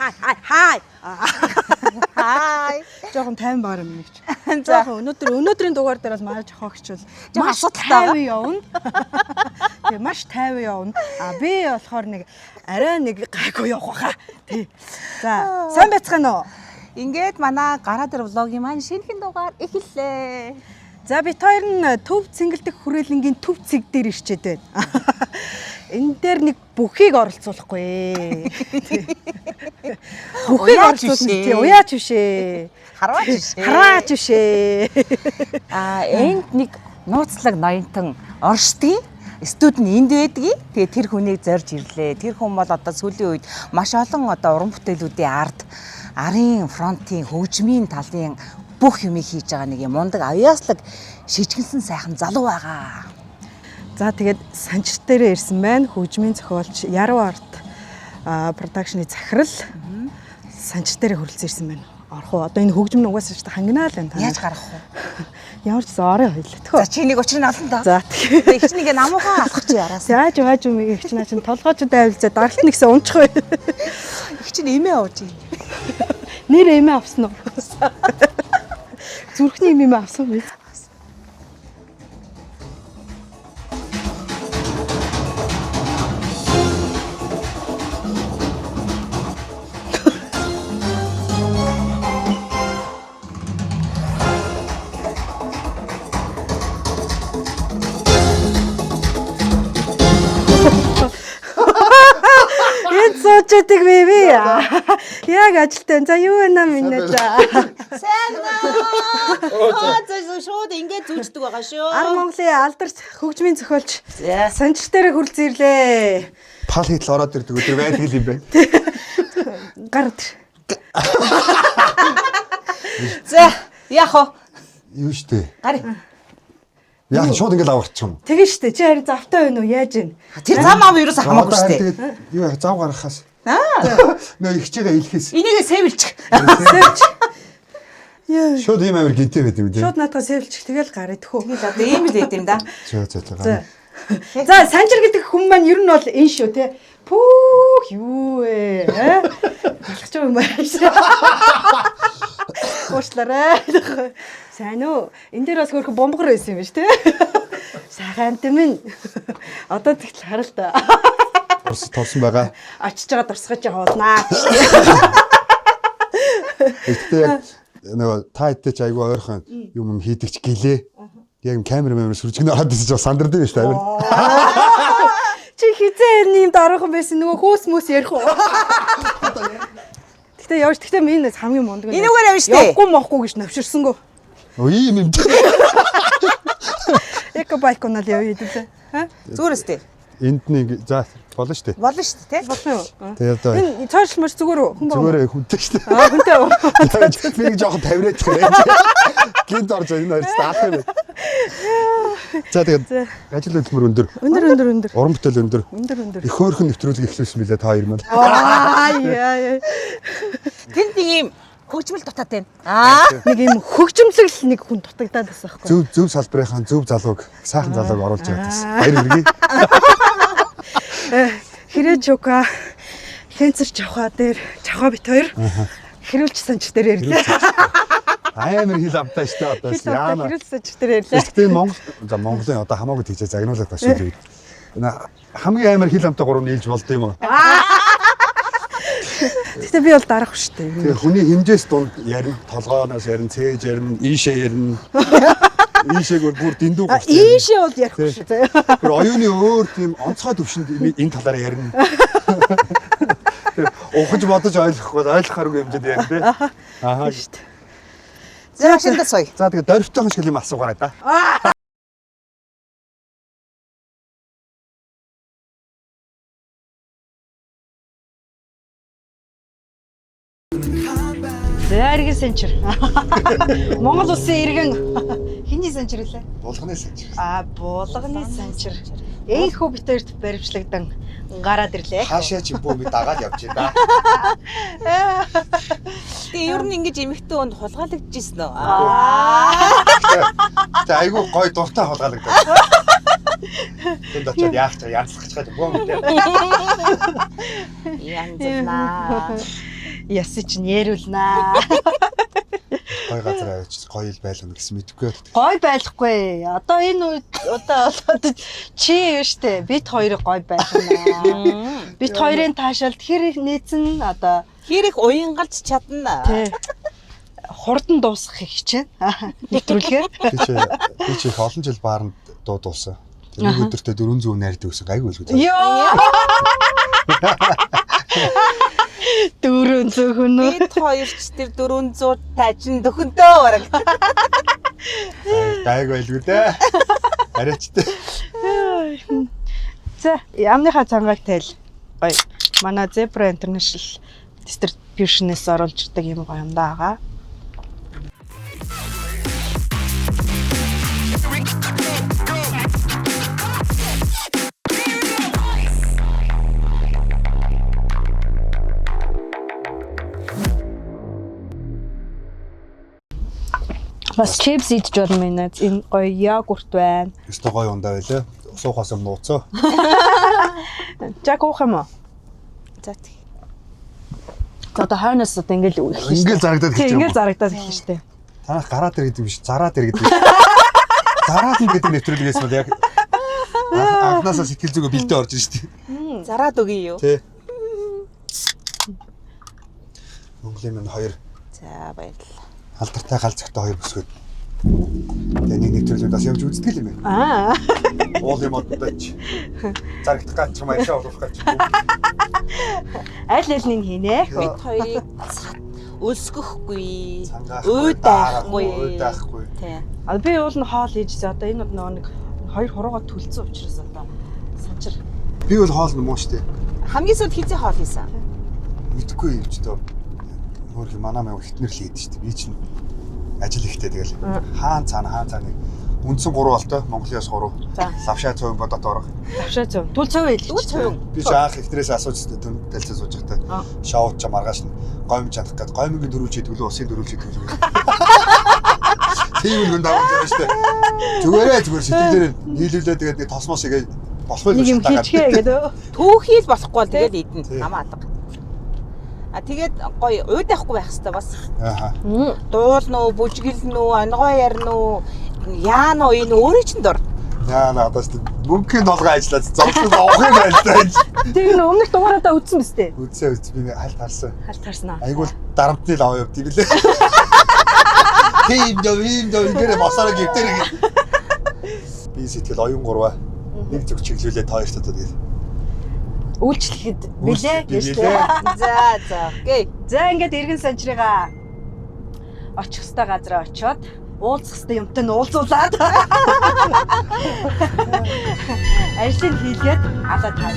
Хай хай хай. Хай. Жохон тайван баар юм нэгч. За. Жохон өнөөдрийн дугаар дээр бол манай жохогч бол Жохон маш асуудалтай тайван явна. Тэгээ маш тайван явна. А би болохоор нэг арай нэг гайгүй явах байхаа. Тий. За, сайн байцгаана уу? Ингээд манай гараа дээр влогийн маань шинэхэн дугаар эхэллээ. За бит хоёр нь төв цэнгэлдэх хүрээлэнгийн төв цэг дээр ирчээд байна. Энэ дээр нэг бүхийг оролцуулахгүй. Тий. Бүхийг Уяач оролцуулна бишээ. тий, уяач бишээ. Харваач бишээ. Хараач бишээ. Аа энд нэг нууцлаг ноёнтон оршдгийг студ нь энд байдгийг. Тэгээ тэр хүнийг зорж ирлээ. Тэр хүн бол одоо сүүлийн үед маш олон одоо уран бүтээлүүдийн ард арын фронтын хөгжмийн талын бүх юмыг хийж байгаа нэг юм мундаг авьяаслаг шижгэнсэн сайхан залуу байгаа. За тэгээд санчир дээрээ ирсэн байна. Хөгжмийн зохиолч Яруу арт продакшны захирал санчир дээрээ хүрэлцэн ирсэн байна. Орох уу? Одоо энэ хөгжим нь угаасаа ч хангинаа л байна. Яаж гарах вэ? Ямар ч гэсэн орой хоёлаа. Тхөө. За чи нэг учрыг олно доо. За тэгээ. Их чинь ингээ намуухан алхах чи яраас. Яаж яаж юм их чинь наа чин толгойч дайвалзаа даралт нэгсэн унчих бай. Их чинь эмээ ууж юм. Нэр эмээ авсан уу? Зүрхний эм эмээ авсан биз? Энд сууж идэг би би. Яг ажилтай. За юу вэ нам минь за. Сайн уу. Аа за шууд ингээ зүүждэг байгаа шүү. Ар Монголын алдарт хөгжмийн зохиолч За. санчир дээрээ хүрэлцэн ирлээ. Пал хийтэл ороод ирдэг өдөр байдаг юм байна. Гард. За яах вэ? Юу штэ. Гари. Яг шууд ингээл аварчих юм. Тэгэн штэ. Чи харин завтай байна уу? Яаж вэ? Тэр зам ам ерөөсөө хамаагүй Одоо штэ. харин тэгээд юу яах зав гаргахаас. Аа. Нөө ихчээгээ хэлэхээс. Энийгээ сэвэлчих. Сэвч. Яа. Шууд ийм амир гинтэй байд юм тий. Шууд наадгаа сэвэлчих. Тэгэл гарыг тхөө. Тэгэл одоо ийм л байд юм да. За за за. За. гарна. За санчир гэдэг хүн маань ер нь бол энэ шүү те. Пүүх юу вэ? э? Алхаж байгаа юм байна. Уушлаарай. Сайн уу? Энэ дээр бас хөөрхөн бомбогор байсан юм биш те. Сайхан амт минь. Одоо тэгтэл харал та. Торс торсон байгаа. Очиж байгаа дурсгаж явуулнаа. Гэхдээ яг нөгөө та хэдтэй ч айгүй ойрхон юм юм хийдэг ч гэлээ. Яг юм камер мэмэр сүржигнэ ороод ирсэн чинь сандардаг юм штэ амир. Чи хизээ энэ юм дараахан байсан нөгөө хөөс мөс ярих уу? Гэтэ явж гэтэ минь хамгийн мундаг нь. Энүүгээр явна штэ. Явахгүй мохгүй гэж навширсангүй. Өө ийм юм. Эко байк унал явъя хэдүүлээ. Ха? Зүгээрээс тээ. Энд нэг за болно штэ. Болно штэ тий. Болно юу? Тэгээд одоо Энэ цоошлмоч маш зүгээр үү? Хүн баа. зүгээр хүнтэй штэ. Аа хүнтэй үү? Би нэг жоохон тавираад хэрэг. Гинт орж энэ хоёр даах юм байна. За тэгээд ажил хөдөлмөр өндөр. Өндөр өндөр өндөр. Уран бүтээл өндөр. Өндөр өндөр. Их хөөрхөн нэвтрүүлэг эхлүүлсэн билээ та хоёр маань. Аа яа яа. Тэнд нэг ийм хөгжмөл дутаад байна. Аа. Нэг юм хөгжимлэг нэг хүн дутагдаад байсан байхгүй. Зөв зөв салбарынхаа зөв залууг сайхан залууг оруулж яваад байсан. Баяр хүргэе. Хэрэг чука хэнцэр чавха дээр чавха бит хоёр хэрүүлч санч дээр ирлээ. Амар хил амтай штэ одоо Хэл яана. хэрүүлч санч дээр ирлээ. Гэхдээ энэ Монгол за Монголын одоо хамаагүй тийчээ загнуулаад байна шүү дээ. Энэ хамгийн амар хил амтай гурав нийлж болд юм уу? Гэтэ би бол дарах шүү дээ. Тэгээ хүний хэмжээс дунд ярина, толгооноос ярина, цээж ярина, ийшээ ярина. Ийшээг бүр дэндүү А гурц ярина. ийшээ бол ярихгүй шүү заяа. Бүр оюуны өөр тийм онцгой төвшөнд энэ талаар ярина. Тэр ухаж бодож ойлгохгүй ойлгохааргүй хэмжээнд ярина тий. Аа. Шүү дээ. За машиндаа суй. За тэгээ дөрвтойхон шиг юм асуугаарай да. За иргэн санчир. Монгол улсын иргэн хиний санчир лээ? Булганы санчир. А булганы санчир. Энхүү бит хоёрт баримтлагдан гараад ирлээ. Хаашаа ч бүү би дагаад явж байна. Тэгээ ер нь ингэж эмэгтэй хүнд хулгайлагдчихсэн үү? Аа. За айгүй гой дуртай хулгайлагдав. Тэнд очиод яах чаа янзлах гэж бүү мэдээ. Янзлаа. Ясы чинь ярүүлнаа. Гой газар авчиж гоё ил байлгана гэсэн мэдэхгүй. Гой байхгүй. Одоо энэ үед одоо болоод чи юу штэ. Бид хоёрыг гой байлгана. Бид хоёрын таашаалд хэр их нээсэн одоо Хэр их уянгалж чадна. тий хурдан дуусгахыг хичээн. Нэвтрүүлгээ. Би чи их олон жил бааранд дуудуулсан. Тэр нэг өдөртөө 400 найрдаг гэсэн гайгүй л үү. Йоо. 400 хүн үү? Бид хоёр ч тэр 400 тажин дөхөнтөө бараг. Гайгүй байлгүй дээ. Арайч дээ. За, амныхаа цангааг тайл. Гоё. Манай Zebra International Distribution-ээс оруулж ирдэг юм гоё юм даа. Бас чипс идэж болно минь. Энэ гоё йогурт байна. Өстө гоё ундаа байлаа. Суухаас өмнө нууцаа. Жак уух юм уу? За тэг. За одоо хойноос одоо ингээл эхэлнэ шүү дээ. Ингээл зарагдаад Тийм, эхэлж ингээл зарагдаад эхэлнэ шүү дээ. Танах гараа дээр гэдэг юм биш, зараа дээр гэдэг. Зараад нь гэдэг нэвтрүүлгээс бол яг анхнаасаа сэтгэл зүгөө бэлдээ орж ирж шүү дээ. Зараад өгье юу? Тэ. Монголын минь хоёр За баярлалаа. алдартай гал зөгтэй хоёр бүсгүүд. Тэгээ нэг нэвтрүүлэг бас явж үздэг юм байна. Аа. Уул юм одтой ч зарагдах гач юм аяшаа оруулах гач. Аль аль нэг хийнэ. Бид хоёрыг өлсгөхгүй, Цангаахгүй, уйдахгүй. Уйдаахгүй. Тий. А би уул нь хоол хийжсэн. Одоо энэ нөгөө нэг хоёр хуруугаа төлцсөн учраас одоо санчир. Би бол хоол нь муу шүү дээ. Хамгийн сүүлд хизээ хоол хийсэн. Мэдхгүй юм ч дөө. Хөөх манай маа хитнэр л хийдэж шүү дээ. Би чинь ажил ихтэй тэгэл хаан цаана хаан цаана үндсэн 3 болтой Монголиос 3. За. Лавшаа цовын бодот орох. Тавшаа зөв. Түл цов хэлж. Түл цовын. Би ч анх ихнэрээс асууж дүн талцаа сууж байхдаа шоуд ч маргааш нь гомь чанах гээд гомьгийн дөрүүлж хийдэг лүү усын дөрүүлж хийдэг лүү. Тийм үл хүн дагуулж байгаа шүү дээ. Зүгээрээ зүгээр сэтгэлээр нийлүүлээ тэгээд нэг тосмос игээ болох Нэг юм байл хийчихээ гэдэг. Түүхий л болохгүй бол тэгээд идэнэ. Тий. Намаа алга. А тэгээд гоё уйдахгүй байх хэвээр бас. Ааха. Дуул нөө, бүжгэл нөө, онгой ярь нөө, яа нөө энэ өөрөө чинь дур. Яа надаас мөнхийн толгой ажиллаад зовлон авах юм байна л да. Тэр нэг өмнөх дугаараадаа үтсэн биз дээ. Үдсээ үз би хальт харсан. Халт харснаа. Айгуул дарамтны л аваа явд юм лээ. Тийм дөө ийм дөө ингэрэ босороо гівтэр ингэ. Би сэтгэл оюун гурваа нэг зүг чиглүүлээ та хоёрт одоо тэгээд. Үйлчлэхэд билээ гэж Билээ. дээ. За за. Окей. За ингээд эргэн санчрыгаа очих хэвээр газараа очиод уулзах хэвээр юмтай нь уулзуулаад ажлыг хийлгээд алаа таа.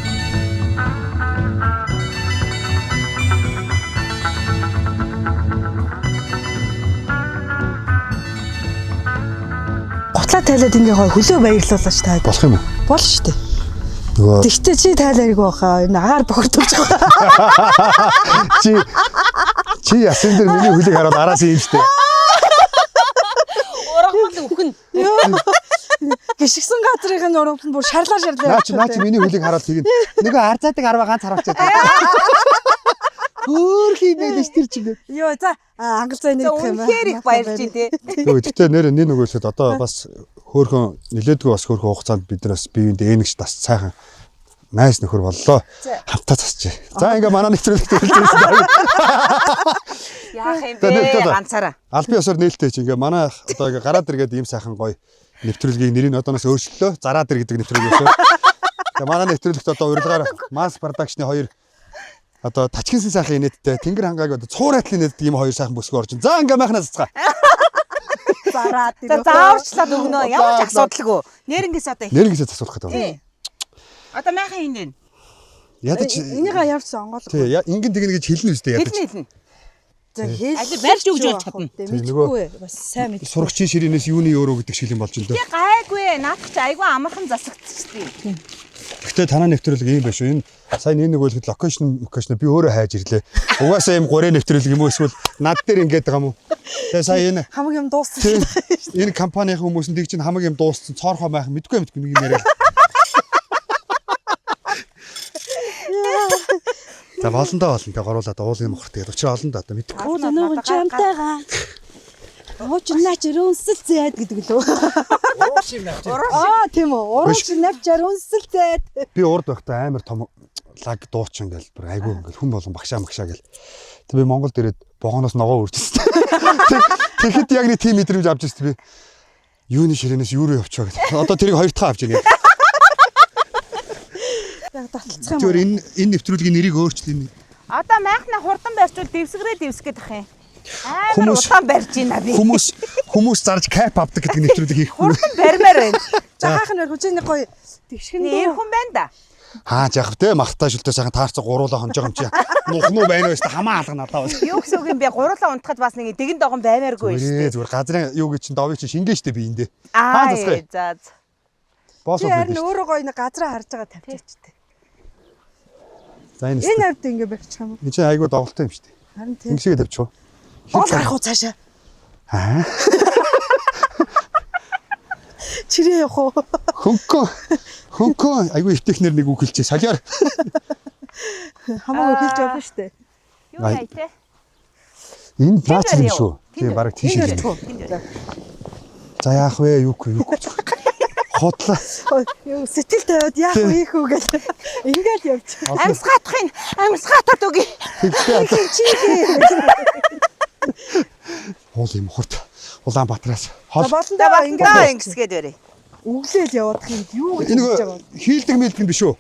Гутлаа тайлаад ингээ гой хөлөө баярлуулаач таад. Болох юм уу? Бол шүү дээ. Нөгөө Тэгтээ чи тайлааргүй баха. Энэ агаар бохирдуулж байгаа. чи чи ясан дээр миний хөлийг хараад араас юм штэ. Ургамал үхэн. Гიშгсэн газрын нь урам нь бүр шарлаа шарлаа. Наа чи наа чи миний хөлийг хараад тэгнэ. Нөгөө арзаадаг арва ганц харавчаад. Хөөх юм байл ш тэр чинь. Йоо за ангал зай За нэгдэх юм байна. үнэхээр их баярлж байна те. Гэхдээ нэр нэг нөгөө хэлэхэд одоо бас хөөхөн нилээдгүй бас хөөхөн хугацаанд бид нар бас биеиндээ ээнэгч бас сайхан найс нөхөр боллоо. Хамтаа засчээ. За ингээ манай нэвтрүүлэгт хүрэлцэн ирсэн. Яах юм За, нэг бэ? талаа. Ганцаараа. Албан ёсоор нээлттэй чи ингээ манай одоо ингээ гараад иргээд ийм сайхан гоё нэвтрүүлгийг нэрийг нь одооноос өөрчлөлөө. Зараад ир гэдэг нэвтрүүлэг өсөө. Тэгээ манай нэвтрүүлэгт одоо урилгаар Mass Production-ы хоёр одоо тачкинсан сайхан инээдтэй Тэнгэр хангааг одоо цуурайтлын инээдтэй ийм хоёр сайхан бүсгүй орж. За ингээ майхнаа цацгаа. Зараад За зааварчлаад өгнө. Ямар ч асуудалгүй. Нэрнгээс одоо их. Нэрнгээсээ засуулах гэдэг. Тий. Одоо майхан хин нэ. Ядаж Энийгээ явж онгойлго. тий ингэн тэгнэ гэж хэлнэ үстэй ядаж. Хэлнэ хэлнэ. За хэл. Аль барьж өгж болж чадна. Тий, Мэдгүй бас сайн мэдгүй. Сурагчийн ширээнээс юуны өөрөө гэдэг шиг юм болж ин дөө. Тий гайгүй. Наадах чи айгүй амархан засагдчихдیں۔ Гэхдээ танаа нэвтрүүлэг ийм байх шүү. Энэ сайн энэ нэг үлэхэд location location би өөрөө хайж ирлээ. Угаасаа ийм гурийн нэвтрүүлэг юм уу эсвэл над дээр ингээд байгаа юм уу? Тэгээ сая энэ Хамаг юм дууссан тий, шүү. энэ компанийн хүмүүс нь тийг чинь хамаг юм дууссан цоорхоо майхан мэдгүй мэдгүй нэг юм яриа. За болондоо болно те гуруулаад уулын мохор тэгээд учраа олон да одоо мэдгүй. Уул өнөөгөн чамтайгаа. Ууч наач өрөөсөл зээд гэдэг лөө. Аа тийм үү. Урууч навчаар үнсэл зээд. Би урд байхдаа амар том лаг дуучин ингээл бүр айгүй ингээл хүн болгон багшаа магшаа гэл. Тэг би Монголд ирээд вогоноос ногоо үржсэн. Тэгэхэд яг нэг тийм мэдрэмж авч ирсэн би. Юуны ширээнээс юу руу явчихаа гэх. Одоо тэрийг хоёр дахь авч ирнэ. Яг таталцах юм. Зүгээр энэ нэвтрүүлгийн нэрийг өөрчлөн. Одоо майхна хурдан барьчвал дэвсгэрээ дэвсгээд ах юм. Амар удаан барьж байна би. Хүмүүс зарж кап авдаг гэдэг нэвтрүүлэг хийхгүй. Хурдан барьмаар байна. За хаах нь хүчээ нэг гоё тэгшгэн Эр хүн байна да. Хаа яах вэ? Махтай шүлтэй сайхан таарцаа гуруулаа хонж байгаа юм чи. Нухнуу байна уу? Хамаа алга надаа. Юу гэсэн үг юм бэ? Гуруулаа унтахад бас нэг дэгэн догон баймааргүй шүү дээ. Зүгээр газрын юу гэж чин довыг чин шингэн штэ би эндээ. Аа за. Босс Би харин өөрөө гоё нэг газраа харж байгаа тавьчихдаг. За энэ Энэ хавьд ингэ барьчих юм уу? Энэ чинь айгүй доголтой юм штэ. Харин тийм. Ингэсгээ тавьчих уу? Гол гарах уу цаашаа? Аа. Чирээ явах уу? Хөнгөн хөнгөн айгүй эвтэхнэр нэг үг хэлчихэ. Солиор. Хамаагүй хэлж болно штэ. Юу яа те? Энэ наач юм шүү. Тийм баг тийш Энэ юм. үү. За яах вэ? Юу юу юу. Худлаа. Юу сэтгэл тавиад яах вэ ийх үү гэл ингээл явж. Амьсгаатах юм. Амьсгаатаад үгүй. Тэгтээ Чи уул юм хурд. Улаанбаатараас хол. болондоо Ингээл ингээл ингэсгээд барь. өглөөл яваадах юм юу гэж Энэ хэлж байгаа нөгөө хийлдэг мэлдэг нь биш үү?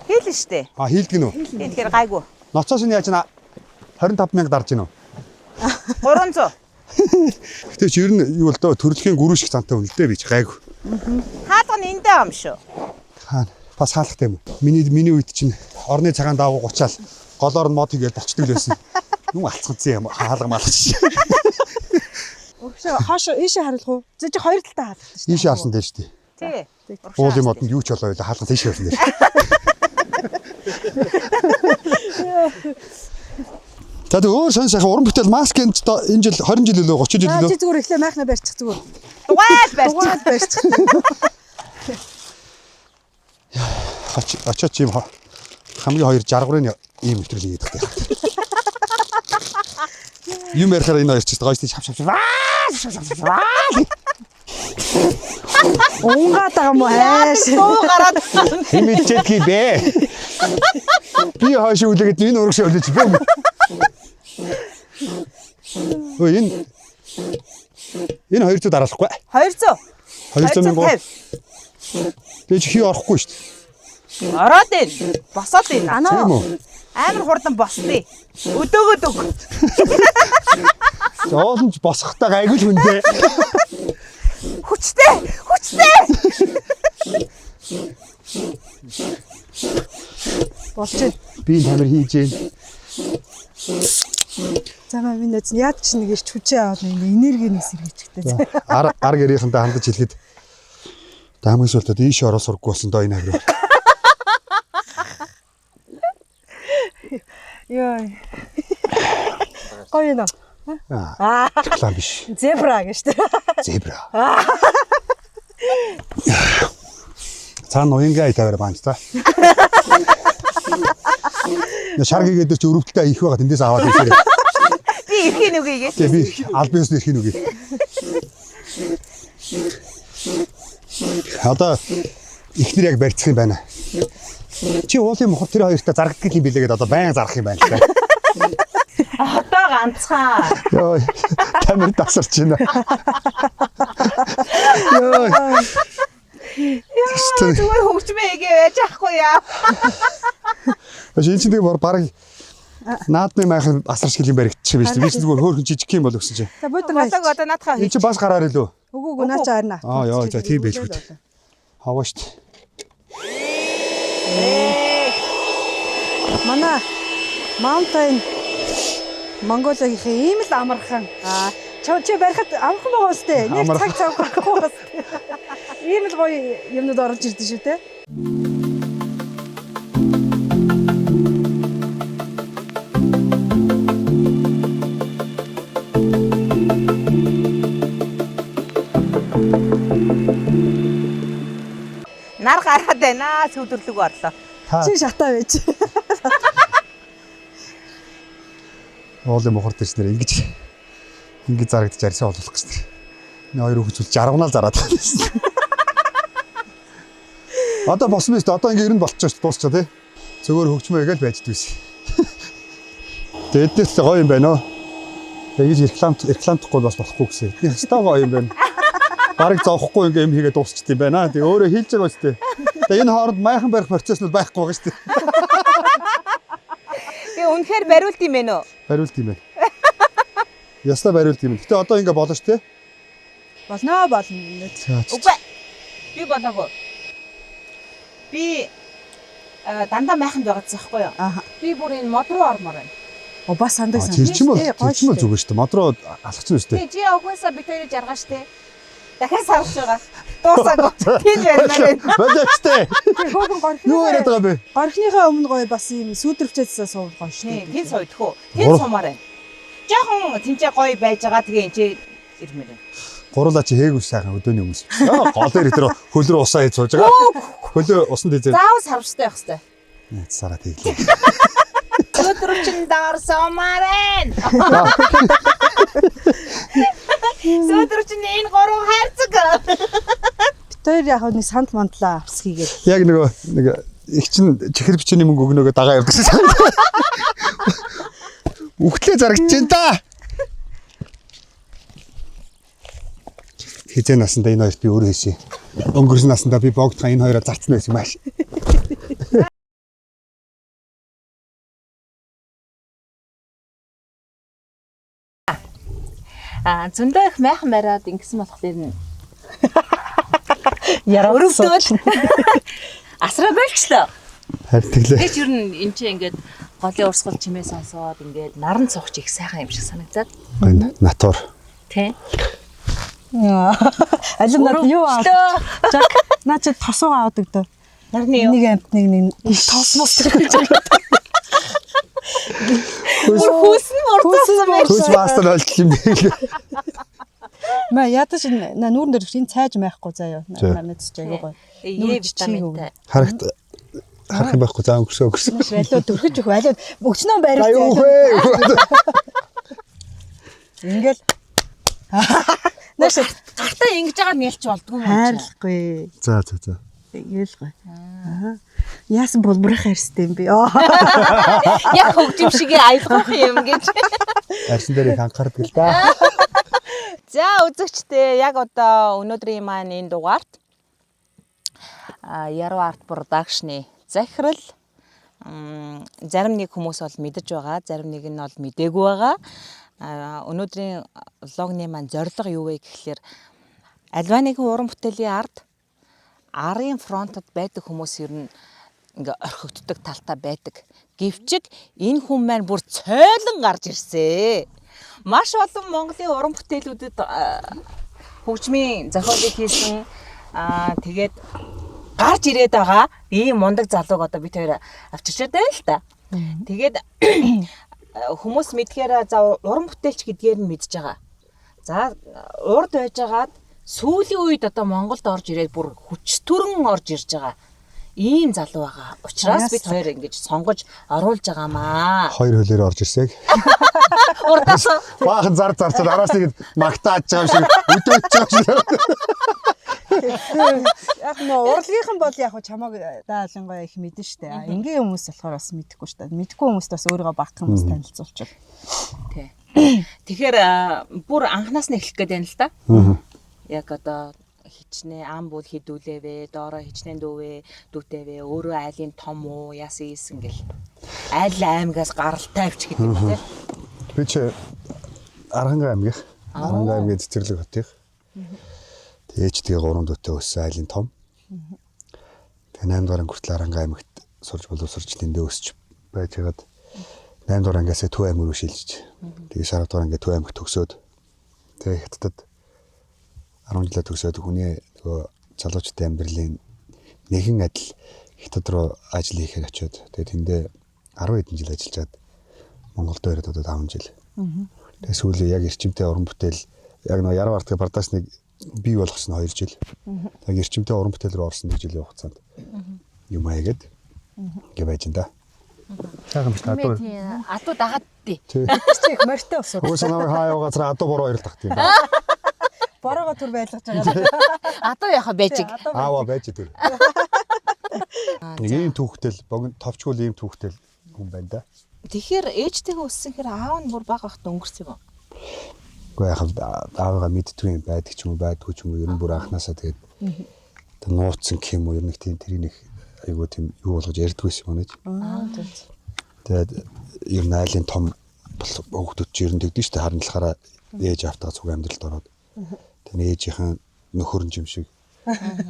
Хийлэн штэ. А хийлдэг нь үү? Тийм тэгэхээр гайгүй. Ноцоос нь яаж на 25 мянга дарж гинөө. 300. Гэтэ чи ер нь юу л дөө төрөлхийн гүрүү шиг зантай хүн л дээ би чи гайгүй. Хаалга нь эндээ юм шүү. Хаана бас хаалгатай юм уу? Миний үед чинь орны цагаан даавуу гучаал голоор нь мод хийгээл болчдөг л байсан. Юм алцганцсан юм хаалга малч. Урагшаа хоош ийшээ харуулах уу? Зэ чи хоёр талдаа хаалгатай шүү. Ийшээ харсан дээр шүү дээ. Тий. Уулын модонд юу ч болоо байлаа хаалга тийшээ харсан дээр. За тэг өөр сон сайхан уран бүтээл маск энэ жил 20 жил үлээ 30 жил За чи үлээ. зүгээр эхлээ майхна барьчих зүгээр. Дугаал барьчих. Дугаал барьчих. Очооч юм хамгийн хоёр 60-ын ийм нэвтрүүлэг хийдэг дээ. Юм ярихаар энэ хоёр ч гэсэн гоё шав шав шав. Шав шав шав. Унгаад байгаа юм уу хайш. Дуу гараад Хэм мэдчихэд бэ? Би хойш үлээгээд энэ урагш үлээж бэ. Өө энэ 200 дараалахгүй. 200. 200 мянга. Тэгээ чи хий орохгүй шүү дээ. Ороод ийн. Босоод ийн. Тийм Анаа. үү? Амар хурдан босдъё. Өдөөгөөд өг. Зоолонч босхтой гайгүй л хүндээ. Хүчтэй. Хүчтэй. Болж байна. Би энэ тамир хийж гин. За маа минь нөөц яад чи нэг ирч хүчээ аваад нэг энерги нэг сэргээчихтэй. Ар ар гэрийнхэнтэй хандаж хэлэхэд одоо хамгийн сүүлд одоо ийш ороо сурггүй болсон доо энэ хавруу. Йой. Гоё нөө. Аа. Реклам биш. Зебра гэж тэ. Зебра. Цаана уянгаа тавиар баанч та. Шар гэгээд чи өрөвдөлтөй их байгаа тэндээс аваад ирсээр. Би эрхийн үгүй гэж. Тэгээ би албан ёсны эрхийн үгүй. Одоо эхнэр яг барьцах юм байна. Чи уулын мохор тэр хоёртой зарагддаг юм билээ гэдээ одоо байн зарах юм байна л да. Одоо ганцхан. Йой, камер тасарч байна. Йой. Яа, зүгээр хөгжмөө игээ байж ахгүй яа. Баш энэ чинь нэг баг наадны майхан асарч гэл юм баригдчих юм биш. Би чинь зүгээр хөөрхөн жижиг юм бол өгсөн чи. За буудан Болог одоо наадхаа Энэ чинь бас гараар илүү. Үгүй үгүй наа чи харна. Аа ёо за тийм байлгүй дээ. Хаваа штт. Манай Mountain Mongolia-гийн ийм л амархан. Аа чи барихад амархан байгаа үстэй. Нэг Амархан. цаг цаг гарахгүй байгаа үстэй. Ийм л гоё юмнууд орж ирдэ шүү те. Нар гараад байна. Сөвдөрлөг орлоо. Та Чи шатаа байж. Уулын мухар дэвснэр ингэж ингэж зарагдаж арьсаа олох гэж тэр. Энэ хоёр хүүхд жаргамнаа зараад байсан. Одоо босон биз дээ. Одоо ингэ ер нь болчихсон шүү дээ. Дуусчихаа тий. Зөвөр хөгжмөө игээл байж дүйс. Тэгээ эднээс л гоё юм байна оо. Тэгэж рекламдахгүй бас болохгүй гэсэн. Эдний хэвээр гоё юм байна. Бараг зовхгүй ингээ юм хийгээд дуусчт юм байна. Тэгээ өөрөө хийлж байгаа үстэй. Тэгээ энэ хооронд майхан барих процесс нь байхгүй байгаа шүү дээ. Тэгээ үнэхээр бариулт юм байна уу? Бариулт юм байна. Ясна бариулт юм. Гэтэ одоо ингээ болно шүү дээ. Болно болно. За. Үгүй. Би болоогүй. Би дандаа майханд байгаа гэсэн байхгүй юу? Аа. Би бүр энэ мод руу ормоор байна. О бас санддаг Тэр чинь бол тэр чинь бол зүгээр шүү дээ. Мод руу алхах нь шүү дээ. Тий, чи угаасаа бид хоёрыг жаргаа штэ. Дахиад савж байгаа. Дуусаагүй. Тийм барьмаар байна. Болооч тээ. Хөөхөн горхны. Юу яриад байгаа юм бэ? Горхныхаа өмнө гоё бас юм сүудэрвчээдсээ суув гоё шүү Тий, дээ. тийм сойдох уу? Тийм сумаар байна. Жохон тэнцээ гоё байж байгаа. Тэгээ энэ чи ирмээр байна. Гурлаа чи хээгүй сайхан өдөөний хүмүүс. Гол дээр тэр хөл рүү усаа хийж сууж байгаа. Хөлөө усан дизээ. Заавал сарвчтай байх хэвээр. Сараа тэглээ. Өдрөчин доор сумаар байна. Сөдрөчин энэ гурван хайрцаг. Бид хоёр яг нэг санд мандлаа авс хийгээд. Яг нөгөө нэг их чин чихэр бичээний мөнгө өгнөөгөө дагаа явдаг шээ. Үхтлээ зарагдаж байна та. Хизээ насандаа энэ хоёрт би өөрөө хийсэн. Өнгөрсөн насандаа би богдхан энэ хоёроо зарцсан байсан маш. Аа зөндөө их майхан бариад ингэсэн болохоор нь Яраа өрөвдөөд асраа болчлоо. Харин тэглээ. Тэгэж ер нь энэ чинь ингээд голын урсгал чимээ сонсоод ингээд наран цогч их сайхан юм шиг санагцаад. Энэ натур. Тэ. Алим над юу аа? Жак наа чи тосууга авдаг дөө. Нарны юу? Нэг амт нэг нэг тос мос гэж. Бүр хүүс нь мурцаасан байх. Хөөс мастер олж юм бэ. Мэ ядаж на нүүрэн дээр энэ цайж майхгүй заяа. За. Намайг ч айгуу гоё. Е витаминтай. Харахт харах юм байхгүй за өнгөрсөө өнгөрсөн. Алиу дөрхөж өгөх алиу өчнөө барих. Аюу хөө. Ингээл Нааш Гартаа ингэж байгаа нэлч болдгоо юм чи. хайрлахгүй. За за за. Ингээл гоё. Аа. Яасан булбурах арьстай юм бэ? Аа. Яг хөгжим шиг аялгах юм гэж. Арьсан дээр их анхаардаг л да. За үзэгчдээ яг одоо өнөөдрийн маань энэ дугаарт Яруу Арт Production-ы захирал зарим нэг хүмүүс бол мэдэж байгаа, зарим нэг нь бол мдээгүй байгаа. Өнөөдрийн влогны маань зорилго юу вэ гэхлээр альва нэгэн уран бүтээлийн ард арын фронтод байдаг хүмүүс ер нь ингээ орхигддог талтай байдаг. Гэвчиг энэ хүн маань бүр цойлон гарч ирсэн. Маш олон Монголын уран бүтээлүүдэд хөгжмийн зохиолыг хийсэн. Тэгээд гарч ирээд байгаа ийм мундаг залууг одоо бид хоёр авчирчаад байна л та. Тэгээд хүмүүс мэдхээр за уран бүтээлч гэдгээр нь мэдж байгаа. За урд байжгаад сүүлийн үед одоо Монголд орж ирээд бүр хүч төрөн орж ирж байгаа. Ийм залуу байгаа. Учираас бид хоёр ингэж сонгож оруулж байгаамаа. Хоёр хөлөөр орж ирсэг. Урдаас Баахан зар зарцаад араас нэг магтааж байгаа юм шиг өдөөж байгаа юм шиг. Яг нөө урлагийнхан бол яг чамааг даалангуяа их мэдэн штэ. Энгийн хүмүүс болохоор бас мэдэхгүй штэ. Мэдэхгүй хүмүүст бас өөрийгөө багтах хүмүүс танилцуулчих. Тий. Тэгэхээр бүр анханаас нь эхлэх гээд байна л да. Яг одоо хичнээн ам бол хідүүлээвэ, доороо хичнээн дүүвэ, дүүтэйвэ, өөрөө айлын том уу, яасан ийсэн гэл. Айл аймгаас гаралтай авч гэдэг юм тий. Би чи Архангай аймгийнх. Архангай аймгийн цэцэрлэг хотынх. Тэгээ ч тэгээ гурван дүүтэй өссөн айлын том. Тэгээ 8 дугаар анги хүртэл Архангай аймагт сурж боловсрч тэндээ өсч байж хагаад 8 дугаар ангиасаа Төв аймаг руу шилжиж. Тэгээ 10 дугаар анги Төв аймагт төгсөөд тэгээ хятадд 10 жилээ төгсөөд хүний нөгөө залуучдын амьдралын нэгэн адил хятад руу ажил хийхээр очиод тэгээ тэндээ 10 хэдэн жил ажиллажаад Монголд ирээд одоо 5 жил. Тэгээ сүүлийн яг эрчимтэй уран бүтээл яг нөгөө Яруу артгийн продакшныг бий болгосон 2 жил. Яг эрчимтэй уран бүтээл рүү орсон 1 жилийн хугацаанд юм аягаад ингэ байж энэ да. Сайхан биш адуу. Тийм адуу дагаад тий. Тий. Чи их морьтой усууд. Угаасаа намайг хаа яваа газар адуу бороо хоёр тахт юм байна. Бороогоо түр байлгаж байгаа. Адуу яхаа байж. Аава байж тэр. Нэг ийм түүхтэл богино товчгүй ийм түүхтэл хүн байна да. Тэгэхээр ээжтэйгээ өссөн хэр аав нь бүр бага байхдаа өнгөрсөн юм уу? Үгүй яг аавыгаа мэддгүй юм байдаг ч юм уу байдгүй ч юм уу ер нь бүр анханасаа тэгээд тэг нууцсан гэх юм уу ер нь нэг тийм тэрийг нэг айгуу тийм юу болгож ярьдгүй байсан юм байна. Аа зөв. Тэгээд ер нь айлын том хүүхдүүд ч ер нь тэгдэж шүү дээ харин талахаараа ээж автаа цуг амьдралд ороод. Тэгээд ээжийнхэн нөхөр нь юм шиг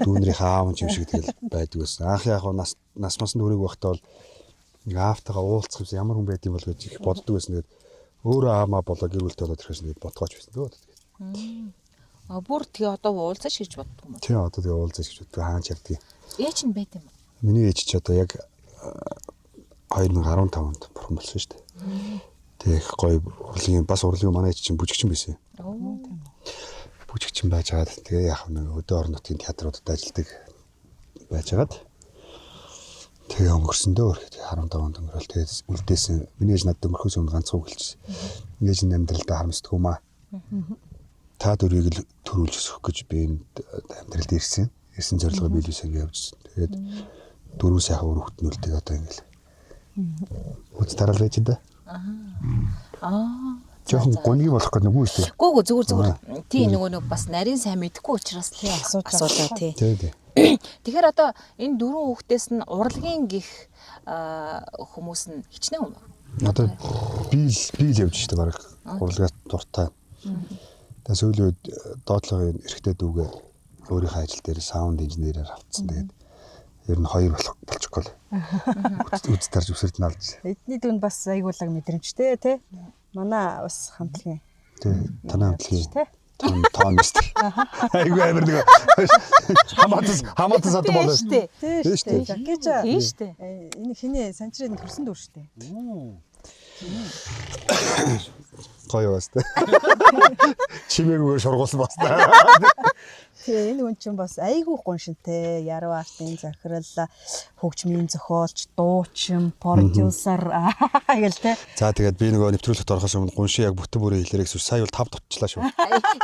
дүүнэрийнхээ аав нь юм шиг тэгэл байдаг байсан. Анх яг нас нас мас нүрэг байхдаа бол нэг аавтайгаа уулзах юмсан ямар хүн байд юм бол гэж их боддог байсан. Тэгээд өөрөө аамаа болоо гэр бүлтэй болоод ирэхээс тэгээд бодгооч байсан дөө. Тэгээд А бүр тэгээ одоо уулзаж гэж боддог юм уу? тийм одоо тэгээ уулзаж гэж боддог хаан ч ярьдаг. Ээж нь байт юм уу? Миний ээж ч одоо яг 2015 онд бурхан болсон шүү дээ. Тэгээ их гоё урлагийн бас урлагийн манай ээж чинь бүжигчин байсан. Бүжигчин байж байгаад тэгээ яг нэг өдөө орон нутгийн театруудад ажилладаг байж байгаад тэгээ өнгөрсөндөө өрхөд 15 онд өнгөрөөл тэгээ үлдээсэн. Миний ээж надад өнгөрөхөөс өмнө ганцхан үг хэлчихсэн. Ээж нь амьдралдаа харамсдаггүй маа. Та дөрвийг л төрүүлж өсгөх гэж би энд амьдралд ирсэн. Ирсэн зорилгоо биелүүлсэн гэж явжсэн. Тэгээд дөрөв сайхан үр хөвгтнүүлдэг одоо ингээл. Үз тараал байж да. Аа. Жохон гуниг болох гэдэг нүгүү шүү дээ. Гүү гүү зүгээр зүгээр. Тий нөгөө нэг бас нарийн сайн мэдэхгүй учраас л асууж асуулаа тий. Тий, тий. Тэгэхээр одоо энэ дөрвөн хүүхдээс нь урлагийн гих хүмүүс нь хичнээн юм байна. Одоо би л би л явж штэ баг урлагаас дуртай. Тэгээ сүүлийн үед доотлогын эрэгтэй дүүгээ өөрийнхөө ажил дээр саунд инженерээр авцсан. Тэгээд ер нь хоёр болох болчихгоо л. Үз тарж өсөрд нь алж. Эдний дүнд бас айгуулаг мэдрэмжтэй тий. Манай бас хамтлагийн. Тий, танай хамтлагийн. Тий. Тон тон мистер. Айгүй амир нэг хамаатас хамаатас садан болоо. Тий штэ. Тий Тий шүү дээ. штэ. Жакижа. Тий штэ. Энэ хиний санчрын төрсөн дүр шүү дээ. Гоё бас тэ. Чимээгүйгээр шургуулсан бас та. Тий, энэ хүн чинь бас айгүй гуншинтэй. Яруу артын захирал, хөгжмийн зохиолч, дуучин, продюсер гэл те. За тэгээд би нөгөө нэвтрүүлэгт орохоос өмнө гуншин яг бүтэн бүрээ хэлээрэй гэсэн сая бол тав дутчлаа шүү.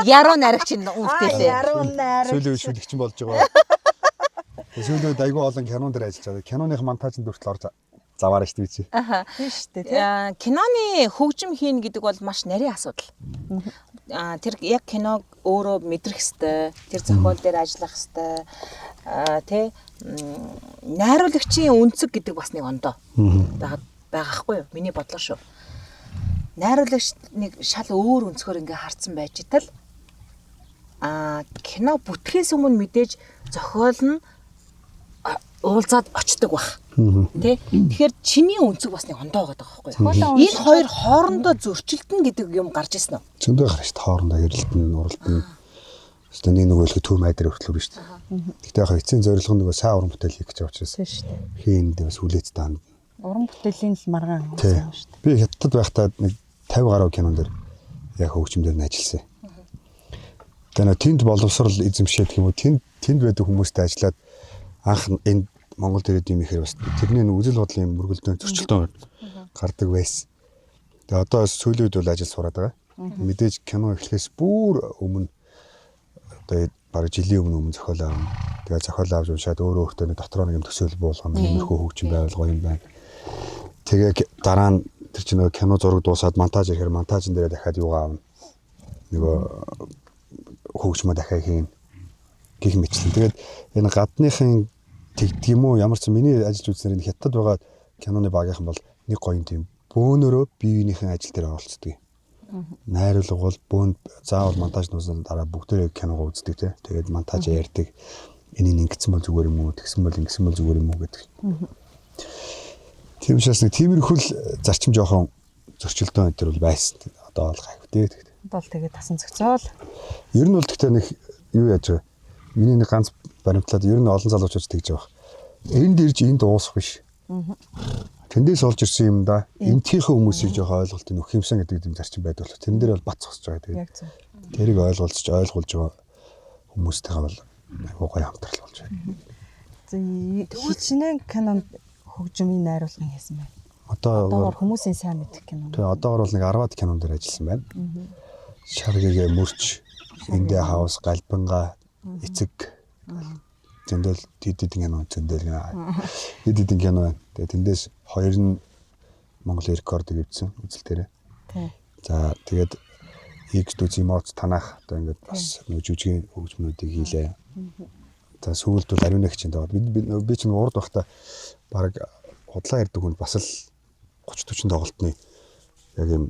Яруу наригч нь үнэтэй. Яруу найрагч. Сүүлийн үед шүлэгчин болж байгаа. Тэгээ сүүлийн үед айгүй олон кинон дээр ажиллаж байгаа. Киноных монтажинд хүртэл орж заваарна шүү дээ чи. Тий шүү дээ тий. Киноны хөгжим хийн гэдэг бол маш нарийн асуудал. Аа тэр яг киног өөрөө мэдрэх хэвээр, тэр зохиол дээр ажиллах хэвээр, аа тэ найруулагчийн өнцөг гэдэг бас нэг ондоо байгаа байхгүй юу? Миний бодлоо шүү. Найруулагч нэг шал өөр өнцгөр ингээ харцсан байж тал аа кино бүтгэхээс өмнө мэдээж зохиол нь уулзаад очдөг бах. Тэ? Тэгэхээр чиний өнцөг бас нэг ондоо байгаа байхгүй юу? Энэ хоёр хоорондоо зөрчилдөн гэдэг юм гарч ирсэн үү? Зөндөө гарна шүү дээ. Хоорондоо хэрэлдэн, уралдан. Өстө нэг нөгөө хэлэхэд төв майдар хүртэл шүү дээ. Гэхдээ яг эцсийн зорилго нь нөгөө сайн уран бүтээл хийх гэж байгаа учраас Тий шүү дээ. хийн дээр бас хүлээцтэй хандна. Уран бүтээлийн л маргаан Тий. юм шүү дээ. Би хятадд байхдаа нэг 50 гаруй кинон дээр яг хөгжим дээр нь ажилласан. Тэгээ нөө тэнд боловсрал эзэмшээд гэх юм уу тэнд тэнд байдаг хүмүүстэй ажиллаад анх энд Монголд ирээд юм ихээр бас тэрний нэг үзэл бодлын мөргөлдөөн зөрчилдөөн гардаг байсан. Тэгээ одоо сүүлийн үед бол ажил сураад байгаа. Мэдээж кино эхлэхээс бүр өмнө одоо бараг жилийн өмнө өмнө зохиол аавна. Тэгээ зохиол авч уншаад өөрөө өөртөө нэг дотроо нэг юм төсөөл буулгана. Иймэрхүү хөгжим байвал гоё юм байна. Тэгээ дараа нь тэр чинь нөгөө кино зураг дуусаад монтаж ирэхээр монтажн дээрээ дахиад юугаа авна. Нөгөө хөгжмөө дахиад хийн гих мэтлэн. Тэгээд энэ гадныхын тэгдэг юм уу ямар ч миний ажиллаж үзснээр энэ хятад байгаа киноны багийнхан бол нэг гоё юм тийм бөөнөрөө бие биенийхэн ажил дээр оролцдог. Найруулга бол бөөн заавал монтаж нуусан дараа бүгдээрээ киногоо үздэг тий. Тэгээд монтаж ярьдаг. Энийг ингэсэн бол зүгээр юм уу, тэгсэн бол ингэсэн бол зүгээр юм уу гэдэг. Тийм учраас нэг тиймэрхүү л зарчим жоохон зөрчилдөөн энэ төр бол байсан. Одоо бол гайгүй дээ. Тэгээд. Бол тэгээд тасан зохицоол. Ер нь бол гэхдээ нэг юу яаж байгаа. Миний нэг ганц баримтлаад ер нь олон залуучууд тэгж байгаа. Энд ирж энд уусах биш. Тэндээс олж ирсэн юм да. Энтийнхээ хүмүүсийг жоохон ойлголтыг өгөх юмсан гэдэг юм зарчим байдаг болох. Тэрэн дээр бол бат зогсож байгаа. Тэгээд Яг зөв. тэрийг ойлголцож ойлгуулж байгаа хүмүүстэйгээ бол айгуу гоё хамтрал болж байна. За хичнээн кинонд хөгжмийн найруулгын хийсэн байна. Одоо Одоогор хүмүүсийн сайн мэдэх кино. Тэгээ одоогор бол нэг 10-аад кинон дээр ажилласан байна. Шар гэгээ мөрч, Индэ хаус, Галбанга, Эцэг зөндөл хэд хэдэн кино зөндөл хэд хэдэн кино байна. Тэгээ тэндээс хоёр нь Монголын рекордыг эвдсэн үзэлтээрээ. Тий. За тэгээд X дүүзийн моц танах одоо ингээд бас нөгөө жүжигийн хөгжмнүүдийг хийлээ. За сүүлд бол ариун нэгчийн даад би чинь урд байхдаа баг худлаа ярьдаг хүнд бас л 30 40 тоглолтны яг юм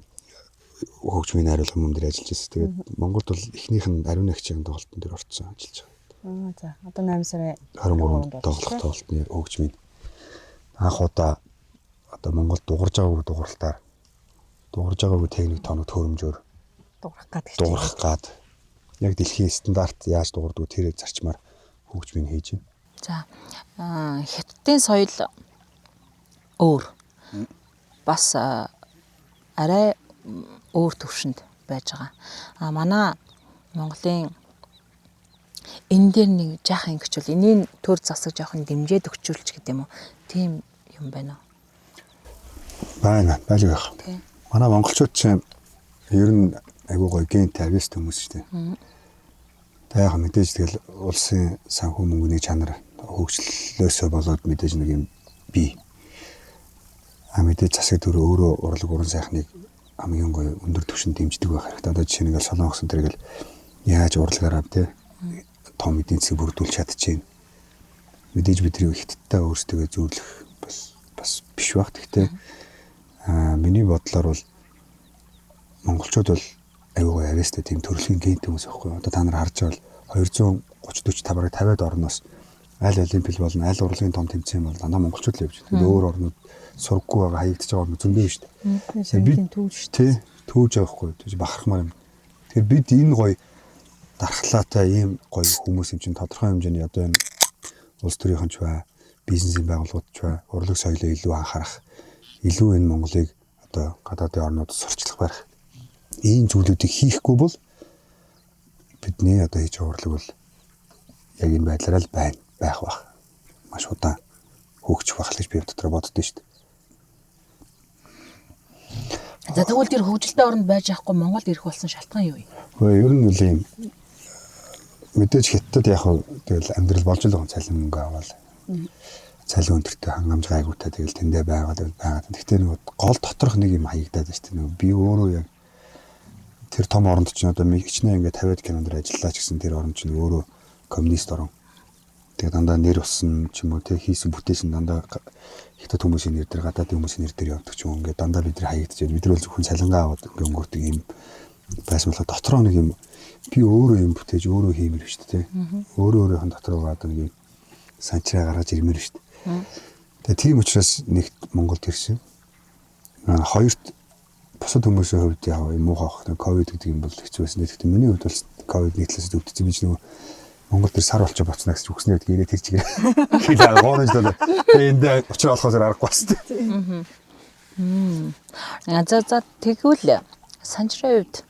хөгжмийн найруулга юм дээр ажиллаж байсан. Тэгээд Монголд бол эхнийх нь ариун нэгчийн тоглолтын дээр орцсон ажиллаж байгаа. Аа за одоо 8 сарын 23-нд тоглох тоглолтны хөгжмийн анх удаа одоо Монголд дуурж байгаагүй дууралтаар дуурж байгаагүй техник тоног төхөөрөмжөөр Дуурах гад гэж. дуурах гад яг дэлхийн стандарт яаж дуурдгүй тэр зарчмаар хөгжмийг хийж байна. За хятадын соёл өөр. Бас арай өөр төвшөнд байж байгаа. А манай Монголын энэ дээр нэг жаахан ингэчүүл энийн төр засаг жоохон дэмжиж өгчүүлч гэдэг юм уу. Тийм юм байна уу? Байна, байлгүй байх. Тий. Манай монголчууд чинь ер нь айгүй гоё гентэй авьяастай хүмүүс шүү дээ. Тэг яг мэдээж тэгэл улсын санхүү мөнгөний чанар хөгжлөөсөө болоод мэдээж нэг юм бий. А мэдээж засаг төр өөрөө урлаг уран сайхныг хамгийн гоё өндөр түвшинд дэмждэг байх хэрэгтэй. Одоо жишээ нь ингээл Солонгос энэ төргээл яаж урлагаараа тий том эдийн засгийг бүрдүүлж чадчихээн. Мэдээж бидний хятадтай өөрсдөө зүүрлэх бас биш байх. Гэхдээ миний бодлоор бол монголчууд бол аюу гой авьяастай тийм төрөлхийн гентэй хүмүүс байхгүй юу? Одоо та нар харж байгаа бол 230 45 бараг 50-ад орноос аль олимпиад болно, аль урлагийн том тэмцээн бол дандаа монголчууд л явж байна. Тэгээд өөр орнууд сургаггүй байгаа, хаягдж байгаа орнууд зөндөө шүү дээ. Би түүж шүү дээ. Түүж байгаа байхгүй юу? Түүж бахархмаар юм. Тэгэхээр бид энэ гоё дархлаатай ийм гоё хүмүүс юм чинь тодорхой хэмжээний одоо энэ улс төрийнхэн ч бай, бизнесийн байгууллагууд ч бай, урлаг соёлоо илүү анхаарах, илүү энэ Монголыг одоо гадаадын орнуудад сурчлах барих ийм зүйлүүдийг хийхгүй бол бидний одоо хийж байгаа урлаг бол яг энэ байдлаараа л байна, байх бах. Маш удаан хөгжих байх л гэж би дотор боддоо шүү дээ. За тэгвэл тэр хөгжилтэй оронд байж авахгүй Монголд ирэх болсон шалтгаан юу юм? Гэхдээ ер нь үл ийм мэдээж хятад яг тэгэл амьдрал болж л байгаа цалин мөнгө аваад цалин өндөртэй хангамж гайгуутай тэгэл тэндээ байгаад байгаад. Гэхдээ нөгөө гол доторх нэг юм хаягдаад байна шүү дээ. Нөгөө би өөрөө яг тэр том оронд чинь одоо хичнээн ингээд 50-ад кинон дээр ажиллалаа ч гэсэн тэр орон чинь өөрөө коммунист орон. Тэгээ дандаа нэр болсон ч юм уу те хийсэн бүтээсэн дандаа хятад хүмүүсийн нэр дээр гадаадын хүмүүсийн нэр дээр явдаг ч юм ингээд дандаа бид нар хаягдчихэв. Бид нар бол зөвхөн цалингаа аваад ингээд өнгөрдөг юм байсан болохоор дотроо нэг юм би өөрөө юм бүтээж өөрөө хиймэр шүү дээ те. Өөрөө өөрийнх нь дотроо одоо нэг юм санчраа гаргаж ирмээр шүү дээ. Тэгээ тийм учраас нэгт Монголд ирсэн. Хоёрт бусад хүмүүсийн хувьд яг юм муухай ах ковид гэдэг юм бол хэцүү байсан. Тэгэхдээ миний хувьд бол ковид нэг талаас өвдсөн. Би ч нөгөө Монгол дээр сар болчих боцно гэж үгснээ гэдэг ирээ тэр чигээр. Хэл 3 жил болоо. Тэгээ энд учраа болохоос аргагүй болсон. За тэгвэл Санжрын хувьд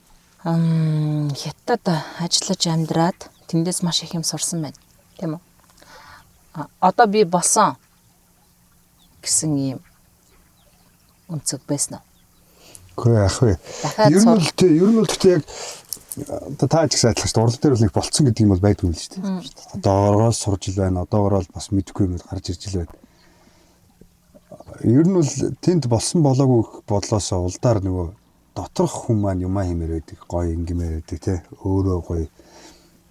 хятад ажиллаж амьдраад тэндээс маш их юм сурсан байна. Тийм үү? Одоо би болсон гэсэн ийм өнцөг байсан уу? Үгүй яах вэ? Ер нь бол ер нь бол гэхдээ яг одоо та ч гэсэн адилхан шүү дээ. Урлаг дээр бол нэг болцсон гэдэг юм бол байдгүй юм л шүү дээ. Одоогоороо сурж ил байна. Одоогоороо бас мэдэхгүй юм гарч ирж ил байна. Ер нь бол тэнд болсон болоогүй бодлоосоо улдаар нөгөө доторх хүн маань юмаа хиймээр байдаг, гоё ингэмээр байдаг тий. Өөрөө гоё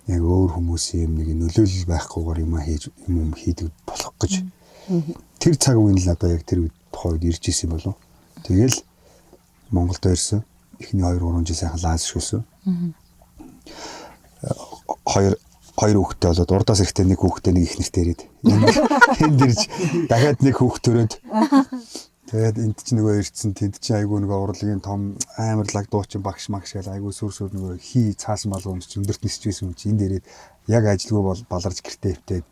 яг өөр хүмүүсийн юм нэг нөлөөлөл байхгүйгээр юмаа хийж юм хийдэг болох гэж. Тэр цаг үеийн л одоо яг тэр үед тухайн үед ирж исэн болов. Тэгэл Монголд ирсэн. Эхний 2 3 жил сайхан лааз шүүлсэн. Хоёр хүүхэдтэй болоод урдаас ирэхдээ нэг хүүхэдтэй нэг их нэртэй ирээд. Энд ирж дахиад нэг хүүхэд төрөөд. Тэгээд энд чинь нөгөө ирсэн тэнд чинь айгүй нөгөө урлагийн том амар лаг дуучин багш магш гэл айгүй сүр сүр нөгөө хий цаасан балгуу юм чинь өндөрт нисэж байсан юм чинь энд ирээд яг ажилгүй бол баларж гэртээ хөвтөөд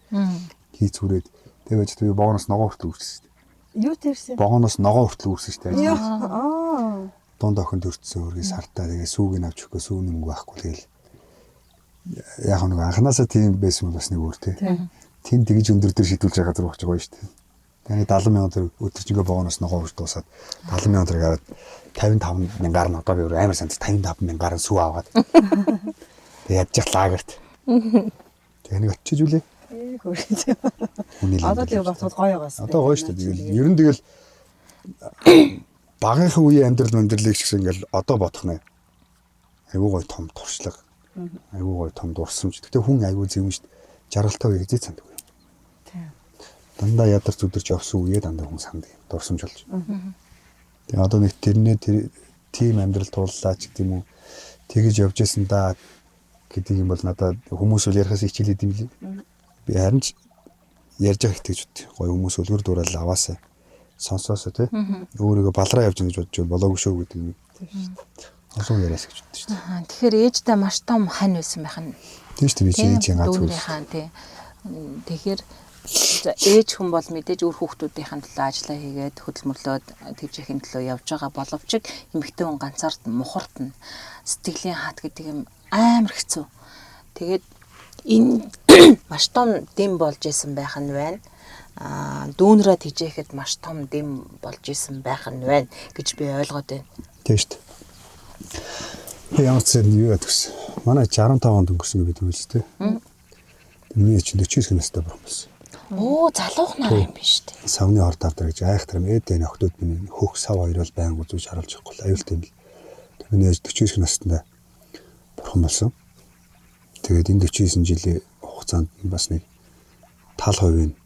хий зүрээд тэгээд би богоноос ногоо хүртэл үүссэн шүү дээ. Юу тэрсэн? Богоноос ногоо хүртэл үүссэн шүү дээ. Аа. Дунд охин төрчихсөн өргөө сартаа тэгээ сүүг нь авч өгөхгүй сүүний мөнгө байхгүй тэгэл яг нэг анханасаа тийм байсан бол бас нэг өөр тий. Тэнд тэгж өндөр дээр шийдүүлж байгаа газар багч гоё шүү дээ. Тэгээ 70 мянган төгрөг өдөржингөө богоноос ногоо хурж дуусаад 70 мянган төгрөг аваад 55 мянгаар нь одоо би өөр амар санд 55 мянгаар нь сүү аваад. Тэгээ ядж лагерт. Тэгээ нэг очиж үлээ. Хүний л Одоо тэг бодоход гоё байгаас. Одоо гоё шүү дээ. Тэгэл ер нь тэгэл багынхан үеийн амьдрал амьдралыг ч гэсэн ингээл одоо бодох нэ. Айгуу гоё том туршлага. Айгуу гоё том дурсамж. Гэтэ хүн айгуу зэвэн шүү дээ. Жаргалтай үе хизээ санддаг юм. Дандаа ядарч зүдэрч явсан үеэ дандаа хүн санддаг юм. Дурсамж болж. Тэгээ одоо нэг тэрнээ тэр тийм амьдрал тууллаа ч гэдэг юм уу. Тэгэж явж исэн да гэдэг юм бол надад хүмүүс үл ярихаас хичээлээд юм лээ. Би харин ч ярьж байгаа их тэгж боддог. Гоё хүмүүс үлгэр дуурайл аваасаа сонсоосоо тий. Өөрийгөө балраа явж гин гэж бодож болоогүй шүү гэдэг юм. Олон яриас гэж боддог шүү дээ. Аа, Тэгэхээр ээжтэй маш том хань байсан байх нь. Тийм шүү дээ би чи ээжийн ганц хүү. Дүүнийхээ тий. Тэгэхээр за, ээж хүн бол мэдээж үр хүүхдүүдийн төлөө ажиллаа хийгээд хөдөлмөрлөөд тэвжээхийн төлөө явж байгаа боловч эмэгтэй хүн ганцаард мухартна. Сэтгэлийн хат гэдэг юм амар хэцүү. Тэгээд энэ маш том дэм болж исэн байх нь байна. Аа, дүүнрээ тэжээхэд маш том дэм болж исэн байх нь байна гэж би ойлгоод байна. Тийм шүү дээ. Би ямар ч зүйл юу ядагс. Манай 65 онд өнгөрсөн бид үйлс тий. Миний чинь 49 настай бурхан болсон. Оо, залуухнаар юм биш үү? Савны хор тавдар гэж айхтар юм. Ээд энэ охтууд минь хөх сав хоёр бол байнга үзүүж харуулж явахгүй аюултай юм л. Тэр миний ээж 49 настай бурхан болсон. Тэгээд энэ 49 жилийн хугацаанд бас нэг тал хувийн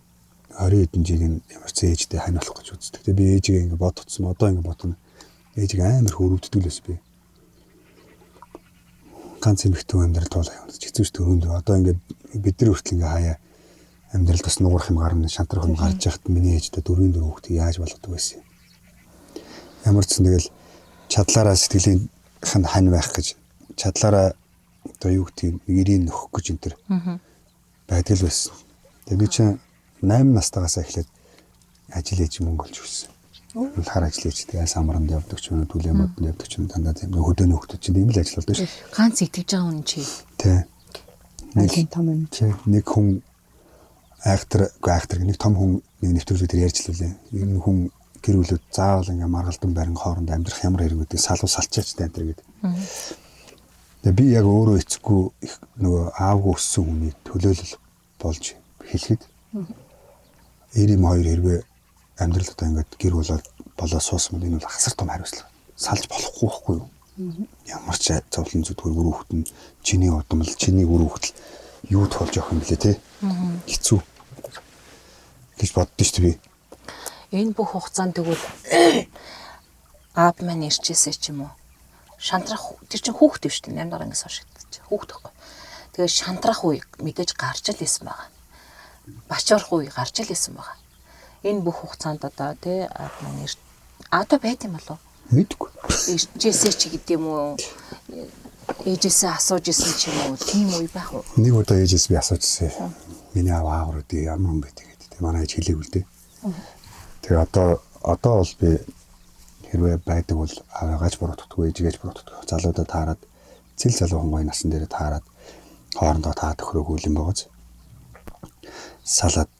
20 хэдэн жилийн ямар ч ээжтэй хань болох гэж үздэг. Тэгээд би ээжигээ ингэ бодгоцсон. Одоо ингэ бодно. Ээжиг амар хөрөвддөг л байсан би. Ганц эмэгтэй амьдрал туулаа юм. Хэцүү ч төрөнд одоо ингэ бид нар хүртэл ингэ хаяа амьдрал бас нуурах юм гарна, шантрах юм гарч яхад миний ээжтэй дөрвийн дөрөв хүүхдийг яаж болгодог байсан юм. Ямар ч зүйл тэгэл чадлаараа сэтгэлийн хань байх гэж чадлаараа одоо юу гэдгийг нэг ирийн нөхөх гэж энэ төр байдаг л байсан. Тэгээ би чинь 8 настайгаас эхлээд ажил хийж мөнгө олж өгсөн. Хар ажил хийж тэгээ самранд явдаг ч юм уу, түлээ модонд явдаг ч юм уу, дандаа тийм хөдөөний хүүхдүүд чинь ийм л ажил болдог шүү. Ганц итгэж байгаа хүн чи. Тэ. Нэг том юм. Тий. Нэг хүн айхтар, үгүй айхтар нэг том хүн нэг нэвтрүүлэг дээр ярьж л үлээ. Энэ хүн гэр бүлүүд заавал ингээ маргалдан барин хооронд амьдрах ямар хэрэг гэдэг салуу салчаач та энэ төр гэдэг. Тэгээ би яг өөрөө эцэггүй нөгөө аавгүй өссөн хүний төлөөлөл болж хэлэхэд 92 хэрвээ амьдрал одоо ингээд гэр болоод болоо суусан бол энэ бол асар том хариуцлага. Салж болохгүй байхгүй юу? Ямар ч зовлон зүтгүүр үр хүүхэд нь чиний удамл, чиний үр хүүхэд л юу туулж явах юм блэ те? Хэцүү гэж боддоо шүү дээ би. Энэ бүх хугацаанд тэгвэл аав маань ирчээсэй ч юм уу. Шантрах тэр чинь хүүхэд биш үү? 8 дахь ангиас хойш гэдэг чинь хүүхэд байхгүй. Тэгээ шантрах үе мэдээж гарч л исэн байгаа. Бачаарах үе гарч л исэн байгаа. Энэ бүх хугацаанд одоо тий аав маань ир одоо байт юм болов уу? Мэдгүй. Ирчээсэй ч гэдэг юм уу? Ээжээсээ асууж исэн ч юм уу? Тийм үе байх уу? Нэг удаа ээжээс би асууж ирсэн. Миний аав аавар үгүй ямар хүн байдаг гэдэг. Тэгээ манай ээж хэлээгүй л дээ. Тэгээ одоо бол би хэрвээ байдаг бол аавыгаач буруутгахгүй, ээжигээч буруутгахгүй. Залуудаа таарад цэл залуухан гоё насан дээрээ таарад хоорондоо таа төхрөөгүй юм байгааз. Салаад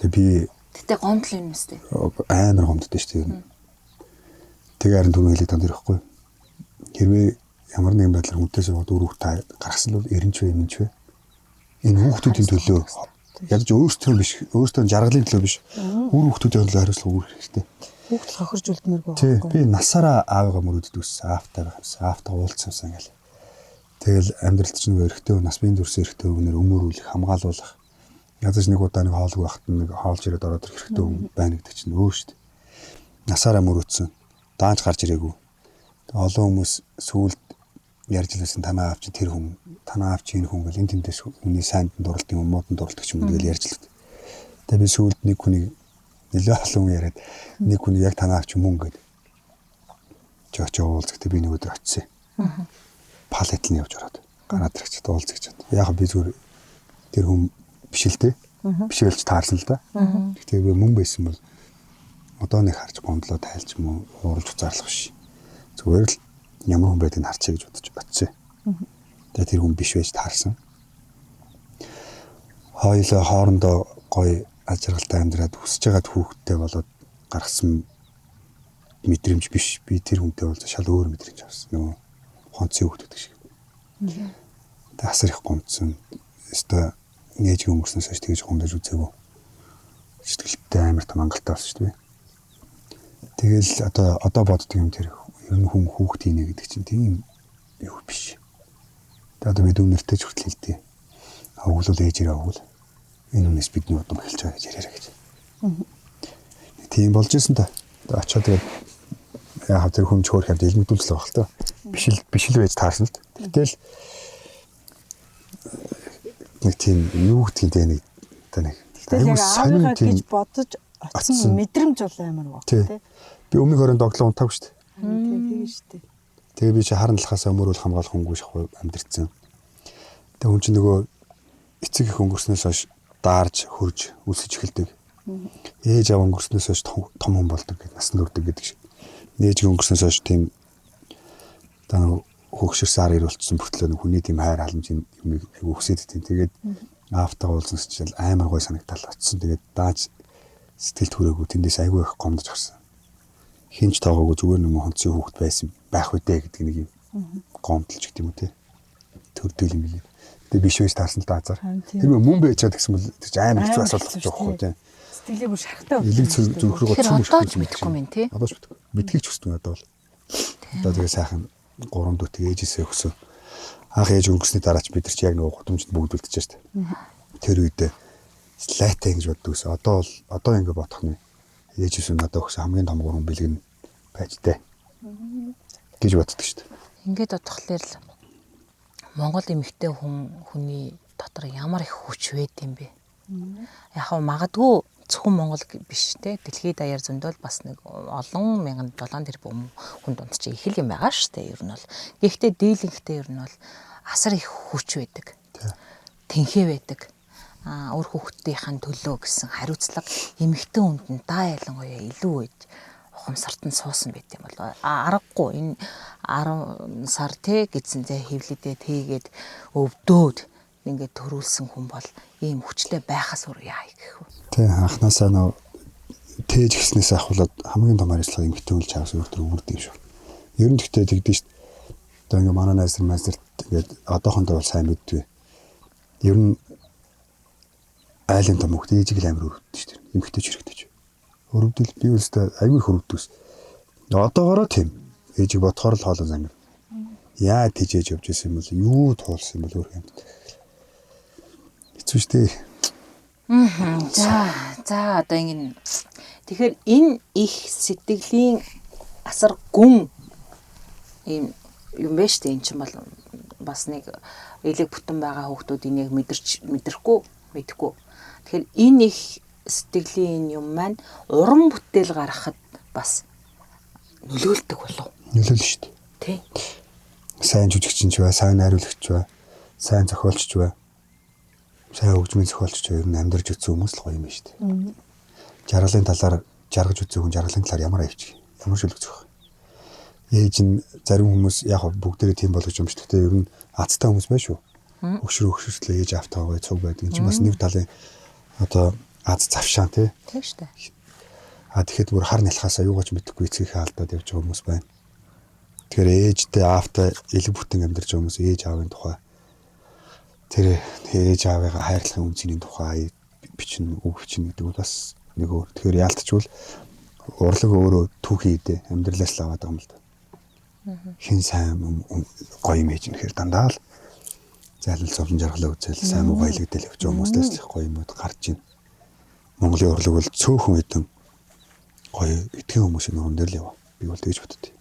тэгээ би Гэтэ гомдол юм өстэй. амар гомдтой шүү дээ. Тэгээ харин түрүү хэлээд танд ирэхгүй. Хэрвээ ямар нэгэн байдлаар хүнтэй суугаад үр хүүхдээ гаргасан бол эренч вэ, эмэнч вэ? Энэ хүүхдүүдийн төлөө ядаж өөрсдөө биш, өөрсдөө жаргалын төлөө биш, үр хүүхдүүдийн төлөө хариуцлага үүрэх хэрэгтэй. Хүүхд хохирж үлдмээргүй Тий, байхгүй. би насаараа аавыгаа мөрөдөд өссөн, аавтай байх юмсан, аавтайгаа уулзсан юмсан ингээл. Тэгэл амьдралд чинь нөгөө эрэгтэй хүн, нас биеийн зүрсэн эрэгтэй хүнээр өмөрүүлэх, хамгаалуулах. Ядаж нэг удаа нэг хоолгүй байхад нэг хоолж ирээд ороод ирэх эрэгтэй хүн байна гэдэг чинь өөр шүү дээ. Насаараа мөрөөдсөн. Даанч гарч ирээгүй. Тэг олон хүмүүс сүүлд ярьж лээсэн танаа аав чи тэр хүн, танаа аав чи энэ хүн гэл энэ тэндээс хүний сайнд нь дурлалт юм мууд нь дурлалт ч юм уу гэл ярьж л. Тэгээ би сүүлд нэг хүнийг нэлээ олон хүн яриад нэг хүн яг танаа аав чи мөн гэд. Чи очиж уулзах би нэг өдөр очив. Пал хэтлэн явж ороод гараад ирэх чи уулзах гэж. Яг би зүгээр тэр хүн биш л дээ. Биш байлж таарсан л да. Гэхдээ би мөн байсан бол одоо нэг харж гомдлоо тайлж юм уу ууралж уцаарлах биш. Зүгээр л ямар хүн байдгийг харчаа гэж бодож очив. Тэгээ тэр хүн биш байж таарсан. Хоёулаа хоорондоо гоё аз жаргалтай амьдраад хүсэж байгаад хүүхэдтэй болоод гаргасан мэдрэмж биш. Би тэр хүнтэй бол шал өөр мэдрэмж авсан. Нөгөө хонцын хүүхэд гэдэг шиг. Тэг асар их гомдсон. Өстой нээж өнгөрснөөс хойш тэгж гомдож үзээгүй. Сэтгэлдээ амар том хангалттай болсон шүү дээ. Тэгэл одоо боддог юм тэр ер нь хүн хүүхэд хийнэ гэдэг чинь тийм юу биш. Тэгээ одоо би дүүнэртэй ч хүртэл хэлдэг. Овглол ээжээрээ овгол. Энэ хүнээс бидний удам эхэлж байгаа гэж яриараа гэж. Тийм болж исэн та. Тэгээ очиод тэгээд яа тэр хүн чөөр хавд илмэгдүүлсэн байх л та. Биш л байж таарсан л. Гэтэл нэг тийм юу гэдгийг тэ нэг одоо нэг Тэгэл яг аавынхаа гэж бодож очсон мэдрэмж бол амар баг тий. Би өмнөх өрөөнд доглоо унтаагүй шүү дээ. Тийм шүү дээ. Тэгээ би чи харан талхаас өмөрүүл хамгаалах хүнгүй шахуу амьдэрсэн. Тэгээ хүн чинь нөгөө эцэг их өнгөрснөөс хойш даарж хөрж үлсэж эхэлдэг. Ээж аав өнгөрснөөс хойш том хүн болдог гэдэг насанд хүрдэг гэдэг шиг. Ээж өнгөрснөөс хойш тийм одоо нөгөө хөгшөрсөн ар ирүүлсэн бүртлөө нэг хүний тийм хайр халамжийн юмыг айгу өсөд тийм. Тэгээд аавтайгаа уулзсан чинь амар гой санагдал очсон. Тэгээд дааж сэтгэлд хүрээгүй тэндээс айгу их гомдож гарсан. Хинч тоогоогүй зүгээр нэг хонцын хүүхэд байсан байх үдэ гэдэг нэг юм гомдолч гэдэг юм уу те. Төрдөл юм билээ. Тэгээ биш байж таарсан л да азар. Тэр мөн байж чад гэсэн бол тэр чинь амар хэцүү асуудал болж байгаа байхгүй те. Сэтгэлээ бүр шарахтай Элэг зүрх рүү Тэгэхээр одоо ч мэдэхгүй мэн тий. Одоо ч мэдэхгүй. Мэдхийг ч хүсдэг одоо бол. Одоо тэгээ сайхан 3 дүүтэй ээжээсээ өгсөн. Анх ээж өнгөрсний дараа ч бид нар чи яг нөгөө гудамжинд бүгд үлдчихэж штэ. Тэр үедээ лайтай ингэж боддог гэсэн. Одоо бол одоо ингэ бодох нь ээжээс надад өгсөн хамгийн том гурван бэлэг нь байж тээ гэж боддог штэ. Ингээд бодохлоор л Монгол эмэгтэй хүний дотор ямар их хүч байд юм бэ? Яг хав магадгүй зөвхөн Монгол биш те дэлхийд даяар зөндөл бас нэг олон 1007 тэрбум хүн дунд чи их л юм байгаа шүү дээ ер нь бол. Гэхдээ дийлэнхтэй ер нь бол асар их хүч байдаг. Тэнхээ байдаг. Үр хүүхдийнхээ төлөө гэсэн хариуцлага эмэгтэй хүнд нь даа ялангуяа илүү байж ухамсарт нь суусан байт юм бол аргагүй энэ 10 сар те гэсэн зэ хэвлэдээ тийгээд өвдөөд ингээд төрүүлсэн хүн бол ийм хүчлээ байхаас өөр яа гэх вэ? Тэ анханасаа нөө тээж гиснээс ахуулаад хамгийн том хариуцлага эмэгтэй хүн чаас өөр төр үрдэг юм шиг. Ер нь гэхдээ тэгдэж шít. Одоо ингээ манай найз нар майзарт ингээд одоохондоо бол сайн мэддгүй. Ер нь айлын том хүүхд ээжийг л амар өрөвддөг шít. Эмэгтэй ч хэрэгтэй ч. Өрөвдөл би үстэй аягүй их өрөвддөг. Одоогороо тийм. Ээжийг бодохоор л хоолой зангир. Яа тийж ээж явж исэн юм бол юу туулсан юм бол өөр юм. Хэцүү шттэ. За одоо ингэ. Тэгэхээр энэ их сэтгэлийн асар гүн ийм юм байна штэ. Энэ чинь бол бас нэг элэг бүтэн байгаа хүүхдүүд энийг мэдрэхгүй мэдэхгүй. Тэгэхээр энэ их сэтгэлийн энэ юм маань уран бүтээл гаргахад бас нөлөөлдөг болов. Нөлөөлнө штэ. Тий. Сайн жүжигчин ч бай, сайн найруулагч бай, сайн зохиолч бай. Сайн хөгжмийн зохиолч ч ер нь амьдарч үзсэн хүмүүс л гоё юм байна шүү дээ. Жаргалын талаар жаргаж үзсэн хүн жаргалын талаар ямар авчих, ямар шүлэг зөх. Ээж нь зарим хүмүүс яг бүгдээрээ тийм болгож юм шиг. Гэхдээ ер нь азтай хүмүүс байна шүү. Өгшөр өгшөртлөө ээж автаагаа цуг байдаг. Энэ чинь бас нэг талын одоо аз завшаан тий. Тийм шүү дээ. А тэгэхэд бүр хар нялхаасаа юугаач мэдэхгүй эцгийнхээ алдаад явж байгаа хүмүүс байна. Тэгэхээр ээжтэй аавтай элэг бүтэн амьдарч байгаа хүмүүс ээж аавын тухай тэр ээж аавыгаа хайрлахын үнцний тухай бичнэ, үг бичнэ гэдэг бол бас нэг өөр. Тэгэхээр яалтчвал урлаг өөрөө түүхий идэ амьдралаас л аваад байгаа юм л да. Хин сайн гоё юм ээж нэхэр дандаа л зайлал зовлон жаргалаа үзэл сайн муу баялагдэл явж байгаа хүмүүстээс л их гоё юмуд гарч ийн. Монголын урлаг бол цөөхөн хэдэн гоё итгэн хүмүүсийн нуруунд дээр л яваа. Би бол тэгж боддتي.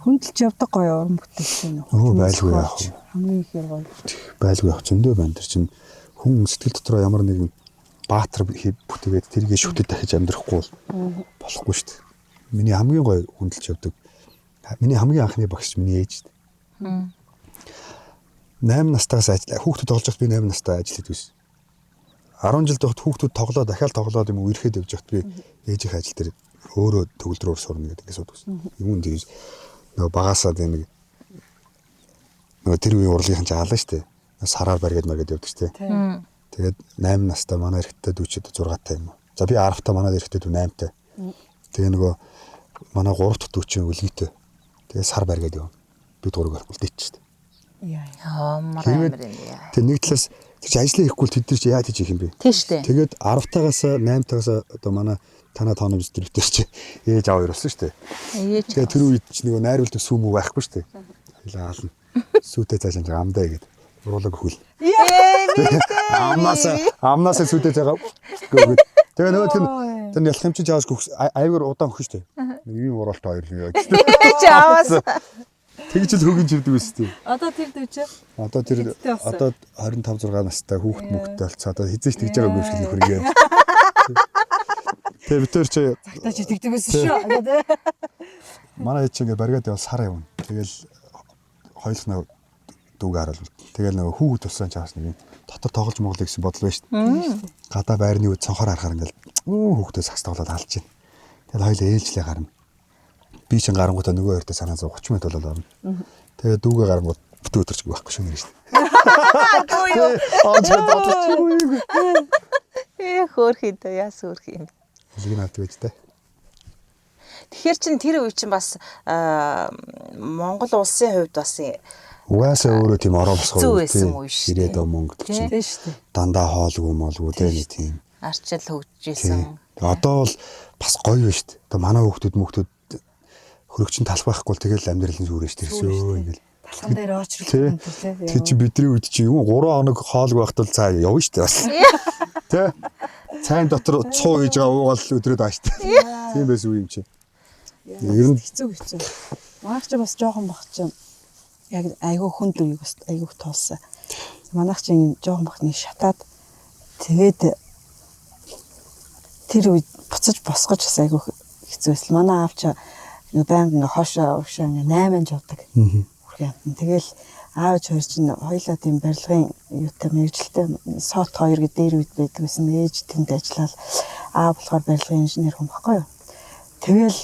Хүндэлж явдаг гоё уран бүтээлч юм уу? Байлгүй яах вэ? Хамгийн ихээр гоё. Байлгүй яах зөндөө байна. Тэр чинь хүн сэтгэл дотроо ямар нэгэн баатар бүтээгээд тэргээ шүтэж дахиж амьдрахгүй бол болохгүй шүү дээ. Миний хамгийн гоё хүндэлж явдаг. Миний хамгийн анхны багш миний ээж шүү дээ. 8 настайгаас ажил хүүхдүүд тоглож байхад би 8 настай ажил хийдэг байсан. 10 жил байхад хүүхдүүд тоглоо дахиад тоглоод юм үерхэд явж байхад би ээжийнхээ ажил дээр өөрөө төгөлдрөөр сурна гэдэг ингээд суудаг байсан. Юм тэгж нөгөө багасаа тийм нэг нөгөө тэр үеийн урлагийн чинь алан штэ. Сараар бариад маргаад явдаг штэ. Тэгээд 8 настай манай эрэгтэй дүү чи 6 таа юм уу. За би 10 та манай эрэгтэй дүү 8 таа. Тэгээ нөгөө манай 3 дахь дүү чинь өлгийтэй. Тэгээ сар барьгаад явна. Бид гурыг үлдээчих шүү дээ. Ямар Хэрвээ- амар юм яа. Тэгээ нэг талаас тэр чи ажлаа хийхгүй л тэд нар чи яаж хийж хийх юм бэ? Тийм шүү дээ. Тэгээд 10 тагаас 8 тагаас одоо манай танаа тооны биз тэр чи ээж аав хоёр болсон шүү дээ. Ээж. Тэгээ тэр үед чи нөгөө найруулдаг сүү мүү байхгүй шүү дээ. Хоёлаа аална. Сүүтэй цааш энэ амдаа гээд уруулаг хөл. Амнаас амнаас сүүтэй цаагаа гөөд. Тэгээ нөгөө тэр тэр ялах юм чи жааш гүхс аягаар удаан хөх шүү дээ. Нэг ийм уруулт хоёр л яа гэсэн. Ээж аваас. Тэгж л хөгөн чивдэг үстэй. Одоо тэр дүү чи Одоо тэр Хэдтэй болсон? одоо 25 6 настай хүүхэд мөхтэй болцоо одоо хизээч тэгж байгаагүй юм шиг нөхөр гээ. Тэгээ бид тэр чи таж итгэдэг байсан шүү. Гэдэг. манай ээж ингээ бариад явал сар явна. Тэгэл хоёулах нөө дүүг харуул. Тэгэл нөгөө хүүхэд болсон чаас нэг юм дотор тоглож моглоо гэсэн бодол байж шүү дээ. Гадаа байрны үед цонхоор харахаар ингээл өө хүүхдээ сас тоглоод алж байна. Тэгэл хоёулаа ээлжлээ гарна. Би чинь гарангуудаа нөгөө хоёртой санаа зов 30 минут болоод орно. Тэгээ дүүгээ гарангууд бүтэн өдөрч байхгүй шүү нэр шүү дээ. Дүү юу? Аа чи бодож юу. Ээ хөөх юм даа яас хөөх юм. Хэлийг нь авдаг байж таа. Тэгэхээр чин тэр үе чинь бас аа, Монгол улсын хувьд бас Угаасаа өөрөө тийм ороо босгоо. Хэцүү байсан үе шүү дээ. 90-ад он мөнгө чинь Тийм шүү дээ. дандаа хоолгүй молгүй те нэг тийм. арчил Тийм. хөгжижсэн. Тэгээ Одоо бол бас гоё байна шүү дээ. Одоо манай хүүхдүүд мөхтүүд хөрөгчин талах байхгүй л тэгэл амьдралын сүрэж тэрсөө ингээл. Талхан дээр очрол Тэ. юм тий. Тэг чи бидний үед чи юм 3 хоног хоолгүй байхад бол цаа явна шүү дээ бас. Тэ. Цайн дотор цуу хийж байгаа уугаал өдрөөд байгаа шүү дээ. Тийм байсан үе юм чи. Ер нь хэцүү хэцүү. Манайх чи бас жоохон бах чи яг айгүй хүнд үеийг бас айгүй туулсан. Манайх чи ингэ жоохон бах нэг шатаад тэгээд тэр үед буцаж босгож бас айгүй хэцүү байсан. Манай аав чи ингээ байнга ингээ хоошоо урагшаа ингээ 8 жуудаг. Хүрхэн амтан. Тэгэл аав ээж хоёр чинь хоёлаа тийм барилгын юутай мэрэгжилтэй сот хоёр гэдэг дээр үед байдаг байсан. Ээж тэнд ажиллаад аав болохоор барилгын инженер хүн баггүй юу. Тэгэл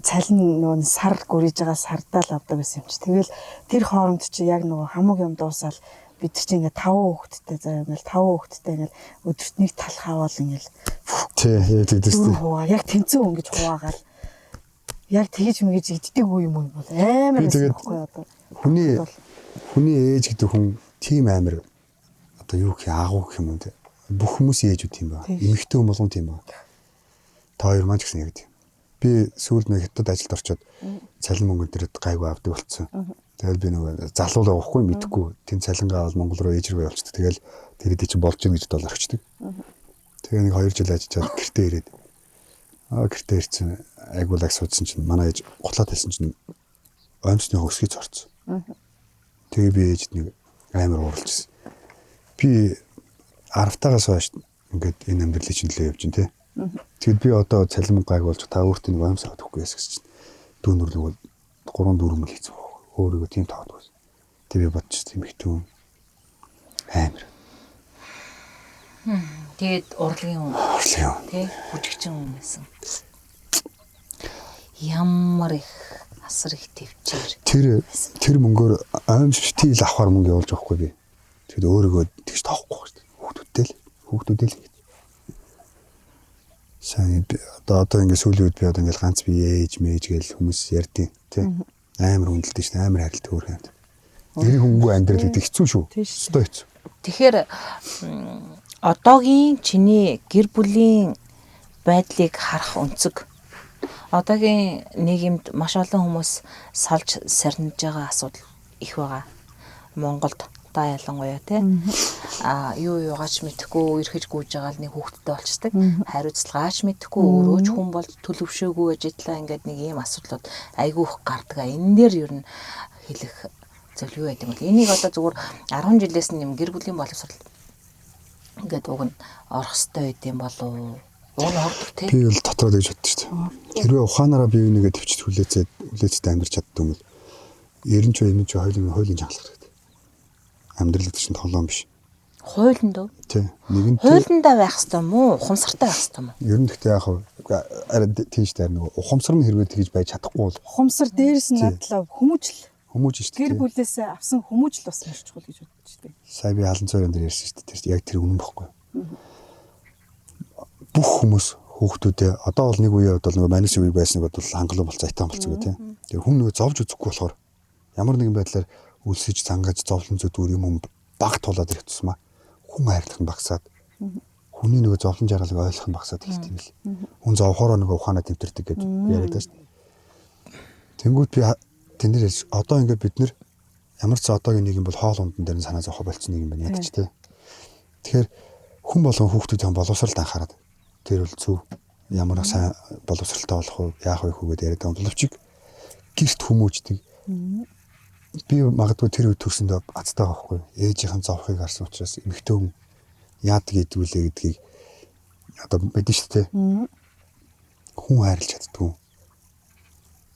цалин нөгөө сар гүрийж байгаа сардаа л авдаг байсан юм чи. Тэгэл тэр хооронд чи яг нөгөө хамаг юм дуусаал бид нар чи ингээ таван хүүхэдтэй заяа ингээл таван хүүхэдтэй ингээл өдөрт нэг талх аваал ингээл тий тэгдэг шүү дөрөв дээ. хуваа яг тэнцэн өнгөж хуваагаал яг тэгж мэгэж иддэг үе юм уу бол амар Би байсан тэгээд байхгүй одоо. Хүний хүний ээж гэдэг хүн тийм амар одоо юу гэх агуу гэх юм уу те. Бүх хүмүүсийн ээжүүд тийм байна. Тийм. Эмэгтэй хүн болгон тийм байна. Та хоёр маань ч гэсэн яг тийм. Би сүүлд нэг хятад ажилд орчоод цалин мөнгө дээрээ гайгүй авдаг болцсон. Тэгэл би нөгөө залуулаа явахгүй мэдэхгүй. Тэнд цалингаа авал Монгол руу ээж рүү явуулчихдаг. Тэгэл тэр хэдий чинь болж гин гэж доллар орчдөг. Тэгээ нэг 2 жил ажиллаад гэртээ ирээд аа гэртээ ирсэн айгуулаг суудсан чинь манай ээж гутлаа тавьсан чинь оймсны өсгий зорцсон. Тэгээ би ээжд нэг амар ууралжсэн. Би 10 тагаас хойш ингээд энэ амьдралын чинь төлөө явж байна те. Тэгэд би одоо цалин мөнгө гайг болж та өөртөө нэг оймс авах өгөхгүй яс гэж чинь. Дүү нүрлэг бол 3 4 мөл хийсэн баг. Өөрийгөө тийм тоодгүй. Тэг би бодчих тийм их түүн амар Тэгээд урлагийн хүн уурлаа юм. тий бүжигчин хүн байсан. Ямар их асар их төвчээр. Тэр тэр мөнгөөр оймс битгий л авахар мөнгө явуулж авахгүй би. Тэгэд өөрийгөө тэгж тоохгүй шүү дээ. Хүүхдүүдтэй л хүүхдүүдтэй л ингэж. Сайн би одоо одоо ингэ сүүлийн үед би одоо ингэ ганц би ээж мэж гээл хүмүүс ярьдیں۔ Тэ. Амар хүндэлдэг шин амар харилт өөр юм. Гэрийн хүмүүгүй амьдрал гэдэг хэцүү шүү. Тийм шүү. Өстой хэцүү. Тэгэхээр м, одоогийн чиний гэр бүлийн байдлыг харах өнцөг одоогийн нийгэмд маш олон хүмүүс салж сарниж байгаа асуудал их байгаа. Монголд та ялангуяа тий. А юу юугаач мэдэхгүй эрхэж гүйж байгаа л нэг хүүхэдтэй болчдөг. Хариуцлагаач мэдэхгүй өөрөө ч хүн болж төлөвшөөгүй байж итлаа ингээд нэг ийм асуудлууд айгүй их гардаг. Энэ дээр ер нь хэлэх зүйл юу байдаг юм бол энийг одоо зүгээр 10 жилээс нь юм гэр бүлийн боловсрал ингээд уг нь орох ёстой байд юм болов уу? Уг нь ордог тий. Би бол дотроо тэгж боддог шүү дээ. Хэрвээ ухаанаараа бие бинийгээ төвчд хүлээцээд хүлээцтэй амьдрч чаддаг юм бол 90 ч 90 ч хоёулын хуулийн чангалах хэрэгтэй. Амьдрал гэдэг чинь толоон биш. Хуулинд үү? Тэ. Нэгэнт Хуулиндаа байх ёстой юм уу? Ухамсартай байх ёстой юм уу? ер нь гэхдээ яг хав арай тийм шүү дээ нөгөө ухамсар нь хэрвээ тэгж байж чадахгүй бол Ухамсар дээрс нь Тий. надлаа хүмүүжил. Хүмүүж шүү Гэр дээ. бүлээс авсан хүмүүжил бас маш чухал гэж бодож штэ. Сая би халан цорын дээр ярьсан шүү дээ. Тэр яг тэр үнэн бохгүй. Бүх хүмүүс хүүхдүүдээ одоо бол нэг үеийн хувьд бол нөгөө манис үе байсныг бол хангалуун болцсон, айтан болцсон гэх тийм. Тэр хүн нөгөө зовж үзэхгүй болохоор ямар нэгэн байдлаар үлсэж зангаж зовлон зүдгүүр юм юм баг тулаад ирэх тусмаа хүн хайрлах нь багасаад хүний нөгөө зовлон жаргалыг ойлгох нь багасаад эхэлт юм л. Хүн зовхороо нөгөө ухаанаа тэмтэрдэг гэж яриад байна шүү дээ. Тэнгүүд би тэн дээр хэлж, одоо ингээд бид нэр ямар ч одоогийн нийгэм бол хоол ундан дээр нь санаа зовхоо болцсон нийгэм байна ядч тий. Тэгэхээр хүн болгон хүүхдүүдийн боловсралд анхаарат. Тэр бол зөв ямар сайн боловсралтай болох уу, яах вэ хүү гэдээ яриад байгаа боловч гэрт хүмүүждэг. Би магадгүй тэр үед төрсөндөө азтай байхгүй. Ээжийнхэн зовхыг харсан учраас эмэгтэй хүн яадаг гэдгүүлээ гэдгийг одоо мэдэн шүү дээ. Хүн хайрлаж чаддгүй.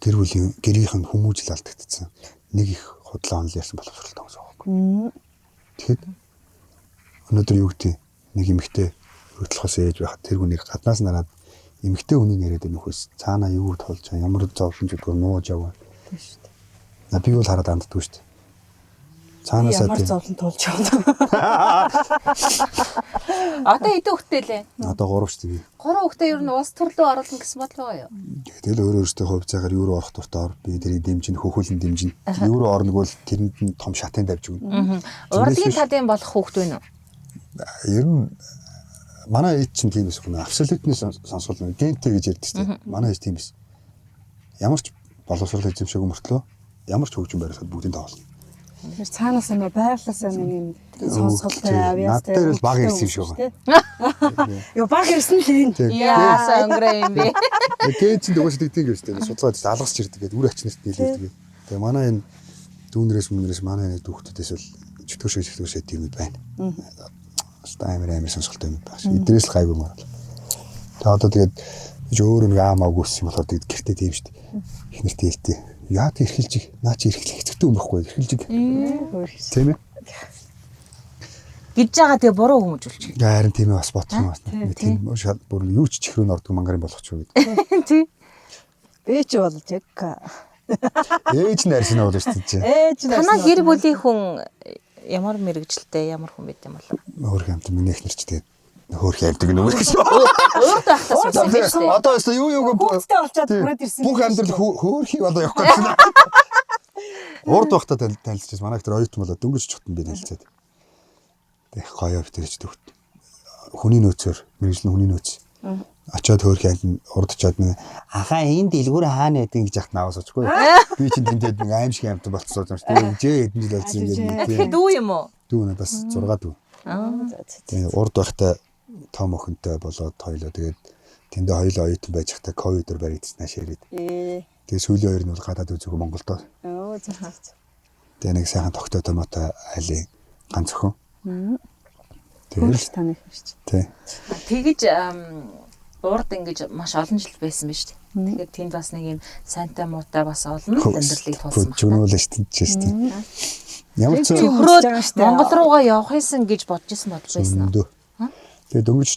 Гэр бүлийн гэрийнх нь хүмүүжил алдагдсан. Нэг их худлаа онол ярьсан боловсралтай хүмүүс байхгүй. Тэгэхэд өнөөдөр юу гэдэг нэг эмэгтэй хөтлөхөөс ээж байхад тэр хүнийг гаднаас нараад эмэгтэй хүний яриад нөхөөс цаанаа юу тулж байгаа ямар зовлон зүдгүүр нууж яваа. Тийм шүү дээ. На би бол хараад анддгүй шүү дээ. Цаанаасаа Ямар тийм зовлон тулж явна. Одоо хэдэн хүүхдтэй лээ? Одоо 3 шүү дээ. Гурван хүүхдээ ер нь улс төрлөө оруулна гэсэн бодлого юу? Тэгэл өөр өөртөө хувь цагаар юу руу орох дуртай ор. Би тэрийг дэмжин, хөхүүлэн дэмжин. Юу руу орно бол тэрэнд нь том шатын тавьж өгнө. Урлагийн талын болох хүүхд байна уу? Ер нь манай ээж чинь тийм байсан юм. Абсолютны сонсгол нэг гентэй гэж ярьдаг шүү дээ. Манай ээж тийм байсан. Ямар ч боловсрол эзэмшээгүй мөртлөө ямар ч хөгжим бариад бүгдийг тоолно. Тэгэхээр цаанаас нь байглаасаа нэг юм сонсголтой Тийм. авьяастай. Над дээр л баг ирсэн юм шиг байна. Йоо баг ирсэн л энэ. Тийм. Яасан өнгөрөө юм бэ? Ген чинь угаасаа тэгдэг юм шүү дээ. Судалгаа хийж алгасч ирдэг гэдэг үр ач нарт нийлүүлдэг. Тэгээ манай энэ дүүнрээс мүнрээс манай энэ дүүхтүүдээс бол чөтгөр шиг чөтгөр шиг тийм юм байна. Хаста амар амар сонсголтой юм байна. Эдрээс л гайгүй маа. Тэгээ одоо тэгээд чи өөрөө нэг аам аагүй юм болохоор тэгээд гэртээ тийм шүү дээ. Их нэртэй хэлтий. Яа тэг эрхэлж наа чи эрхлэх хэцэгтэй юм байхгүй эрхэлж. Тийм ээ. Гэж байгаа тэгээ буруу хүмүүжүүлчих. Харин тийм ээ бас бодох юм бас. Тийм бүр юу ч чихрүү н ордог мангарын болох ч үү гэдэг. Тий. Ээж бол яг Ээж нь арьсан бол шүү дээ. ээж нь Танаа гэр бүлийн хүн ямар мэрэгжилтэй ямар хүн байт юм бол? Хөөх амт миний их нэрч тэгээд хөөх амтг нүгэр гэж. Урд байхдаа суусан юм шүү дээ. Одоо өстө юу юу Хүүхдтэй болчоод хүрээд ирсэн. Бүх амьдрал хөөхий болоо явах гэсэн. Урд байхдаа танилцчихсан. Манай их тэр оюутан болоо дөнгөж чухтан би танилцаад. Тэг гоё битэрч төгт. Хүний нөөцөөр мэрэгжил нь хүний нөөц. Очоод хөөхий амт нь урд очоод нэг ахаа энэ дэлгүүр хаана байдаг гэж яхад наваас очихгүй. Би чинь тэнтэд нэг аим шиг амт болцсон юм шүү дээ. Жээ хэдэн жил болсон юм гээд. Тэгэхээр дүү юм уу? Дүү надаас 6 дүү. Тэгээ урд байхдаа том охинтой болоод хоёлоо тэгээд тэндээ хоёлоо оюутан байж байхдаа ковидор баригдсан нааш ирээд. Тэгээ сүүлийн хоёр нь бол гадаад үзээгөө Монголдоо. Оо зөв зөв. Тэгээ нэг сайхан тогтоо томоотой айлын ганц охин. Тэгэл Хөрч таних юм шиг. тий. Тэгэж урд ингэж маш олон жил байсан биз дээ. Тэгэхээр тэнд бас нэг юм сайнтай муутай бас олон л амьдралыг туулсан байна. Жүнүүлээ шүү дээ шүү дээ. Ямар ч Хөрөөд байгаа шүү дээ. Монгол руугаа явах юмсан гэж бодож исэн бодол байсан уу? зөндөө. Тэгээ дөнгөж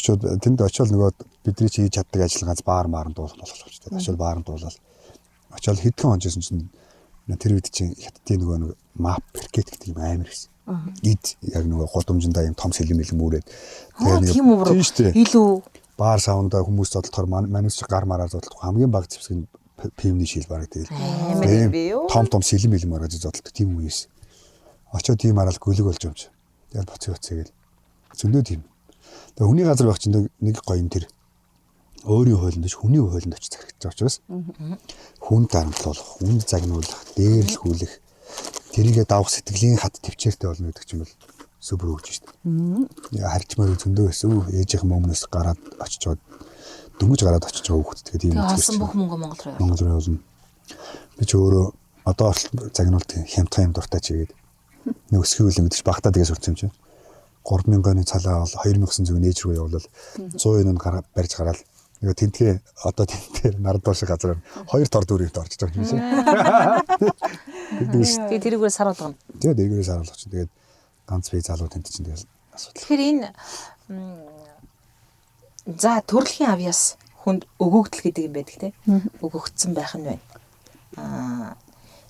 очиод тэнд очиод нөгөө бидний чи хийж чаддаг ажил ганц баар маарн дуулах болох ч гэдэг. Очиод баарн дуулал. Очиод хэдхэн он жисэн чинь тэр үед чинь хятадын нөгөө нэг мап перкет гэдэг юм амар байсан. Эд яг нөгөө гудамжиндаа юм том сэлэм мэлэм үүрээд Аа тийм үү? Тийм шүү дээ. Илүү Баар савндаа хүмүүс зодтолдохоор манус чи гар мараар зодтолдох хамгийн бага зэвсэг нь пивний шил бараг тэгэл. Амар Тийм юм бэ юу? Том том сэлэм мэлэм гаргаж зодтолдог тийм үе байсан. Очоод тийм араал гөлөг болж юм чи. Тэгэл буцаа буцаа гэл. Зөндөө тийм. Тэгээ хүний газар байх чинь нэг гоё юм тэр өөрийн хойлонд биш хүний хойлонд очиж захирагдаж байгаа учраас хүн дарамтлуулах, хүнд загнуулах, дээрлэхүүлэх тэрийгэ давах сэтгэлийн хат төвчээртэй болно гэдэг чинь бол супер хөгж шүү дээ. Харчмаар зөндөө байсан. Ээжийнхэн өмнөөс гараад очиж байгаа дөнгөж гараад очиж байгаа хүүхэд тэгээд ийм Тэгээ үзсэн олсон бүх мөнгө Монгол руу явуулсан. Монгол руу явуулна. Би ч өөрөө одоо хүртэл загнуулт хямдхан юм дуртай чигээд нэг өсгий үл гэдэг чи багтаа тэгээ сурсан юм чинь. 3000-ны цалаа бол 2900 нээж рүү явуулал 100 нь гараа барьж гараал нөгөө тентгээ одоо тентгээр нард доош газар хоёр тор дүүрэгт орж байгаа юм шиг. Тэгээ тэрүүгээр сар болгоно. Тэгээд эргээрээс харуулах чинь тэгээд ганц бие залуу тент чинь тэгэл асуудал. Тэгэхээр энэ за төрөлхийн авьяас хүнд өгөгдөл гэдэг юм байдаг те. Өгөгдсөн байх нь байна. Аа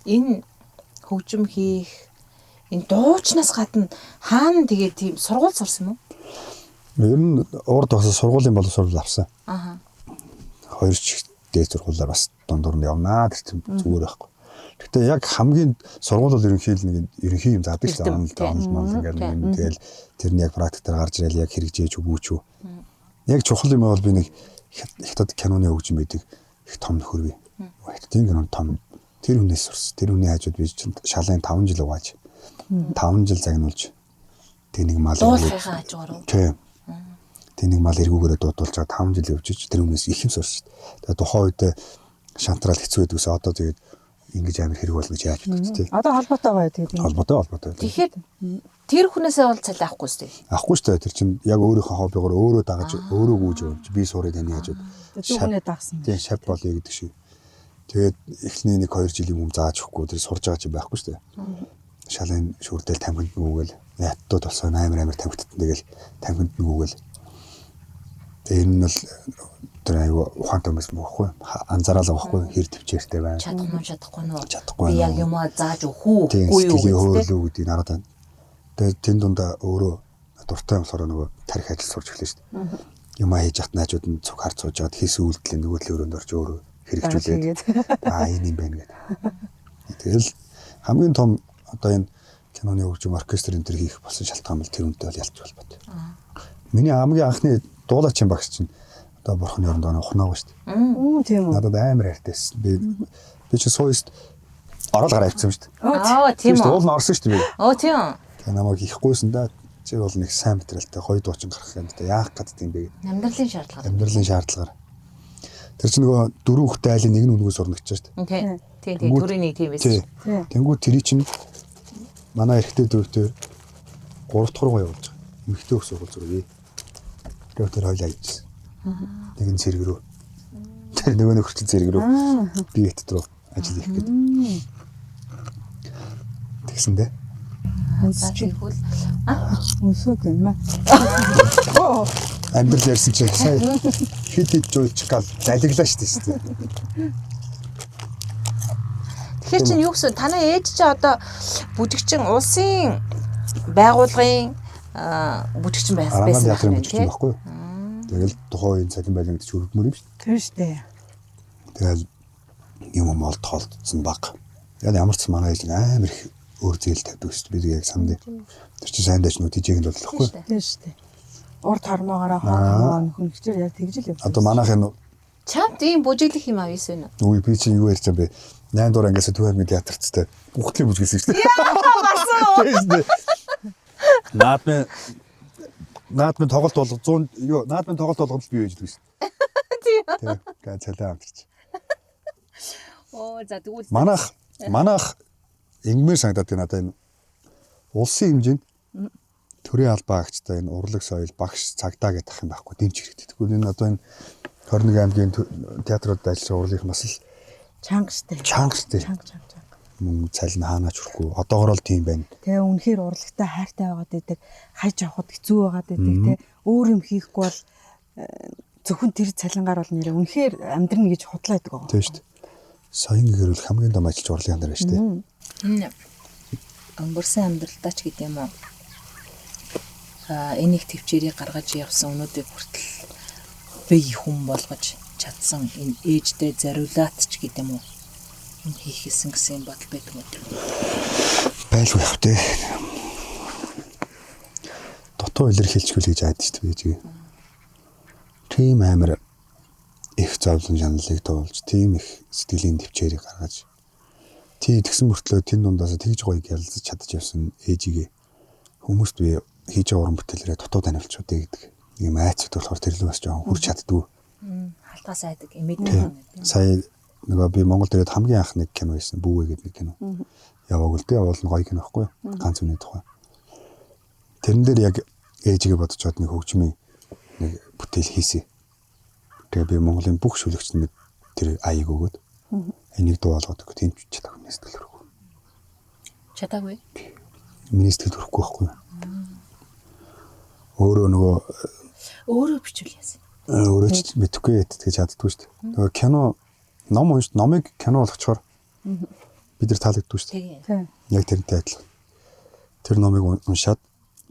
Энэ хөгжим хийх энэ дуучнаас гадна хаана тэгээ тийм сургууль сурсан юм уу? Ер нь урд бас сургуулийн боловсрол авсан. Аха. Хоёр ч дээд сургуулиар бас дундуур нь явнаа тэр чинь зүгээр байхгүй. Гэхдээ яг хамгийн сургууль бол ерөнхий л нэг ерөнхий юм заадаг шүү дээ. Эрдэм, тий. Онол мол ингээд нэг юм тэгэл тэр нь яг практик дээр гарч ирэл яг хэрэгжээж үгүй ч үү. Яг чухал юм бол би нэг хятад киноны хөгжим байдаг их том нөхөр би. Хятадын кинонд том тэр хүнээс сурсан. Тэр хүний хажууд би чинь шалын 5 жил угааж 5 жил загнуулж тэг нэг мал Дуулахынхаа хажуугаар уу? Тийм. Тэг нэг мал эргүүгээрээ дуудуулж байгаа 5 жил явж ич тэр хүнээс их юм сурч. Тэгээ тухайн үед шантраал хэцүү байдаг ус одоо тэгээд ингэж амар хэрэг болно гэж яаж бодчих тий. Одоо холбоотой гоё тэгээд. Холбоотой холбоотой. Тэгэхээр тэр хүнээсээ бол цалин авахгүй шүү дээ. Авахгүй шүү дээ. Тэр чинь яг өөрийнхөө хоббигоор өөрөө дагаж өөрөө гүйж явж би сурыг таны хажууд Дүүгнээ дагсан. Тийм шав болъё гэдэг шиг. Тэгээд эхний 1 2 жилийн өмнө зааж өгөхгүй тэр сурж байгаа чинь байхгүй шүү дээ. Шалын шүрдэл тамхинд нүгэл хаттууд болсон амар амар тамхитд тэгэл тамхинд нүгэл. Тэгээд энэ нь бол тэр аюу ухаантай хүмүүс мөхгүй анзаараад байгаа байхгүй хэр төвчээртэй байна. Чадах нь чадахгүй нь уу? Чадахгүй Би нь яг уу? юм аа зааж өгөх үү, Тийм үгүй юу сэтгэлийн гэж тэ. хөөрлөө гэдгийг хараад байна. Тэгээд тэн дундаа өөрөө дуртай юм болохоор нөгөө тарих ажил сурч эхлэв шүү дээ. Юм хийж яхад наажууд нь цуг хард суужгаад хийсэн үйлдэл нөгөө талын өрөөнд орж өөрөө хэрэгжүүлээд аа энэ юм байна гэдэг. Тэгэл хамгийн том одоо энэ киноны хөгжим оркестр энэ төр хийх болсон шалтгаан бол тэр үнтэй бол ялч холбоотой. Миний хамгийн анхны дуулаачин багш чинь одоо бурхны оронд ухнаагүй шүү дээ. Үу тийм үү. Надад амар хайртайсэн. Би чи сууст орол гараа авчихсан шүү дээ. Аа тийм Тийм үү? Уул үү. нь орсон шүү дээ би. Оо тийм үү. Тэгээ намайг ихэхгүйсэн да. Чи бол нэг сайн материалтай гоё дуучин гарах юм да. Яах гээд тийм бэ гэдэг. Амьдралын шаардлага. Амьдралын шаардлагаар. Тэр чинь нөгөө дөрөв хүүхдээ айлын нэг нь өнгөө сурна гэж шүү дээ. Тийм. Тийм тийм төрийн нэг тийм Тий. байсан. Тий. Тэнгүү тэрий чинь манай эрэгтэй дүүтэй 3 дахь руугаа явуулж байгаа. Эмэгтэй хөх сургууль зуръя. Тэр тэр хоёлаа хийжсэн. Нэг нь цэрэг рүү. Тэр нөгөө нөхөр чинь цэрэг рүү. Би хятад руу ажил хийх гээд. Тэгсэн дээ. За тэгвэл Өсөг юм аа. Амьдрал ярьсан чинь сая хит хит жуулчих гал залгилаа шүү дээ. тэгэхээр чинь юу гэсэн танай ээж чи одоо бүжигчин улсын байгууллагын бүжигчин байсан Араман байсан театрын байх бүжигчин нь тий. байхгүй юу? Тэгэл тухайн үеийн цалин байлын гэдэг чинь өргөмөр юм шүү дээ. Тэр шүү дээ. Тэгэл юм юм ол тоолдсон баг. Яг ямар ч манай ээж амар их өөр зээл тавьдаг шүү дээ. Би яг санд. Тэр чинь сайн дайч нүү тижээг нь болохгүй. Тэр шүү дээ. Урд хормоогоороо хоо хормоо нөхөн хичээр яг тэгж л явсан. Одоо манайх энэ Чамд ийм бүжиглэх юм авъяасан уу? үгүй би чинь юу ярьж байгаа юм бэ? 8 дугаар ангиас Төв аймгийн театрцтай бүгдлийг бүжгэлсэн шүү дээ. Тийм шүү дээ. Наадмын наадмын тоглолт болго 100 юу наадмын тоглолт болгонд л би байж байдаг шүү дээ. Тийм. Тийм. Цалин амтэрч. Оо за тэгвэл Манайх манайх ингэмээр санагдаад байна надад энэ улсын хэмжээнд төрийн албаа агчтай энэ урлаг соёл багш цагдаа гэдэг ах юм байхгүй дэмжих хэрэгтэй. Тэгвэл энэ одоо энэ 21 аймгийн театрууд ажиллаж байгаа урлагийнх бас л Чанга шүү дээ. чанга шүү дээ. Чанга чанга чанга. Мөн цалин хаанач хүрэхгүй. Одоогор л тийм байна. Тэгээ үнэхээр урлагтай хайртай байгаад байдаг, хайж авахд хэцүү байгаад байдаг те. Өөр юм хийхгүй бол зөвхөн тэр цалингаар бол нэрээ үнэхээр амьдрна гэж худлаа байдаг байгаа. Тийм шүү дээ. Соён гэрүүл хамгийн том ажиллаж урлагийн нар байна шүү дээ. Энэ өнгөрсөн амьдралдаа ч гэдэг юм уу. Аа энийг төвчээрийг гаргаж явсан өнөөдөр хүртэл бие хүн болгож чадсан энэ ээждээ зориулаад ч гэдэг юм уу. Юм хийх гэсэн гэсэн бодол байдаг юм. Байлгүй явах дээ. Дутуу илэрхийлчихвэл гэж айдаж шүү дээ би. Тийм амар их зовлон шаналлыг туулж, тийм их сэтгэлийн төвчээрийг гаргаж тий тэгсэн мөртлөө тэн дундаас тэгж гоё гялзаж чадаж явсан ээжигээ хүмүүст би хийж байгаа уран бүтээлээрээ дутуу таниулчих үү гэдэг юм айцд болохоор тэр л бас жоохон хүрч чаддгүй. Халтаас айдаг эмээд Тийм. Сая нөгөө би Монгол дээрээ хамгийн анх нэг кино хийсэн Бүүвэ гэдэг нэг кино. Яваагүй л дээ. Явуул нь гоё кино байхгүй юу? Ганц үний тухай. Тэрэн дээр яг ээжигээ бодож чад нэг хөгжмийн нэг бүтээл хийсэн. Тэгээ би Монголын бүх шүлэгчдэд тэр аяыг өгөөд энийг дуу болгоод өгөх тийм ч чадаагүй миний сэтгэл хөрөхгүй. Чадаагүй. Миний сэтгэл хөрөхгүй байхгүй юу? Өөрөө нөгөө Өөрөө бичвэл яасан. Өөрөө ч мэдэхгүй тэгж чаддгүй шүү дээ. Нөгөө кино ном унш номыг кино болгочоор Бид нар таалагддаг шүү дээ. Тийм. Яг тэрнтэй адилхан. Тэр номыг уншаад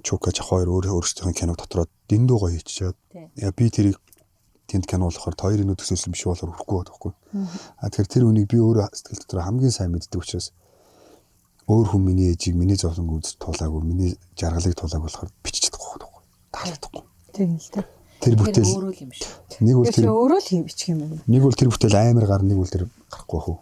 Чука Жах хоёр өөрөө өөрсдийнхөө киног дотроо дэндүү гоё хийчихээд яа би тэрийг тэнд кино болохоор хоёрын нүд төсөөлсөн биш болохоор өрөхгүй байгаа байхгүй. А тэгэхээр тэр үнийг би өөрөө сэтгэл дотроо хамгийн сайн мэддэг учраас өөр хүн миний ээжийг миний зовлонг үзэж тулаагүй, миний жаргалыг тулаагүй болохоор бичиж чадахгүй байхгүй. Таалагдахгүй. Тийм л дээ. Тэр бүтээл өөрөө л юм шиг. нэг бол Тэр тэр өөрөө л бичих юм байна. нэг бол тэр бүтээл амар гар нэг бол тэр гарахгүй бах уу.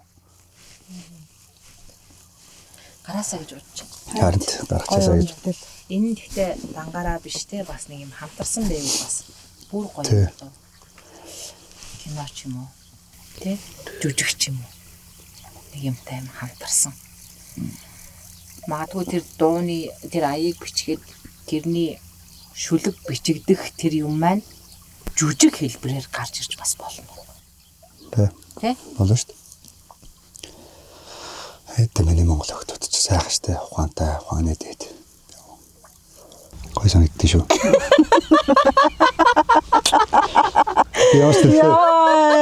Гараасаа гэж бодож байна. Харин гаргачихсаа гэж. Бүтээл. Энэ нь гэхдээ дангаараа биш те бас нэг юм хамтарсан байвал бас бүр гоё Тий. болж байгаа. Кино ч юм уу те жүжиг ч юм уу нэг юмтай юм хамтарсан. Магадгүй тэр дууны тэр аяыг бичгээд тэрний шүлэг бичигдэх тэр юм маань жүжиг хэлбэрээр гарч ирж бас болно. Тэ. Тэ? Болно шүү дээ. Хэдэн миний Монгол охтууд ч сайхан штэ ухаантай, ухааны дээд. Гой санагддээ шүү. Би ямар ч нэг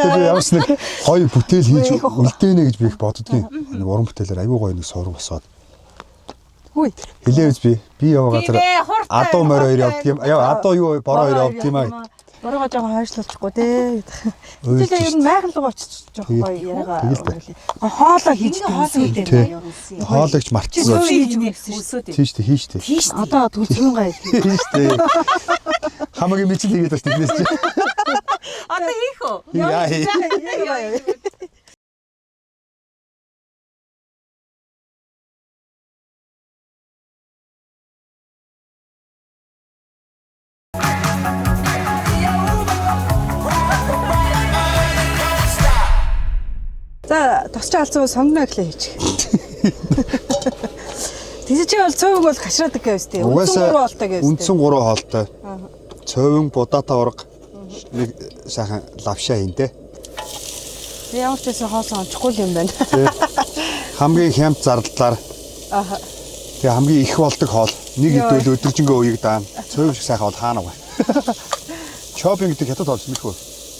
тэр би ямар ч нэг гоё бүтээл хийж үлдээнэ гэж би их боддгийн. Нэг уран бүтээлээр аюу гоё нэг сураг босоод. Үгүй. Хэлээвз би би яваа газар Тийм ээ, хурдан, адуу морь хоёр хурдан. явд юм. Яа адуу юу бороо хоёр явд юм аа. Бороо жоохон хойшлуулчихгүй дээ. Уйлж Тэгээ ер нь майхан руу очиж жоох Тэгэл. гоё яриагаа. Тэгэл дээ. Гоё хоолоо хийж Хоолоо хийдэг Тий. юм юу? Хоологч мартсан. Сүү хийж өгсөн шүү. Өсөөд. Тийш дээ хийж дээ. Тийш. Одоо тэгвэл цөөн гай. Тийш дээ. Хамаагийн мэд тэгээд бас тэгнээс чи. Одоо хийх үү? Яа хий. За тосч алдсан сонгоно гэхлээ хийчих. Тэгсэн чи бол цөөвөг бол хашраадаг гэвс тий. Үндсэн гурван хоолтой гэвс тий. Үндсэн гурван хоолтой. Цовин будаата урга нэг сайхан лавшаа хийн те. Би ямар ч байсан хоолсон ончихгүй л юм байна. Тэ. Хамгийн хямд зардлаар. Аха. Тэгээ хамгийн их болдог хоол. Нэг Йоо. идвэл өдөржингөө уяг даана. Цовин шиг сайхан хоол хаана вэ? Чопинг гэдэг хятад хоол мэдэх үү?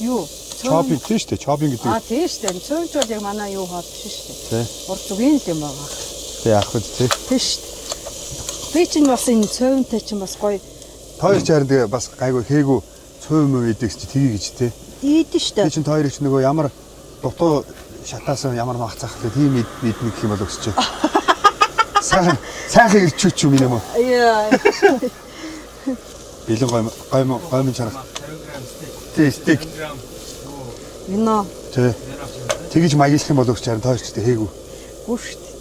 Юу? Чопинг тийм шүү дээ. Чопинг гэдэг. А тийм шүү дээ. Цөөнч бол яг манай юу хоол биш шүү дээ. Тэ. Урд зүгийн л юм байгаа. Тэг яах вэ тий? Тийм шүү дээ. Би чинь бас энэ цөөнтэй чинь бас гоё Тойр ч харин тэгээ бас гайгүй хээгүү цовин мөө идэг чи тгий гэж тий. ийдэн шүү Би дээ. чинь тойр ч нөгөө ямар дутуу шатаасан ямар мах цах вэ тийм идэх гэх юм бол өсч. Сайхан сайхан ирчүүч юм юм уу? Яа. Бэлэн гойм гойм гоймон чарах. Тий, стейк. Вино Тий. Тэгэж маягилах юм бол өсч харин тойр ч тий хээгүү. гүү шүү дээ.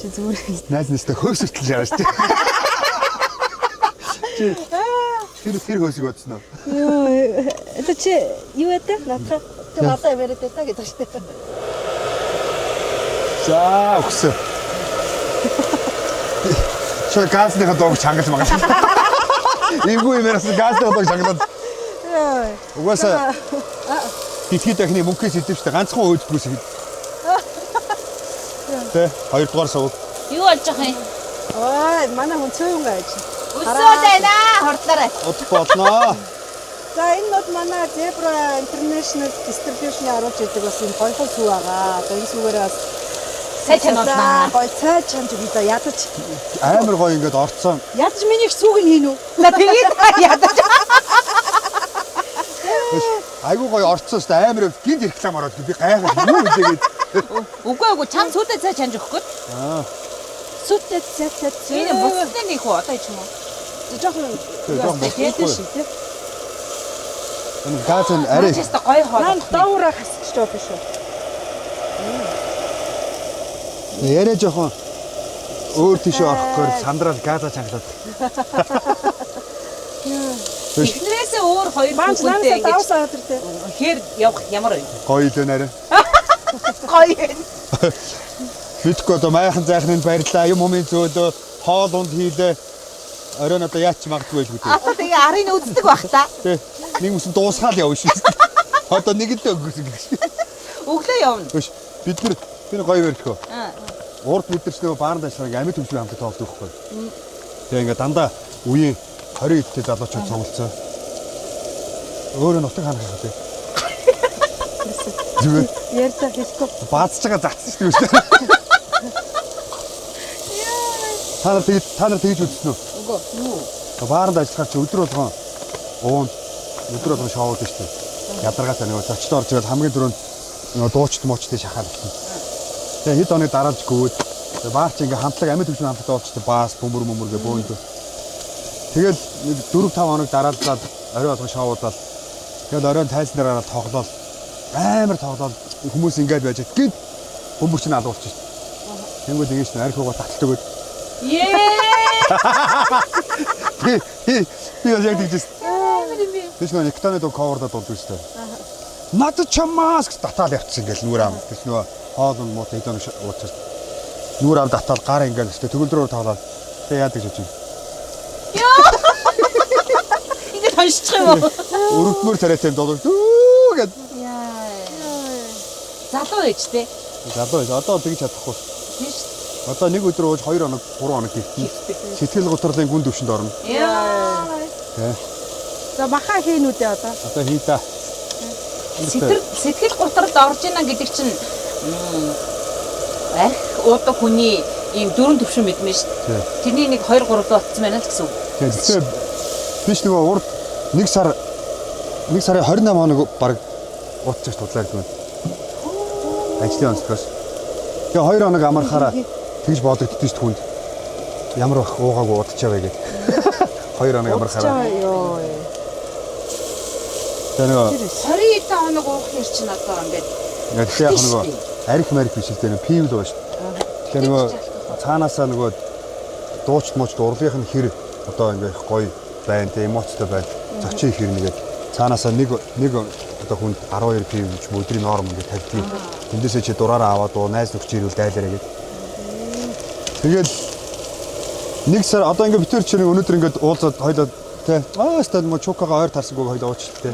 Чи зүгээр Найз нэстэй хөөсөртөл жараа шүү дээ. Чи тэр тэр хөөсөг бодсон уу? Йоо, это чи юу вэ? Наадах тэр мадаа яриад байта гэдэг шүү дээ. За өгсөн. Чи газныхаа дууг чангалж магадгүй. Эвгүй юм яриасан газныхаа дууг чангалаад. Угаасаа дэлхийд дахны мөнхөөс сэдэв штэ ганцхан өөддгүү сэд. Тэ хоёрдугаар сувг. Юу болж байгаа юм? Ой, манай хүн цөөн гайж. Өсөөд байна хордлоорой. Уд болноо. За энэ бол манай Zebra International Distribution-ы оруулж идэг бас юм гоёхон сүү байгаа. Одоо энэ сүгээрээ бас Сайн чануулнаа. Гоё цай чанж өгье да ядаж. Амар гоё ингээд орцсон. Ядаж миний их сүүг нь хийн үү? За тэгээд ядаж. Айгуу гоё орцсон штэ амар гинт реклам ороод би гайхаад юу вэ гээд. Үгүй үгүй чам сүйдээ цай чанж өгөхгүй. Аа. Сүтээ цайтай цай. Энэ буцтай нэг үү одоо ч юм уу. жоохон жоохон хэлсэн буцахгүй. шүү дээ. Энэ газ нь арай Маш ёстой гоё хоол. Наа давраа хасчих жоо биш үү? яриа жоохон өөр тийшээ орохгүй сандраал газа чангалаад. Эхнэрээсээ өөр хоёр Баанч хүүхэдтэй наасаа ингэж давсаа өдр тээ. хээр явах ямар вэ? Гоё л нэрэ. Гоё юм. Мэдхгүй одоо майхан зайхныг баярлаа. Юм умын зөөлөө хоол унд хийлээ. Оройн одоо яач магадгүй байлгүй дээ. Одоо тэгээ арын үздэг бах та. Тэ. Нэг үсэн дуусгаал явна шүү. Одоо нэг л өнгөрсөн гэж. Өглөө явна. Биш бид нар тэр гоё барилхөө. Аа. Урд бид нар ч нөгөө бааранд ажиллах амьд хөгжмийн хамтлаг тоглодог байхгүй. Тэгээ ингээ дандаа үеийн 20 эдтэй залуучууд цуглцсан. Өөрөө нутаг ханах юм тий. Зүгээр Ярьдаа хэлэхгүй. баазж байгаа затсан шүү дээ. Та нар тэгж үзсэн үү? Үгүй. Юу? Бааранд ажиллахаар чи өдөр болгон уун өдөр болгон шоуд шүү дээ. Ядаргаатай нөгөө зочдоо орж ирэл хамгийн түрүүнд нөгөө дуучид муучдыг шахаад ирсэн. Тэгээ хэд хоног дараалж гүвэд баар чи ингээ хамтлаг амьд хөгжмийн хамтлагтай болчихсон баас бөмбөр мөмөр гэ бөөнд. Тэгэл нэг 4 5 хоног дарааллаад орой болгон шоудаал. Тэгэл оройн тайлсан дээр гараад тоглоол. Амар тоглоол хүмүүс ингээд байж гинт бөмбөр чинь алгуулчих шүү дээ. Тэнгүүд ингэж нэ арх угаа таталт өгөөд. Ее! Би бас яг тэгжээс. Тэс нөгөө Никтаны дуу cover-даад дуулдаг шүү дээ. Надад чамаас гэж татаал явчихсан ингээл нүур ам. Тэс нөгөө хоол нь муутай хэдэн уучихсан. Нүур ам татаал гар ингээл өстө төгөлдрөөр тоглоод тэг яадаг гэж чинь. Ингээд хоншчих юм уу? Өрөвдмөр царайтай юм дуулдаг. Дүү гэд. Яа. Залуу ээж те. Залуу байж одоо тэгж чадахгүй. Тийм шүү. Одоо нэг өдөр ууж 2 хоног 3 хоног гэртэн. Сэтгэл гутралын гүн төвшөнд орно. Яа. Тэ. За маха хийнүүдээ одоо. Одоо хий та. Сэтгэл гутралд орж ийна гэдэг чинь арх уудаг хүний ийм дөрөв төвшин мэдмэн шүү дээ. Тэрний нэг 2 3 руу очсон байна л гэсэн үг. Тийм. Тэгэхээр биш нөгөө урд нэг сар нэг сарын 28 хоног баг уучих тудлаа гэдэг юм. Ажлын онцлогоос. Тэгээ 2 хоног амархаараа тэгж бодогддоо шүү хүнд. Ямар бах уугаагүй удачаа бай гэд. 2 хоног амархаараа. Йоо. Тэгээ нөгөө 20 хэдэн хоног уух юм чинь одоо ингээд тэгэхээр яг нөгөө арх марх биш л дээ пив л байгаа шүү. Тэгэхээр нөгөө цаанаасаа нөгөө дуучид муучид урлагийнх нь хэр одоо ингээ их гоё байна те эмоцтой байна. Зочин их хэрнэ гээд цаанаасаа нэг одоо хүнд 12 пив гэж өдрийн норм ингээ тавьдгийг. Тэндээсээ чи дураараа аваад уу найз нөхч ирвэл дайлаарэ гээд. Тэгэл нэг сар одоо ингээ битэр чинь өнөөдөр ингээд уулзаад хоёлоо те аа стад мо чукагаа ойр тарсангүй хоёлоо уучлаа те.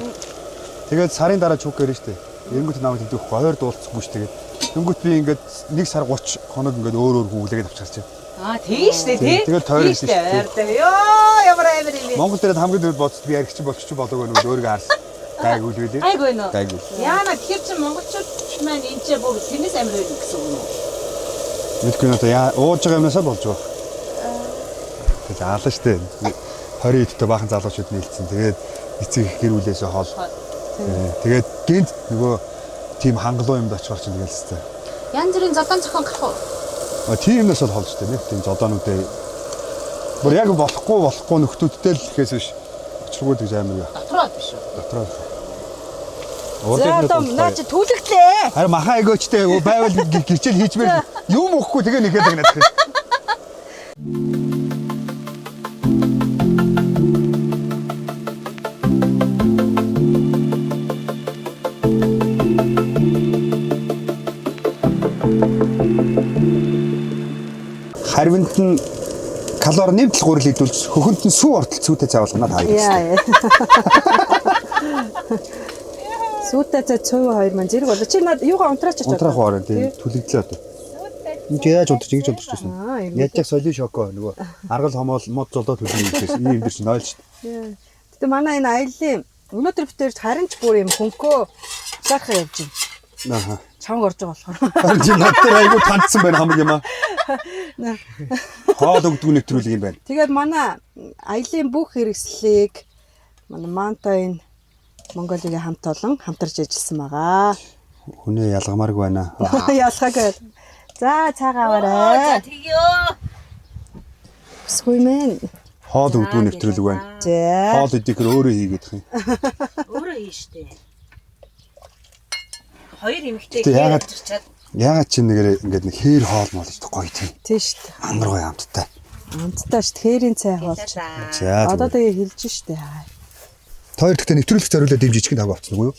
Тэгээд сарын дараа чука ирнэ штэ. Эрэнгүүт намайг тэмдэг өгөхгүй ойр дуулцсангүй штэ тэгээд. Тэнгүүт би ингээд 1 сар 30 хоног ингээд өөр өөр хүн үлээгээд авчихсан чинь. Аа тийм штэ тий. Тэгэл тойрсон штэ. Йоо ямар амар юм бэ. Монгол дээр хамгийн түрүүнд бодсод би архичин болчих болоогүй нүг өөрийгөө харсан. Гайгүй л үлээ. Гайгүй нөө. Гайгүй. Яана тэгэхээр чи монголчууд маань энэ ч бүр тэрнээс амар байна гэсэн үг юм уу? Мэдгүй нөө яа ууж байгаа юмнасаа болж байгаа. Тэгэл аалаа штэ. 20 эдтэй баахан залуучууд нийлцэн. Тэгээд эцэг их гэр бүлээсээ хол. Тэгээд гинт нөгөө тийм хангалуун юмд очихор чинь тэгэл хэвээр. Янз бүрийн зодон зохион гарах уу? А тийм юмнаас бол хол штэ нэг тийм зодоонуудээ. Бүр яг болохгүй нөхдүүдтэй л гэхээс биш. Учиргүй гэж амар юу. Дотроо биш үү? Дотроо. За одоо наа чи түлэгдлээ. Харин маха эгөөчтэй байвал гэрчэл хийчмээр юм өгөхгүй тэгээ нэхэд агнаад. Харивнд нь калори нэмтэл гурил идүүлж хөхөнд нь сүү ортол сүүтэй цай болгоно та хоёр. Яа. Сүүтэй цай цөв хоёр маань зэрэг болоо. Чи над юугаа унтраач очоод. Унтраах уу тийм түлэгдлээ одоо. Энд яаж унтарч ингэж унтарч байсан. Яаж яг соли шоко нөгөө аргал хомоол мод золдоо түлэн гэсэн ийм юм дэр чинь ойлж. Гэтэ манай энэ аяллаа өнөөдөр битэр харин ч бүр юм хөнкөө сайхан явж байна. Аха. Чамг орж байгаа болохоор. Харин чи над дээр айгүй тандсан байна хамаг юм аа. Хоол өгдөг нэвтрүүлэг юм байна. Тэгээд манай аялын бүх хэрэгслийг манай Манта энэ Монголигийн хамт олон хамтарч ажилласан байгаа. Хүнээ ялгамааргүй байна. Ялгаагүй. За цаагаа аваарай. За тэгье. Өсгүй мэн. Хоол өгдөг нэвтрүүлэг байна. За. Хоол идэхэр өөрөө хийгээд их юм. Өөрөө хий штэ. Хоёр эмэгтэй яагаад яагаад чи нэгэрээ ингээд нэг хээр хоол моол гэж гоё тийм. Тийм штэ. Амар гоё амттай. Амттай штэ. Хээрийн цай хоолч. За. Одоо тэгээ хэлж штэ. Хоёр дахь нэвтрүүлэг зориулаад ийм жижигхэн тавг авчихсан уу юу?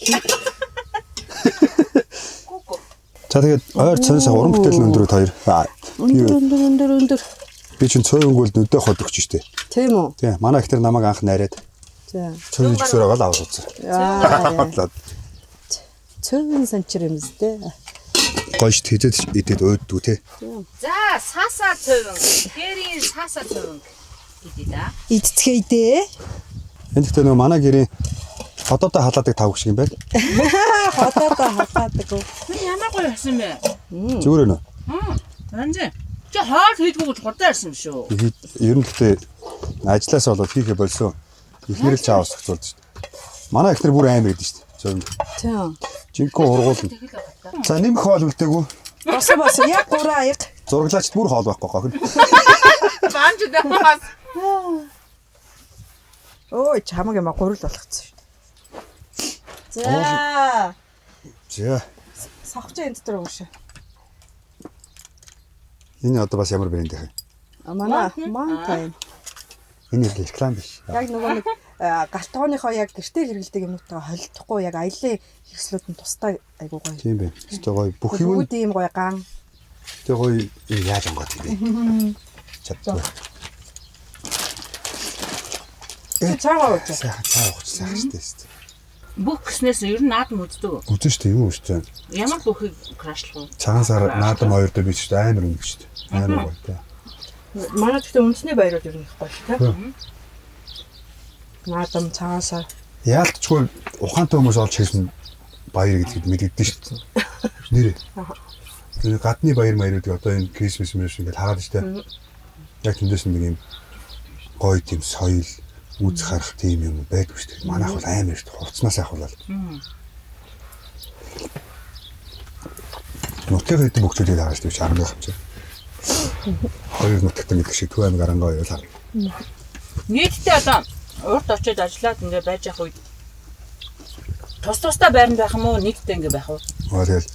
За тэгээд ойр цонсоо уран бүтээл өндрүүд хоёр. Өндөр өндөр өндөр өндөр. Би чинь цөөнгөл нүдэ хот өгч штэ. Тийм үү? Тийм. Манай ихтер намайг анх найраад. За. Цөөн жигсээр байгаа л аваад утсан. Аа. Цөөн санчир юм зү. Гоё штэ хэзээд идэд өөддүү те. За, саасаа цөөн. Хээрийн саасаа цөөн гэдэг да. Идцгээе дээ. Энд гэхдээ нөгөө манай гэрийн ходоодоо халаадаг тавг шиг юм байна. Ходоодоо халаадаг уу? Ямар гоё болсон бэ? Зүгээр нөө. Хм. Янз. Чи хоол хийдгүү гэж хурдан ярьсан юм шүү. Ер нь гэхдээ ажилласаа болоод хийхэ болсон. Эхнэр л чаавас зохицуулж шүү дээ. Манай эхнэр бүр амар идэв шүү дээ. Зөв. Тийм. Жинхэнэ ургуулна. За нэмэх хоол үлдээгүү. Босон босон яг 3 аяг. Зураглаачд бүр хоол байхгүй гохин. Баанч даас. Өө чамаг юм а гурил болгоцсон шүү. За. За. Савхчаа энэ дотор уушаа. Энэ одоо бас ямар брэнд вэ? Манай Mountain. Энэ их реклам биш. Яг нөгөө нэг галтгооныхоо яг гэртээ хэрэгэлдэг юмнуудтайгаа холилдохгүй яг аялын хэрэгслүүд нь тустай айгуу гоё. Тийм байх. Өстой гоё. Бүх юм Бүгд ийм гоё ган. өстой гоё юм яаж онгоод юм бэ? Чаддгүй. Цаагаа ууж. Сайхан цаа уух сайхан шүү дээ. Бүх гиснээс ер нь наадам үздэг. Үзэн шүү дээ юу шүү дээ. Ямар бүхийг крашлах вэ? Цагаан сар наадам хоёр дээр би шүү дээ амар үнэ шүү дээ. Амар гоё тий. Манай гэхдээ үндэсний баярууд ер нь их гоё тий. Наадам цагаан сар. Яалтчгүй ухаантай хүмүүс олж хийсэн баяр гэдгийг мэдэгдэн шүү дээ. Нэрээ. Тэр гадны баяр маяруудыг одоо энэ Крисмас мэрс ингээд хараад шүү дээ. Яг тэндээс нэг юм гоё тийм соёл үз харах тийм юм байдгүй шүү дээ. Манайх бол амар шүү дээ. Хувцснаас ахуулаад. Нутгийн хэдэн бөхчүүдийг хараад шүү дээ. Арангаа хавчаа. Хоёр нутагт гэдэг шиг Төв аймаг Арангаа хоёул харна. Нийтдээ одоо урд очиод ажиллаад ингээ байж явах үед тус тустай байранд байх юм уу? Нийтдээ ингээ байх уу? Аа тэгэл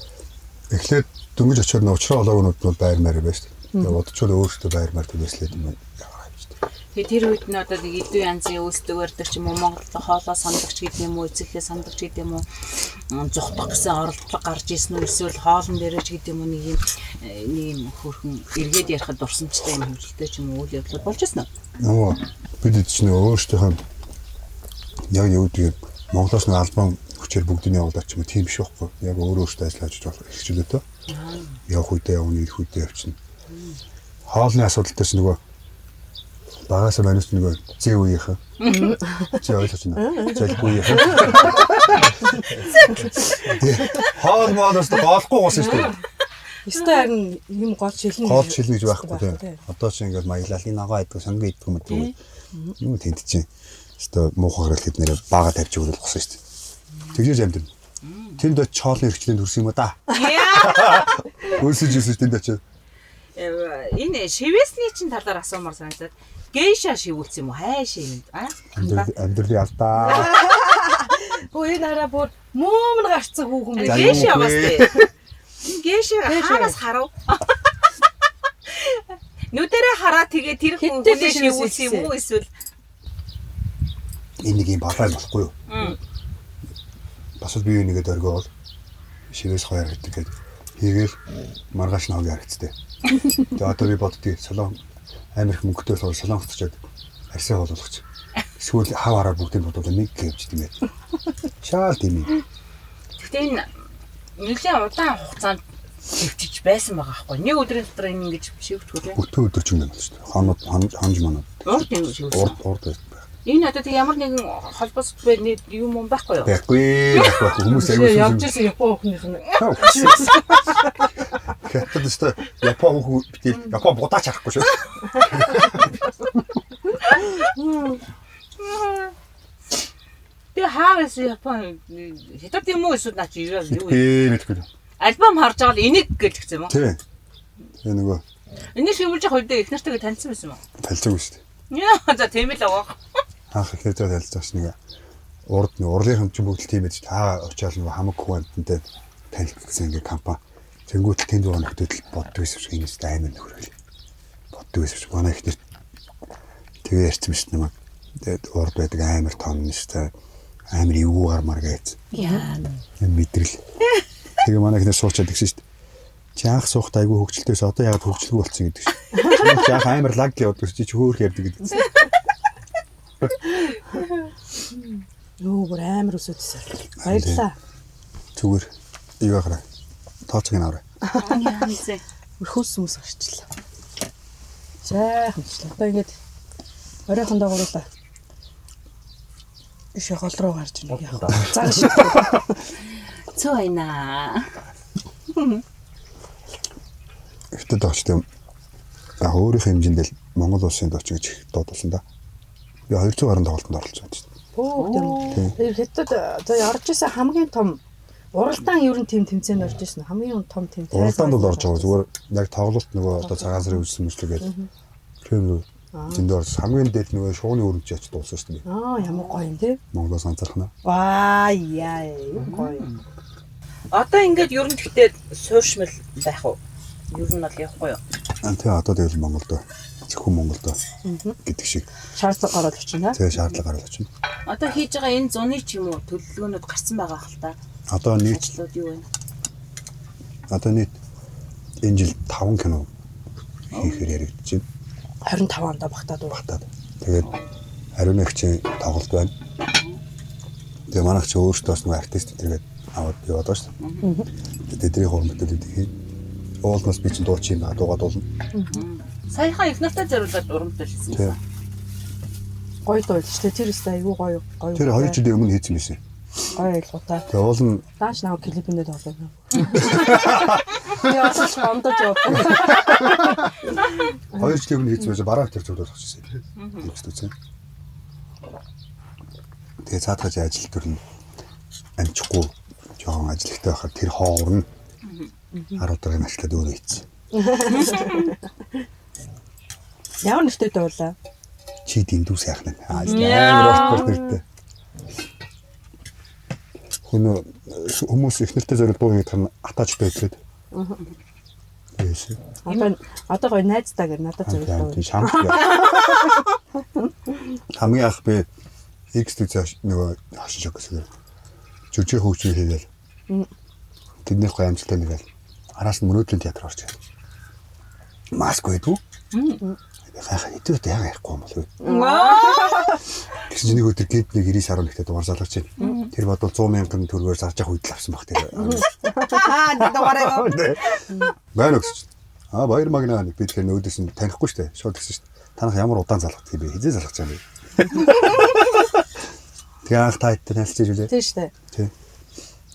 эхлээд дөнгөж очиод нөө учраа олоогнууд бол байр маяр байж шүү дээ. Тэгээ бодчвол өөртөө байр маяр төлөөслээд юм яагаад юм шүү дээ. Тэгээ тэр үед нь одоо нэг идэв янзын үйлсдэг барьдаг ч юм уу, Монголд хоолоо сандагч гэдэг юм уу, эцэгхээ сандагч гэдэг юм уу, зугтах гэсэн оролдлого гарч ирсэн үү, эсвэл хоолн дээрээ ч гэдэг юм уу нэг юм нэг юм хөрхөн эргээд ярихад дурсамжтай юм хөвлөлтэй ч юм уу үйл явдлууд болж ирсэн үү? Нөгөө бид чинь өөрсдийнхөө яг юу гэдгийг Монголоос нэг албан хүчээр бүгдний явуулаад ч юм уу тийм биш байхгүй. Яг өөр өөртөө ажиллаж болох хэрэгчлээ төө. Явах үедээ явна, ирэх үедээ явчихна. Хоолны асуудал дээр ч нөгөө багасаа манайс нөгөө зээ үеийнхэн. Зээ ойлгож байна. Зэлгүй үеийнхэн. Хоол моолоос гоолохгүй гоосон шүү дээ. Өстой харин юм гол шилнэ. Гол шилнэ гэж байхгүй тийм. Одоо чи ингээд маялал энэ ногоо идэх, сонгон идэх юм уу? Юм тэнд чинь. Өстой муухай хэрэг хэд нэрэ бага тавьж өгвөл госон шүү дээ. Тэгжээж амьд. Тэнд очиж хоолны хэрэгчлээнд хүрсэн юм уу да? Өлсөж өсөж тэнд очиж. Энэ шивэсний чинь талаар асуумар санагдаад гейша шивүүлсэн юм уу? Хайш юм. Аа? Амьдралын алдаа. Хөө энэ хараа бүр мөөм нь гарцсан хүүхэн За, байх. Гейша юу бас вэ? тий. Энэ гейша хаанаас харав? Нүдэрээ хараа тэгээ тэр хүн Хиттэй хүнээ шивүүлсэн юм уу эсвэл Энэ нэг юм балай болохгүй юу? Бас л би нэгэд оргиол шивээс гоё харагддаг гээд хийгээл маргааш нь хогийн харагдцтэй. Тэгээ одоо би боддгийг солон амар их мөнгөтэй болохоор солонгост очиод арьсаа хуулуулах. Эсвэл хав хараар бүгдийг бодвол нэг гэвч тийм ээ. Шаал тийм юм. Гэхдээ энэ нэлийн удаан хугацаанд шивчиж байсан байгаа байхгүй. Нэг өдрийн дотор энэ ингэж шивчгүй тийм. Бүтэн өдөр ч юм байна шүү дээ. Хонод хонж манад Урд юм шивсэн. урд урд байх. Энэ одоо тэг ямар нэгэн холбоос бай юм юм байхгүй юу? Байхгүй байхгүй хүмүүс аягүй Явж ирсэн Япон хүүхнийх нь. Хятад өстой Япон хүүхэн битээ Япон будаач харахгүй шүү. Тэгээ хаа байсан Япон хятад юм уу эсвэл наа чи юу юу? Ээ мэдгүй. Альбом харж байгаа л энийг гэж хэлсэн юм уу? Тий. Тэгээ нөгөө Энийг шивүүлж явах үедээ их нартайгаа таньсан байсан юм уу? талцаагүй шүү дээ. Яа за тийм л байгаа. Анх ихнэртэй танилцсан нэг урд нэг урлын чинь бүгд л тийм байж та очиад нөгөө хамаг хүн амьтантай танилцсан ингээ компани. Тэнгүүтэл тэнд байгаа нөхдөд л боддог байсан шиг энэ өстой амар нөхөр гэл. Боддог байсан шиг манай ихнэр тэгээ ярьсан шүү дээ намайг. Тэгээд урд байдаг амар том нь шүү дээ. Амар эвгүй гармаар гээц. Яа. Энэ мэдрэл. Тэгээ манай ихнэр суучаад гисэн шүү дээ. Чи анх суухт айгүй хөгжилтэйс одоо яагаад хөгжилгүй болсон гэдэг шүү. Чи анх амар лаг явдаг чи хөөх ярьдаг гэдэг. Нөө бүр амар өсөдсөн. Баярлалаа. Зүгээр юу яхаа. Тооцог нь аваа. Яа. Өрхөөс хүмүүс гарчлаа. Сайхан ч. Одоо ингээд оройхон дагуурлаа. Ишээ гол руу гарч ирнэ яг. Зан шиг. Цөө айна. Хятад очт юм. Яг өөрийнхөө хэмжээнд л Монгол улсын дуучин гэж их дуудулсан да. Би 200 гаруй тоглолтод оролцсон шүү дээ. Хөөх тэр хятад за орж исэн хамгийн том уралдаан ер нь тийм тэмцээнд орж исэн хамгийн том тэмцээн. Уралдаанд бол орж байгаа. Зүгээр яг тоглолт нөгөө одоо цагаан сарын үссэн мэтлэгээд тийм зөндөө орж хамгийн дээд нөгөө шууны өрөмж очиж дуулсан шүү дээ. Аа ямар гоё юм те. Монголоос анзаархна. Ваа яа юу гоё. Одоо ингээд ер нь гэхдээ сууршмал байх уу? Ер нь бол явахгүй юу? Аа тий одоо тэгэл Монголд зөвхөн Монголд гэдэг шиг Шаардлага гараад очино. тэгээ шаардлага гараад очино. Одоо хийж байгаа энэ зуны ч юм уу төлөвлөгөөнүүд гарсан байгаа хэл та. Одоо нийт Ажлууд юу вэ? одоо нийт энэ жил 5 кино хийхээр яригдчихэв. 25 онд багтаад уу. Багтаад. Тэгээд ариун нэгчийн тоглолт байна. Тэгээ манайх чи өөрсдөө бас нэг артист тэргээд аваад яваад байгаа шүү дээ. Тэдний хурам бүтээлүүдийг хийн. Уулнаас би чинь дуучин юм аа дуугаад дуулна. Саяхан их нартай зориулаад уран бүтээл хийсэн. Тий. Гоё дуу л шүү дээ. Тэр өстой айгүй гоё гоё. Тэр 2 жилийн өмнө хийсэн байсан. Гоё ойлготой. Тэгээ уул нь Дааш наа клипэндээ тоглоно. Би бас л гондож явдаг. 2 жилийн өмнө хийсэн байсан бараа тэр зөвлөл авчихсан. Хийсэн. Тэгээ цаатгаж ажил төр нь амжихгүй жоохон ажил ихтэй байхаар тэр хоогор нь 10 удаагийн ажиллаад өөрөө хийсэн. Ямар нэртэй дуулаа? Чи дэндүү сайхан нь. Аа амар урт нэртэй. Хүн хүмүүс их нэртэй зориул дуу хийх нь атаач байдлаад. Тэс. Одоо гоё найздаа гэр надад зориул дуу. Тийм шамх. Хамгийн анх би X төзөө нөгөө хошин шок гэсэн. Жүжиг хөгжил хийгээл. Тэднийх гоё амжилттай нэгэл. Араас нь мөрөөдлийн театр орж ирэл. Маск байдгүй. Хайхаа хэдүүт яга ярихгүй юм болов. Тэгсэн чинь нэг өдөр гинт нэг 99.1-тэй дугаар залгаж байна. Тэр бодвол 100 мянган төгрөгөөр зарж явах үед л авсан баг тэр. Дугаараа. Байна гэсэн чинь. Аа баяр магнаа би тэгэхээр нөөдөөс нь танихгүй шүү дээ. Шууд гэсэн чинь. Танах ямар удаан залгах юм бэ? Хизээ залгах юм бэ? Тэгээ анх та хэдтэй танилцж үлээ. Тийм шүү дээ. Тий.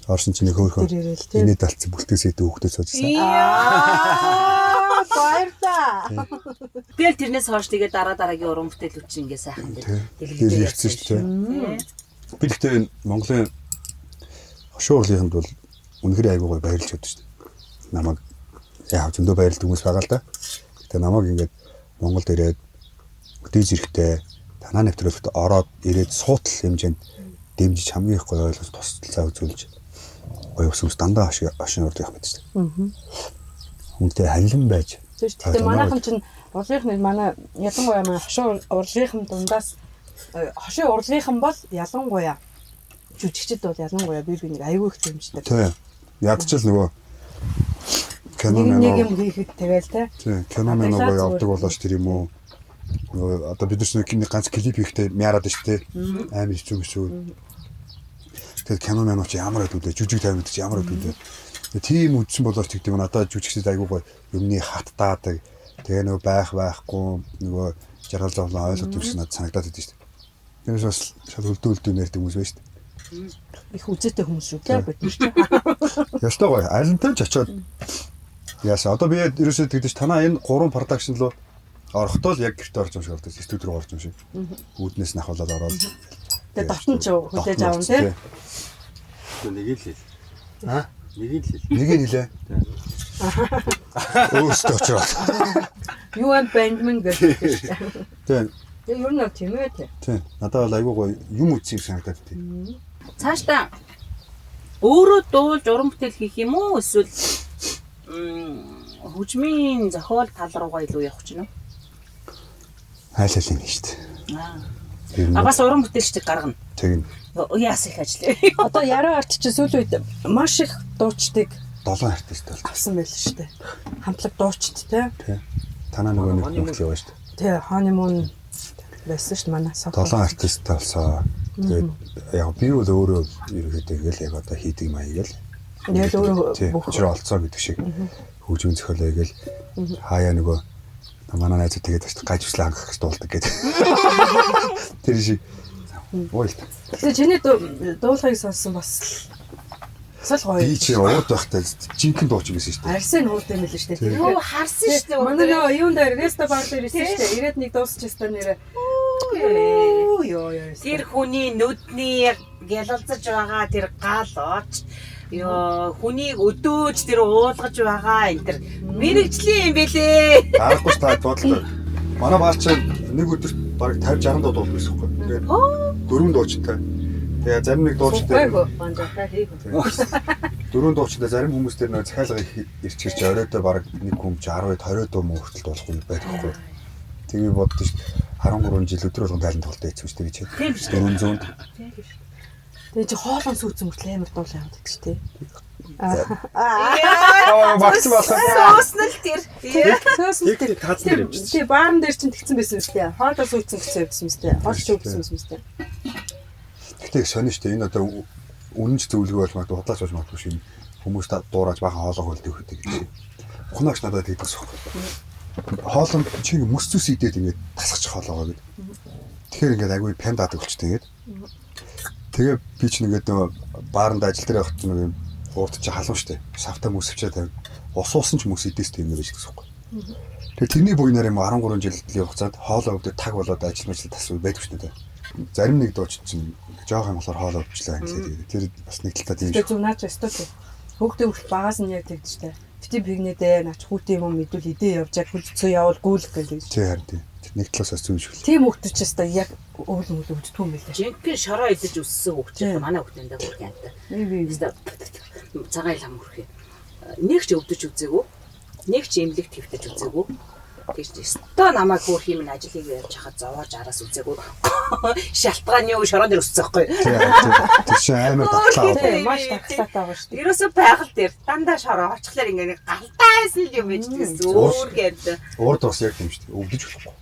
Орсон чинь нэг хөөхөн. Тэр ирээл тий. Инээд алдсан бүлтээс идэв хүүхдүүд суужсэн. Аа баярлаа. Тэгэл тэрнээс хойш тэгээ дараа дараагийн уран бүтээлүүд чинь ингээ сайхан Тэгэл ирсэн шүү дээ. Би гэхдээ энэ Монголын хошуу урлынханд бол үнэхээр айгүй гоё баярлж өгдөө шүү дээ. Намайг яг зөндөө баярлдаг хүмүүс байгаа л да. Гэтэ намайг ингээд Монголд ирээд өдөө зэрэгтэй танаа нэвтрүүлэгт ороод ирээд суутал хэмжээнд дэмжиж хамгийн их гоё ойлгож тусалцаа үзүүлж гоё ус ус дандаа хошин урд явах мэт шүү дээ. Хүнтэй халин байж. Тийм шүү. Гэтэ манайхан чинь урлынх нь манай ялангуяа манай хошин урлынхан дундаас хошин урлынхан бол ялангуяа жүжигчд бол ялангуяа би нэг айгүй их дэмждэг. Тийм. Ядчил нөгөө кино Нэг юм хийхэд тэгэл те. Тийм, кино мэногоо явдаг болооч тэр юм уу? Нөгөө одоо бид нар нэг ганц клип хийхдээ мяарад шүү дээ. Амар хэцүү хэцүү. Тэгээд кино мэноо чи ямар байд үлээ, жүжиг таймд чи ямар байд үлээ. Тийм үдсэн болооч тэгдэг юм. Надад жүжигчд айгүй гоё юмны хаттаадаг. Тэгээ нөгөө байх байхгүй нөгөө жаргал зовлон ойлгох юм шиг надад санагдаад идэв шүү дээ. Тэрээс бас шал өлдөө өлдөө нэрдэг хүмүүс байж шүү дээ. Их үзээтэй хүмүүс шүү дээ бид нар чинь. Ёстой гоё. Алинтай ч очиод яасан. Одоо би ерөөсөө тэгдэж танаа энэ 3 продакшн руу орохдоо л яг гэрте орж юм шиг болдог. Студи руу орж юм шиг. Үүднээс нь ахуулаад ороод. Тэгээ дотн ч хүлээж аван тий. Нэг л хэл. Аа? Нэг л хэл. Нэг нь хэлээ. Өөртөө очроод. Юу юм бандман гэж шүү дээ. Тийм. Тэгээ ер нь бол тийм ээ тий. Тийм. Надад бол айгүй гоё юм үзсэн юм санагдаад тий. Цаашдаа өөрөө дуулж уран бүтээл хийх юм уу эсвэл хөгжмийн зохиол тал руугаа илүү явах чинь үү? Айл айл юм шүү дээ. А бас уран бүтээлчдийг гаргана. Тэгнь. Яас их ажил вэ? Одоо яруу арт чинь сүүлийн үед маш их дуучдыг 7 артист бол авсан байл шүү дээ. Хамтлаг дуучид тий. Тий. Танаа нөгөө нэг хүртэл яваа шүү дээ. Тий, honeymoon байсан шүү дээ манай сох. 7 артист болсон. Тэгээд яг би бол өөрөө ерөөхдөө ингээл яг одоо хийдэг маяг л. Яг л өөрөө бүх учраа олцоо гэдэг шиг хөгжмийн зохиолоо ингээл хаяа нөгөө манай найзууд тэгээд бас гаж хүслээ хангах гэж дуулдаг гэдэг. Тэр шиг уйлт. Тэгээ чиний дуулахыг сонссон бас Бас л гоё. Би чи урд байхдаа жинхэнэ дуучин байсан шүү дээ. Арсын хурд юм л шүү дээ. Юу харсан шүү дээ. Манай нөгөө юун дээр ресто бар дээр ирсэн шүү дээ. Ирээд нэг дуусчихсан нэрээ. Юу ёо ёо. Тэр хүний нүдний гялалзаж байгаа тэр гал оч ёо хүнийг өдөөж тэр уулгаж байгаа энэ тэр мэрэгжлийн юм бэлээ. Аргагүй та бодлоо. Манай баар чи нэг өдөрт бараг 50 60 дуу дуулдаг байсан байхгүй. Тэгээд дөрвөн дуучтай. Тэгээ зарим нэг дуучтай. Гойгоо банжака хийгөө. Дөрвөн дуучтай зарим хүмүүс тэр нэг захиалга их ирчихэрч оройдоо бараг нэг хүн чи 10 20 дуу мөн хүртэл дуулахгүй байдаг байхгүй. Тэгээ боддоо шүү дээ. 13 жил өдөр болгон тайлан тоглолт хийсэн шүү дээ гэж. 400-нд. Тэгээ чи хоолон сүйцэн мөртлөө амар дуулаа яваад байдаг шүү дээ. Аа багц болох. Сууснал тэр. Сөөсөн Яг тэр таазан дээр явчихсан. Тий, баарн дээр чинь тэгсэн байсан юм шүү дээ. Хоолоо сүйцэн гэсэн явсан юм шүү дээ. Хоолч өгсөн юм шүү дээ. Гэтэ их сонин шүү дээ. Энэ одоо үнэнч зөвлөгөө болж магадгүй, худлаач болж магадгүй шин хүмүүс та дуурайж бахан хоолоо хөлдөг хөдөг гэж. Ухнаагч надад тэгдэг ус байхгүй. Хоолон чи ингэ мөс зүс идээд ингэ тасгачих хоолоогоо гэд. Тэгэхээр ингээд айгүй пян даадаг болчтой ингээд. Тэгээ би ч нэгээд нөгөө бааранд ажил дээр явах чинь нэг юм урд чи халуун штэ. Савта мөс авчаа тавь. Ус уусан ч мөс идээс тийм нэр гэсэн юм. Тэгээ тэрний буйнаар юм 13 жилийн хугацаанд хоолоо өвдөд таг болоод ажил мажил тасвал байдаг шүү дээ. Зарим нэг дуучин чинь жоох юм болохоор хоолоо өвчлээ англиад. Тэр бас нэг талдаа тийм Тэгээ зөв наач өстой тий. Хөөхтэй хүртэл багаас нь яг тэгдэж штэ. Бити бигнэдээ наач хүүтэй юм мэдвэл идээ явж яг хөлцөө явуул гүйлэх гээл гэж. Тий харин тий. Тэр нэг талаас бас зөв шиг л. Тийм хүүхдүүд ч өстой яг өвөл мөл өвддөг юм байлаа. Жинхэнэ шороо идэж өссөн хүүхд чинь манай хүүхд эндээ бүр янтай. Би би. Цагаан лам хүрхээ. Нэг ч өвдөж үзээгүй. Нэг ч эмнэлэг твтэж үзээгүй. Тэгж өстой намайг хөөх юм ажил хийгээ явж хахад зовоож араас үзээгүй. Шалтгаан юу шорон дээр өссөн байхгүй. Тий харин тий. Тэр чинь амар давтлаа. Тий, маш давхлаатай байгаа шүү дээ. Ерөөсөө байгаль дээр дандаа шороо очихлаар ингээ нэг галтайсан л юм байж тэгсэн. Өөр гэдэг. Урд бас яг тийм шүү дээ. Өвдөж болохгүй.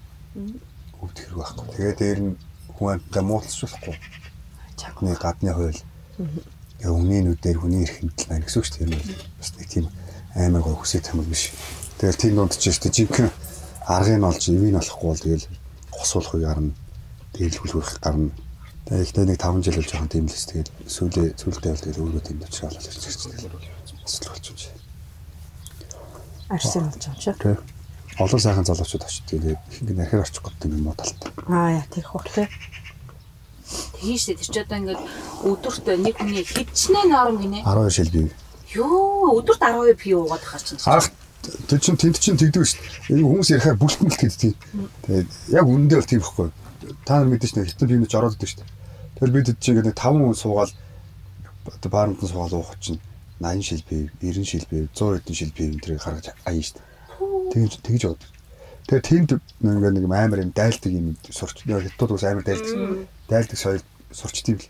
Өвдөх хэрэг байхгүй. Тэгээ дээр нь хүн амьтаа муулж болохгүй. Чанга гадны хууль. Тэгээ өмнгийн нүдээр хүний эрх мэдэл байна гэсэн үг шүү дээ. Тэр нь бас нэг тийм амар гой хүсэж тамаг биш. Тэгэл тийм дунд чинь шүү дээ. Жинхэнэ аргыг нь олж ивийг нь олохгүй бол тэгэл госуулахыг гарна. Дээрлүүлэх гарна. Тэгээ ихтэй нэг 5 жил бол жоохон тийм л эс. Тэгэл сүүлээ сүлдээ бол тэгэл өөрөө тийм учраас болол ирчих чинь. Асуудал болчих юм. Арсын болж байгаа юм чи. Тэ. Олон сайхан залуучууд очиж тэгээд их ингэ архиар очих гэдэг юм уу талтай. Аа яа тэр хөх тий. Тийм шүү дээ. Тэр чи одоо ингээд өдөрт нэг хүний хичнээн норм гинэ. 12 шил бий. Йоо, өдөрт 12 пи уугаад хаа чинь. Анх тэр чинь тэнд чинь тэгдэг шүү дээ. Энэ хүмүүс ярихаар бүлтэн л тэгдэг. Тэгээд яг үнэндээ бол тийм байхгүй. Та нар мэдэн шнэ хитэн пивнэж ороод идэв шүү дээ. Тэгэхээр бид чинь ингээд нэг 5 хүн суугаал одоо баармд нь суугаал уух чинь 80 шил пив, 90 шил пив, 100 хэдэн шил пив энэ тэрийг гаргаж аяа шүү дээ. Тэгж тэгж яваад. Тэгэхээр тэнд ингээд нэг амар юм дайлдаг юм сурч. Хятад ус амар дайлдаг. Дайлдаг соёл сурчт юм л.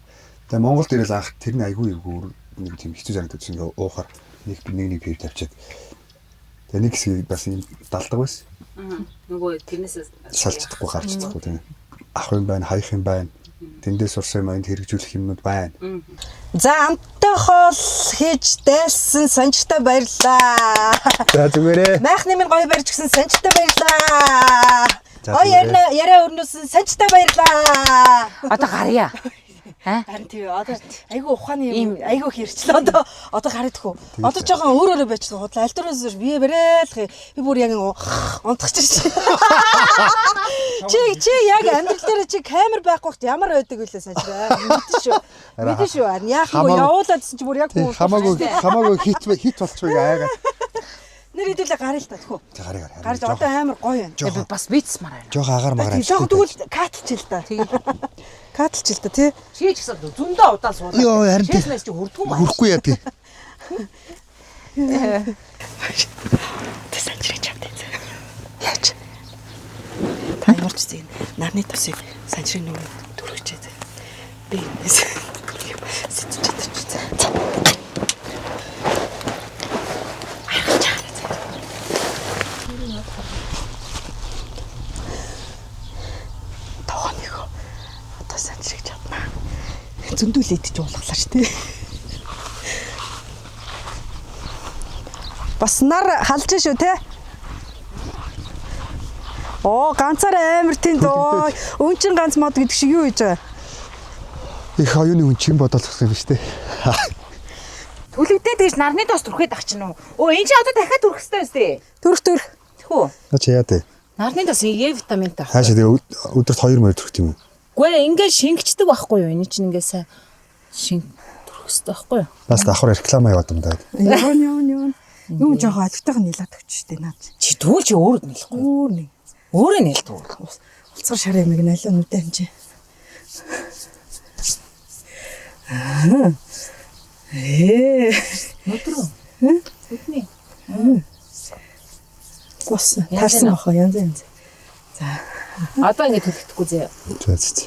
Тэгээ Монголд ирэл анх тэр нь айгүй эвгүй нэг тийм хэцүү санагдаж ингээд уухаар нэг нэг нэг пив тавьчаад. Тэгээ нэг хэсгийг бас юм далдаг байсан. Нөгөө тэрнээс Салж чадахгүй гарч чадахгүй тийм. Авах юм байна, хаях юм байна. Тэндээс сурсан юм энд хэрэгжүүлэх юмнууд байна. За амттай хоол хийж дайсан санчтай баярлаа. За зүгээрээ. Майхны минь гоё барьж гисэн санчтай баярлаа. За, Гоё зүгээр. яриа яриа өрнөсөн санчтай баярлаа. Одоо гарья. Харин тийм одоо айгүй ухааны юм айгүй их ирчлээ одоо одоо гараад ихгүй. Одоо жоохон өөр өөрө байчихсан худлаа. Аль дөрөөс би барайл би бүр яг унтах чи. Чи чи яг амьдрал дээр чи камер байхгүй хот ямар байдаг вүлээ санчраа. Мэдэн шүү. Мэдэн шүү. Харин яах вэ? Хамаагүй- Явуулаад гэсэн чи бүр яг Тий, хамаагүй хамаагүй хит хит болчихвыг айгаад. Нэр хэдүүлээ гаръя л та тхүү. Тий, гарыг гарыг. Гарч одоо амар гоё байна. Би бас бицмаар байна. Жохон агаар магаар. Жохон тэгвэл катлч л та. Катлч л та тий. Чи ч гэсэн зөндөө удаан суулаа. Йоо, харин тий. Чэснээс чи хүрдгүй юм аа. Хүрхгүй яа тий. Тэ санчрыг чамтай. Яаж? Та ямар ч зэн нарны тосыг санчрын нүрээ түрхчихээ зэ. Би энэс сэцэж чадчих зэ. Аргаж чаарай зэ. Тохон их. Одоо санчрыг чаднаа. Зөндөл идэж уулгалаа ш тэ. Бас нар халж шүү те. Оо ганцаараа амар тэнд оо өнчин ганц мод гэдэг шиг юу хийж байгаа. Их оюуны хүн чин бодоод зогссон юм шүү дээ. Түлэгдээд гэж нарны дос түрхээд ах чинь үү? Өө энэ чи одоо дахиад түрх хэрэгтэй өстэй. Төрх төрх. Тэхүү. Наа чи яа дээ. Нарны дос Е витаминтай. Хаашаа тэгээ өдөрт 2 морь төрөх юм уу? Үгүй ингээ шингэчдэг байхгүй юу? Энэ чинь ингээ сайн шинг төрөх хэрэгтэй байхгүй юу? Бас давхар реклама яваад юм даа. Явна явна явна. Юу жоохон алигтайхан нилээд өгч штэ наад. Чи тэгвэл чи өөрөө нэлэхгүй. Өөр нэг. Өөрөө нэлдэг. Улцгар шар ямиг налиа нүдэ энэ чи. Ээ. Нүдрүү. Нүдний. Ус таарсан баха янз янз. Одоо ингээ төлөгдөхгүй зэ. За за. за.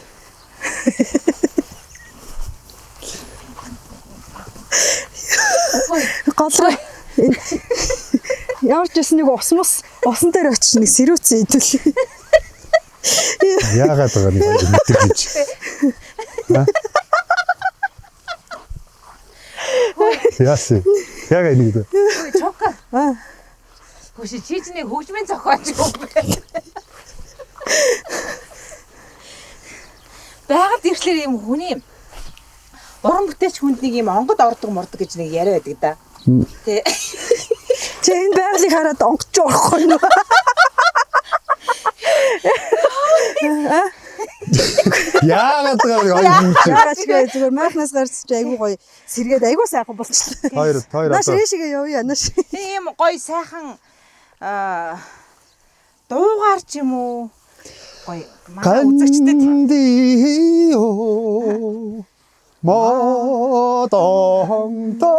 Гол руу ямар ч байсан нэг ус мус усан дээр очиж нэг сэрүүцэн идвэл. Яагаад байгаа нэг хоёр мэдэр гэж. Аа? Яасан? Яг энийг дээ. Үй чока. Хөши чи чи нэг хөгжмийн зохиолч юм бэ? Байгаль ирэхлээр юм хүний уран бүтээлч хүнд нэг юм онгод ордог мордог гэж нэг яриа байдаг да. Тэ. Чи энэ байгалыг хараад онгоч орохгүй юу? Яагаад байгаа нэг хоёр хүн чи. Яагаад ч гээ зүгээр майхнаас гарч чи айгүй гоё сэргээд айгүй сайхан болчихлоо. Хоёр хоёр Нааш одоо. ийшээ явъя нааш. Тийм гоё сайхан аа дуугаар ч юм уу гоё манай үзэгчдэд Гандио модондо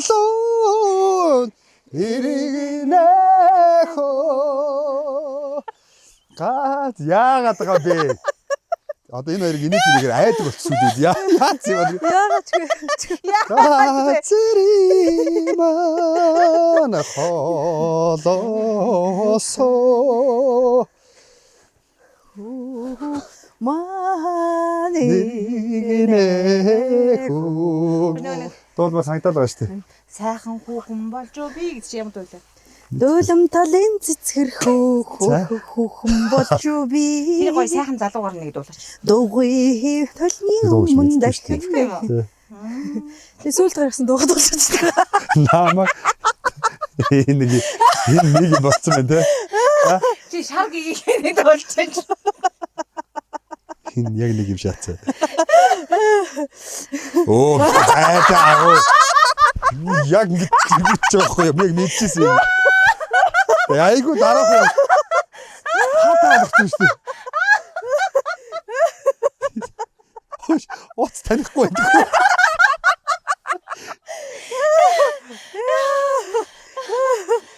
галун иргэнэхо гад яагаад байгаа бэ? Одоо энэ хоёрыг инээд нэгээр айдаг болчихсон үү? Яа яац юм бэ? Яагаад ч гээ. Гацриман холосо Мани нэгнэхүү Дуулмаар санагдаад байгаа шүү дээ. сайхан хүүхэн болж би гэж юм дуулаа. Дөлөм талын цэцгэрхөө За. хөөхөн болж би. Тэр гоё сайхан залуугаар нэг дуулаач. Дугуй толны Дуу гэж өмнө мэддэг шүү дээ. дахин. Тэгээ сүүлд гаргасан дуугад болчихсон. Наамаг энэ нэг энэ нэг юм болцсон байна те. Чи шар гийг нэг дуулчих. Энэ яг нэг юм шаацсан. Оо зайдаа агуу. Яг ингэж тэгж байгаа байхгүй юу? Яг мэдчихсэн юм. Тэгээ айгу дараах юм. Хатаа болгосон шүү дээ. Хөөш, Уц танихгүй байдаг.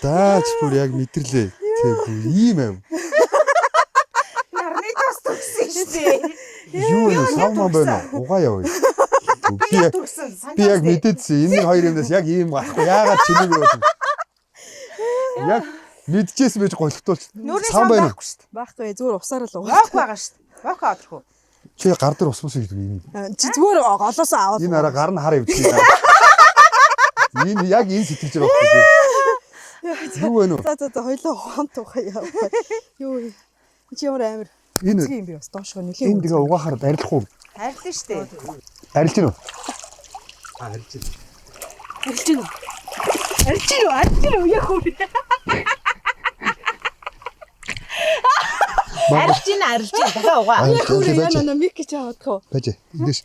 Даач бүр яг мэдэрлээ. Тэг бүр ийм юм. Нарны тос төгсөн шүү дээ. Юу вэ? Савман байна уу? Угаа яваа. Би яг Төгсөн. би яг мэдээдсэн. Энэ хоёр юмнаас яг ийм гарахгүй. Яагаад чинийг вэ? Яг мэдчихсэн байж голхтуулч. Нүрийн Сав сан байна уу? байхгүй шүү дээ. Байхгүй зүгээр усаар л угаа. Вок байгаа шүү дээ. Вок адрах уу? Чи гар дээр ус мус гэдэг юм. Чи зүгээр голоосоо аваад. Энэ араа гар нь хар явчих юм. Энэ яг энэ сэтгэж байгаа байхгүй. Юу вэ нүү? За за за хоёлоо хамт ухаа яваа. Юу вэ? Чи ямар амар Энэ үзгий юм бэ бас доошгоо нэлээд. энэ тэгээ угаахаар арилах уу? Харилсан шүү дээ. Арилж гинүү? Арилж байна. Арилж гинүү? Арилж гинүү? Арилж гинүү? Яг үр. Арилж ийн арилж ийн дахиад угаа. Яг үр яна на мик гэж аваад хөө. Байж. Эндээс.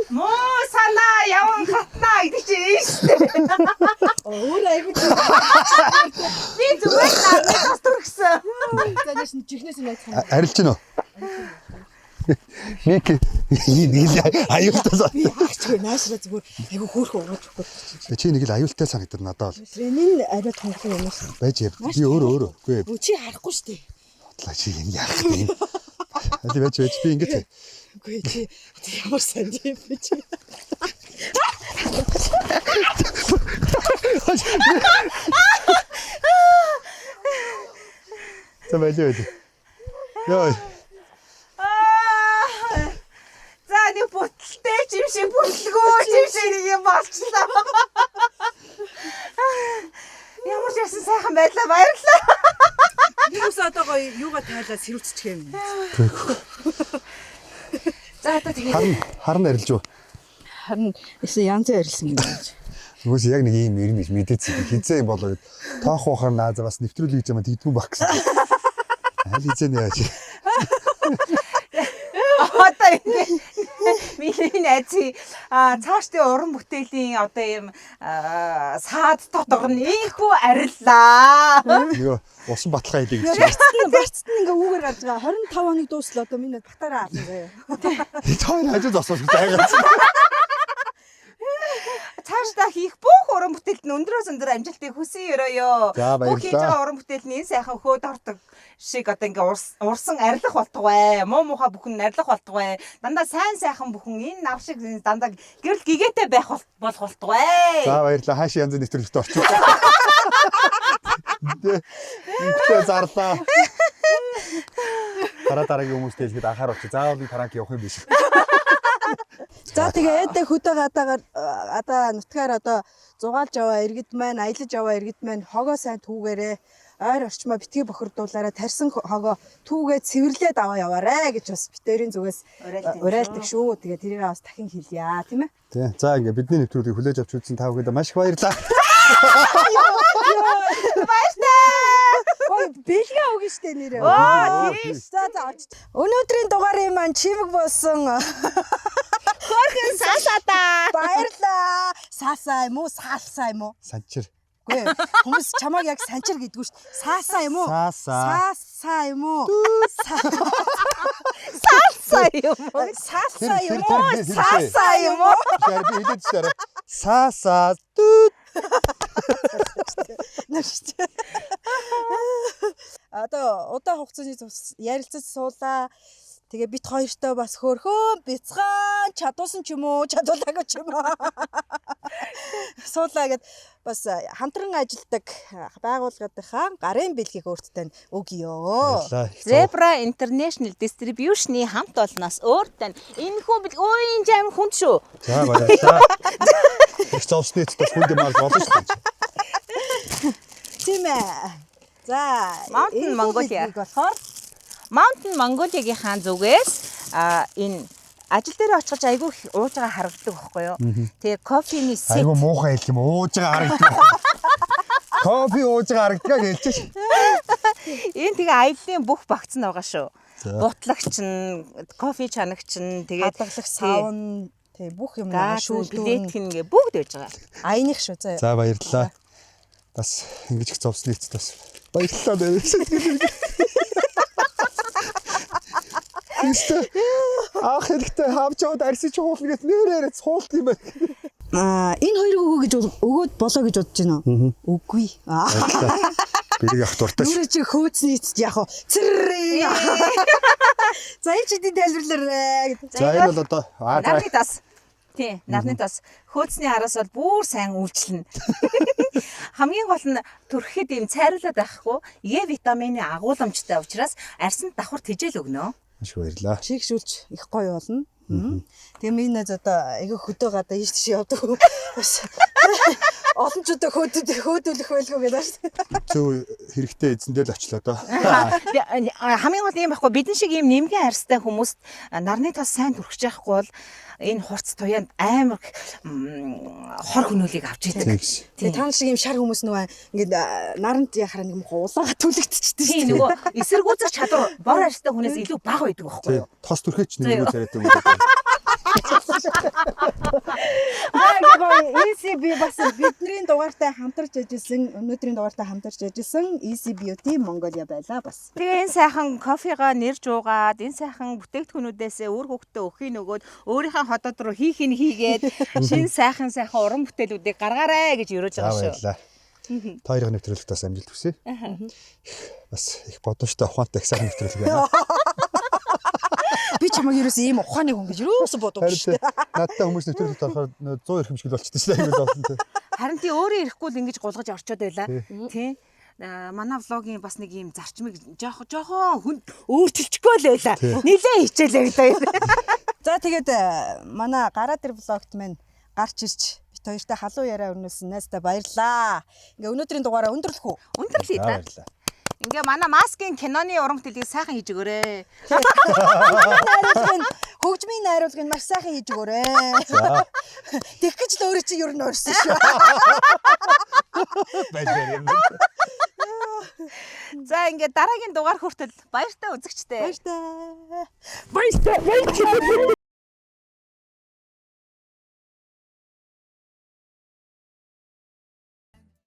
Муу санаа яван хатнаа гэдэг чинь энэ шүү дээ. Өөр айгүй. Би зүгээр нарны тос төргсөн. За нэш жихнээс нь айцхан. Арилж гинүү? Мик энэ нэг л аюултай сан. Би яахчгүй наашраа зүгээр айгүй хөөрхөн угааж өгөх гэж. Чи нэг л аюултай санагдаад надад бол. Энэ арай тунгалан юм шиг. Байж би өөрөө өөрөө. Үгүй Өө чи харахгүй шүү дээ. бодлоо чи энэ яах юм. Аль байж байж би ингэж Үгүй чи одоо ямар сайн юм бэ чи. За байлээ байлээ. Йой. Аа. За нэг бүтэлтэй ч юм шиг бүтлгүү ч юм шиг нэг юм болчлоо. Ямар ч ясан сайхан байлаа баярлалаа. Юус одоо гоё юугаа тайлаа сэрүүцчих юм. За одоо тэгээд Харна харна арилж юу. Харин эсэн янз ярилсан юм байна. Үгүйс яг нэг ийм ирнэ гэж мэдээдсэн. Хизээ юм болоо гэд. Тоох уухаар наа за бас нэвтрүүлэг гэж юм тэгдэггүй байх гэсэн. Аль хизээ нэ яаж. Одоо ингэ миний найзын цаашдын уран бүтээлийн одоо ийм саад дотор нь ийхүү ариллаа. Нөгөө усан баталгаа хийлээ гэж чинь. Барцт нь ингээ үүгээр гарч байгаа. 25 хоног дууслаа одоо миний батараа ална заяа. Та хоёр хажуу зогсоос гэж айгаад. Цаашдаа хийх бүх уран бүтээлд нь өндрөөс өндөр амжилтыг хүсэн өрөөё. За, Бүх хийж баярлалаа. байгаа уран бүтээл нь энэ сайхан хөөд ордог шиг одоо ингээ урсан арилах болтугай. Муу муухай бүхэн арилах болтугай. Дандаа сайн сайхан бүхэн энэ нар шиг дандаа гэрэл гэгээтэй байх болох болтугай. За баярлалаа. Хаашаа янзын нэвтрүүлэгт орчих. Үнэхээр зарлаа. Дараа дараагийн хүмүүст хэлэхэд анхааруулчих. Заавал энэ таранк явах юм биш. За тэгээ эдэ хөдөө гадаагаар гадаа нутгаар одоо зугаалж яваа иргэд маань аялаж яваа иргэд маань хогоо сайн түүгээрээ ойр орчмоо битгий бохирдуулаарай тарьсан хогоо түүгээ цэвэрлээд аваа яваарэ гэж бас битэрийн зүгээс Уриалдаг юм уриалдаг шүү. Тэгээ тэрийг бас дахин хэлье тийм ээ. Тий. За ингээ бидний нэвтрүүлгийг хүлээж авч үзсэн та бүхэндээ маш их баярлалаа. Баярлалаа. Ой бэлгээ өгнө штэ нэрээ. Оо тийш. За за очиж. Өнөөдрийн дугаарын маань чимэг болсон. Хөөрхөн сасада. Баярлаа. Саасаа юм уу? Саалсаа юм уу? Санчир. Үгүй ээ, хүмүүс чамааг яг санчир гэдгүү шүү дээ. Саасаа юм уу? Саасаа. Саасаа юм уу? Салса юм уу? Саасаа Тэр- юм уу? тэр- тэр- тэр- Саасаа юм уу? Би хэлээд шүү дээ. Саасаа түт. Нүшт. Одоо удаан хугацааны тус ярилцаж суулаа. Тэгээ бит хоёртой бас хөөрхөн бяцхан чадуулсан ч юм уу, чадуулаагүй ч юм уу. Суулаа гэд бас хамтран ажилладаг байгууллагынхаа гарын бэлгийг өөртөө нь өгье. Баярлалаа. Их зов. Zebra International Distribution-ы хамт олноос өөр тань энэ хүү бэл өө энэ жам хүнд шүү. За баярлалаа. Их зовсны эцэст бас хүнд юм аа болно шүү дээ. Тийм ээ. За, Mountain энэ Mongolia. бэлгийг болохоор Mountain Mongolia-гийн зүгээс энэ ажил дээр очихож айгүй их ууж байгаа харагддаг байхгүй юу? Тэгээ кофений сет Айгу муухай хэлэх юм ууж байгаа харагддаг. Кофе ууж байгаа харагдгаа гэж хэлж ш. Энэ тэгээ аяллаа бүх багц нь байгаа шүү. За. Бутлагч нь, кофе чанагч нь, тэгээд хадгалах савн тий бүх юм газ шүүлдүүр билет ингээ бүгд байж байгаа. аяных шүү заяа. За баярлалаа. Бас ингэж их зовсны эцэст бас баярлалаа нэрээ. Тэстэ ах хэрэгтэй хавч яваад арьсаж чуулна гэт нэрээр цуулт юм байна. Аа энэ хоёрыг өгөө гэж өгөөд болоо гэж бодож байна уу? Үгүй. Аа. Бэлэг явах дуртай ш. Нүрэ чи хөөцний эцэст яах вэ? Цэррээ. За энэ чи тайлбарлаарэ гэдэг. За энэ бол одоо аа за Нарны тас. Тий, нарны тас. Хөөцний араас бол бүр сайн үйлчлэнэ. Хамгийн гол нь төрөхэд ийм цайруулаад байхгүй Е витамины агуулмжтай учраас арьсанд давхар тэжээл өгнө. маш их баярлалаа. Шигшүүлж их гоё болно. Тэгээ миний найз одоо айгүй хөдөө гадаа ийш тийш явдаг. Бас олон ч удаа хөөдөд хөөдүүлэх байлгүй гэдэг шүү дээ. Зөв хэрэгтэй эзэндээ л очлоо доо. Хамгийн гол нь юм байхгүй бидэн шиг ийм нэмгэн арьстай хүмүүст нарны тас сайн түрхэж яахгүй бол энэ хурц туяанд амар хор хөнөөлийг авч идэг. Тэгс. Тэгээ та нар шиг ийм шар хүмүүс нөгөө ингээд нарант яхаар нэг юм гулаага түлэгдчихдэг Тийм шүү дээ. нөгөө эсэргүүцэх чадвар бор арьстай хүнээс илүү бага байдаг байхгүй Тий. юу? Тос түрхээч нэг юм царайтай юм. Гоё ECB бас бидний дугаартай хамтарч ажилласан, өнөөдрийн дугаартай хамтарч ажилласан EC Beauty Mongolia байлаа бас. Тэгээ энэ сайхан кофегаа нэрж уугаад, энэ сайхан бүтээгдэхүүнүүдээс үр хөвгтөө өхийг нөгөөд өөрийнхөө хотод руу хийх нь хийгээд шин сайхан сайхан уран бүтээлүүдийг гаргаарэ гэж өрөөж За байгаа шүү. баярлалаа. Та хоёрын нэвтрүүлэгт бас амжилт хүсье. Бас их бодомжтой ухаантай их сайхан нэвтрүүлэг байна. Би чамайг ерөөс ийм ухааны хүн гэж ерөөсө бодоогүй Харин шүү дээ. надтай хүмүүс нэвтрүүлэгт орохоор 100 эрхэмшгэл болчихдээ шүү дээ. Аягүй зовлон тий. Харин тий өөрөө ирэхгүй л ингэж гулгаж орчод байлаа. Тий. Манай влогийн бас нэг юм зарчмыг жоох жохон хүн өөрчилчихгүй л байлаа. Нилээ хичээлээ бид хоёр. За тэгээд манай гараа дээр влогт минь гарч ирж бит хоёртой халуун яриа өрнөсөн найздаа баярлаа. Ингээ өнөөдрийн дугаараа өндөрлөх үү? Өндөрлөе За да. баярлалаа. Ингээ манай маскын киноны уран бүтээлийг сайхан хийж өгөөрэй. Найруулгын хөгжмийн найруулгыг маш сайхан хийж өгөөрэй. За Тэгэх гэж л өөрөө чи ер нь урьсан шүү. баярлалаа юм. За ингээ дараагийн дугаар хүртэл баяртай үзэгчтэй. Баяртай. Баяртай. Баяртай.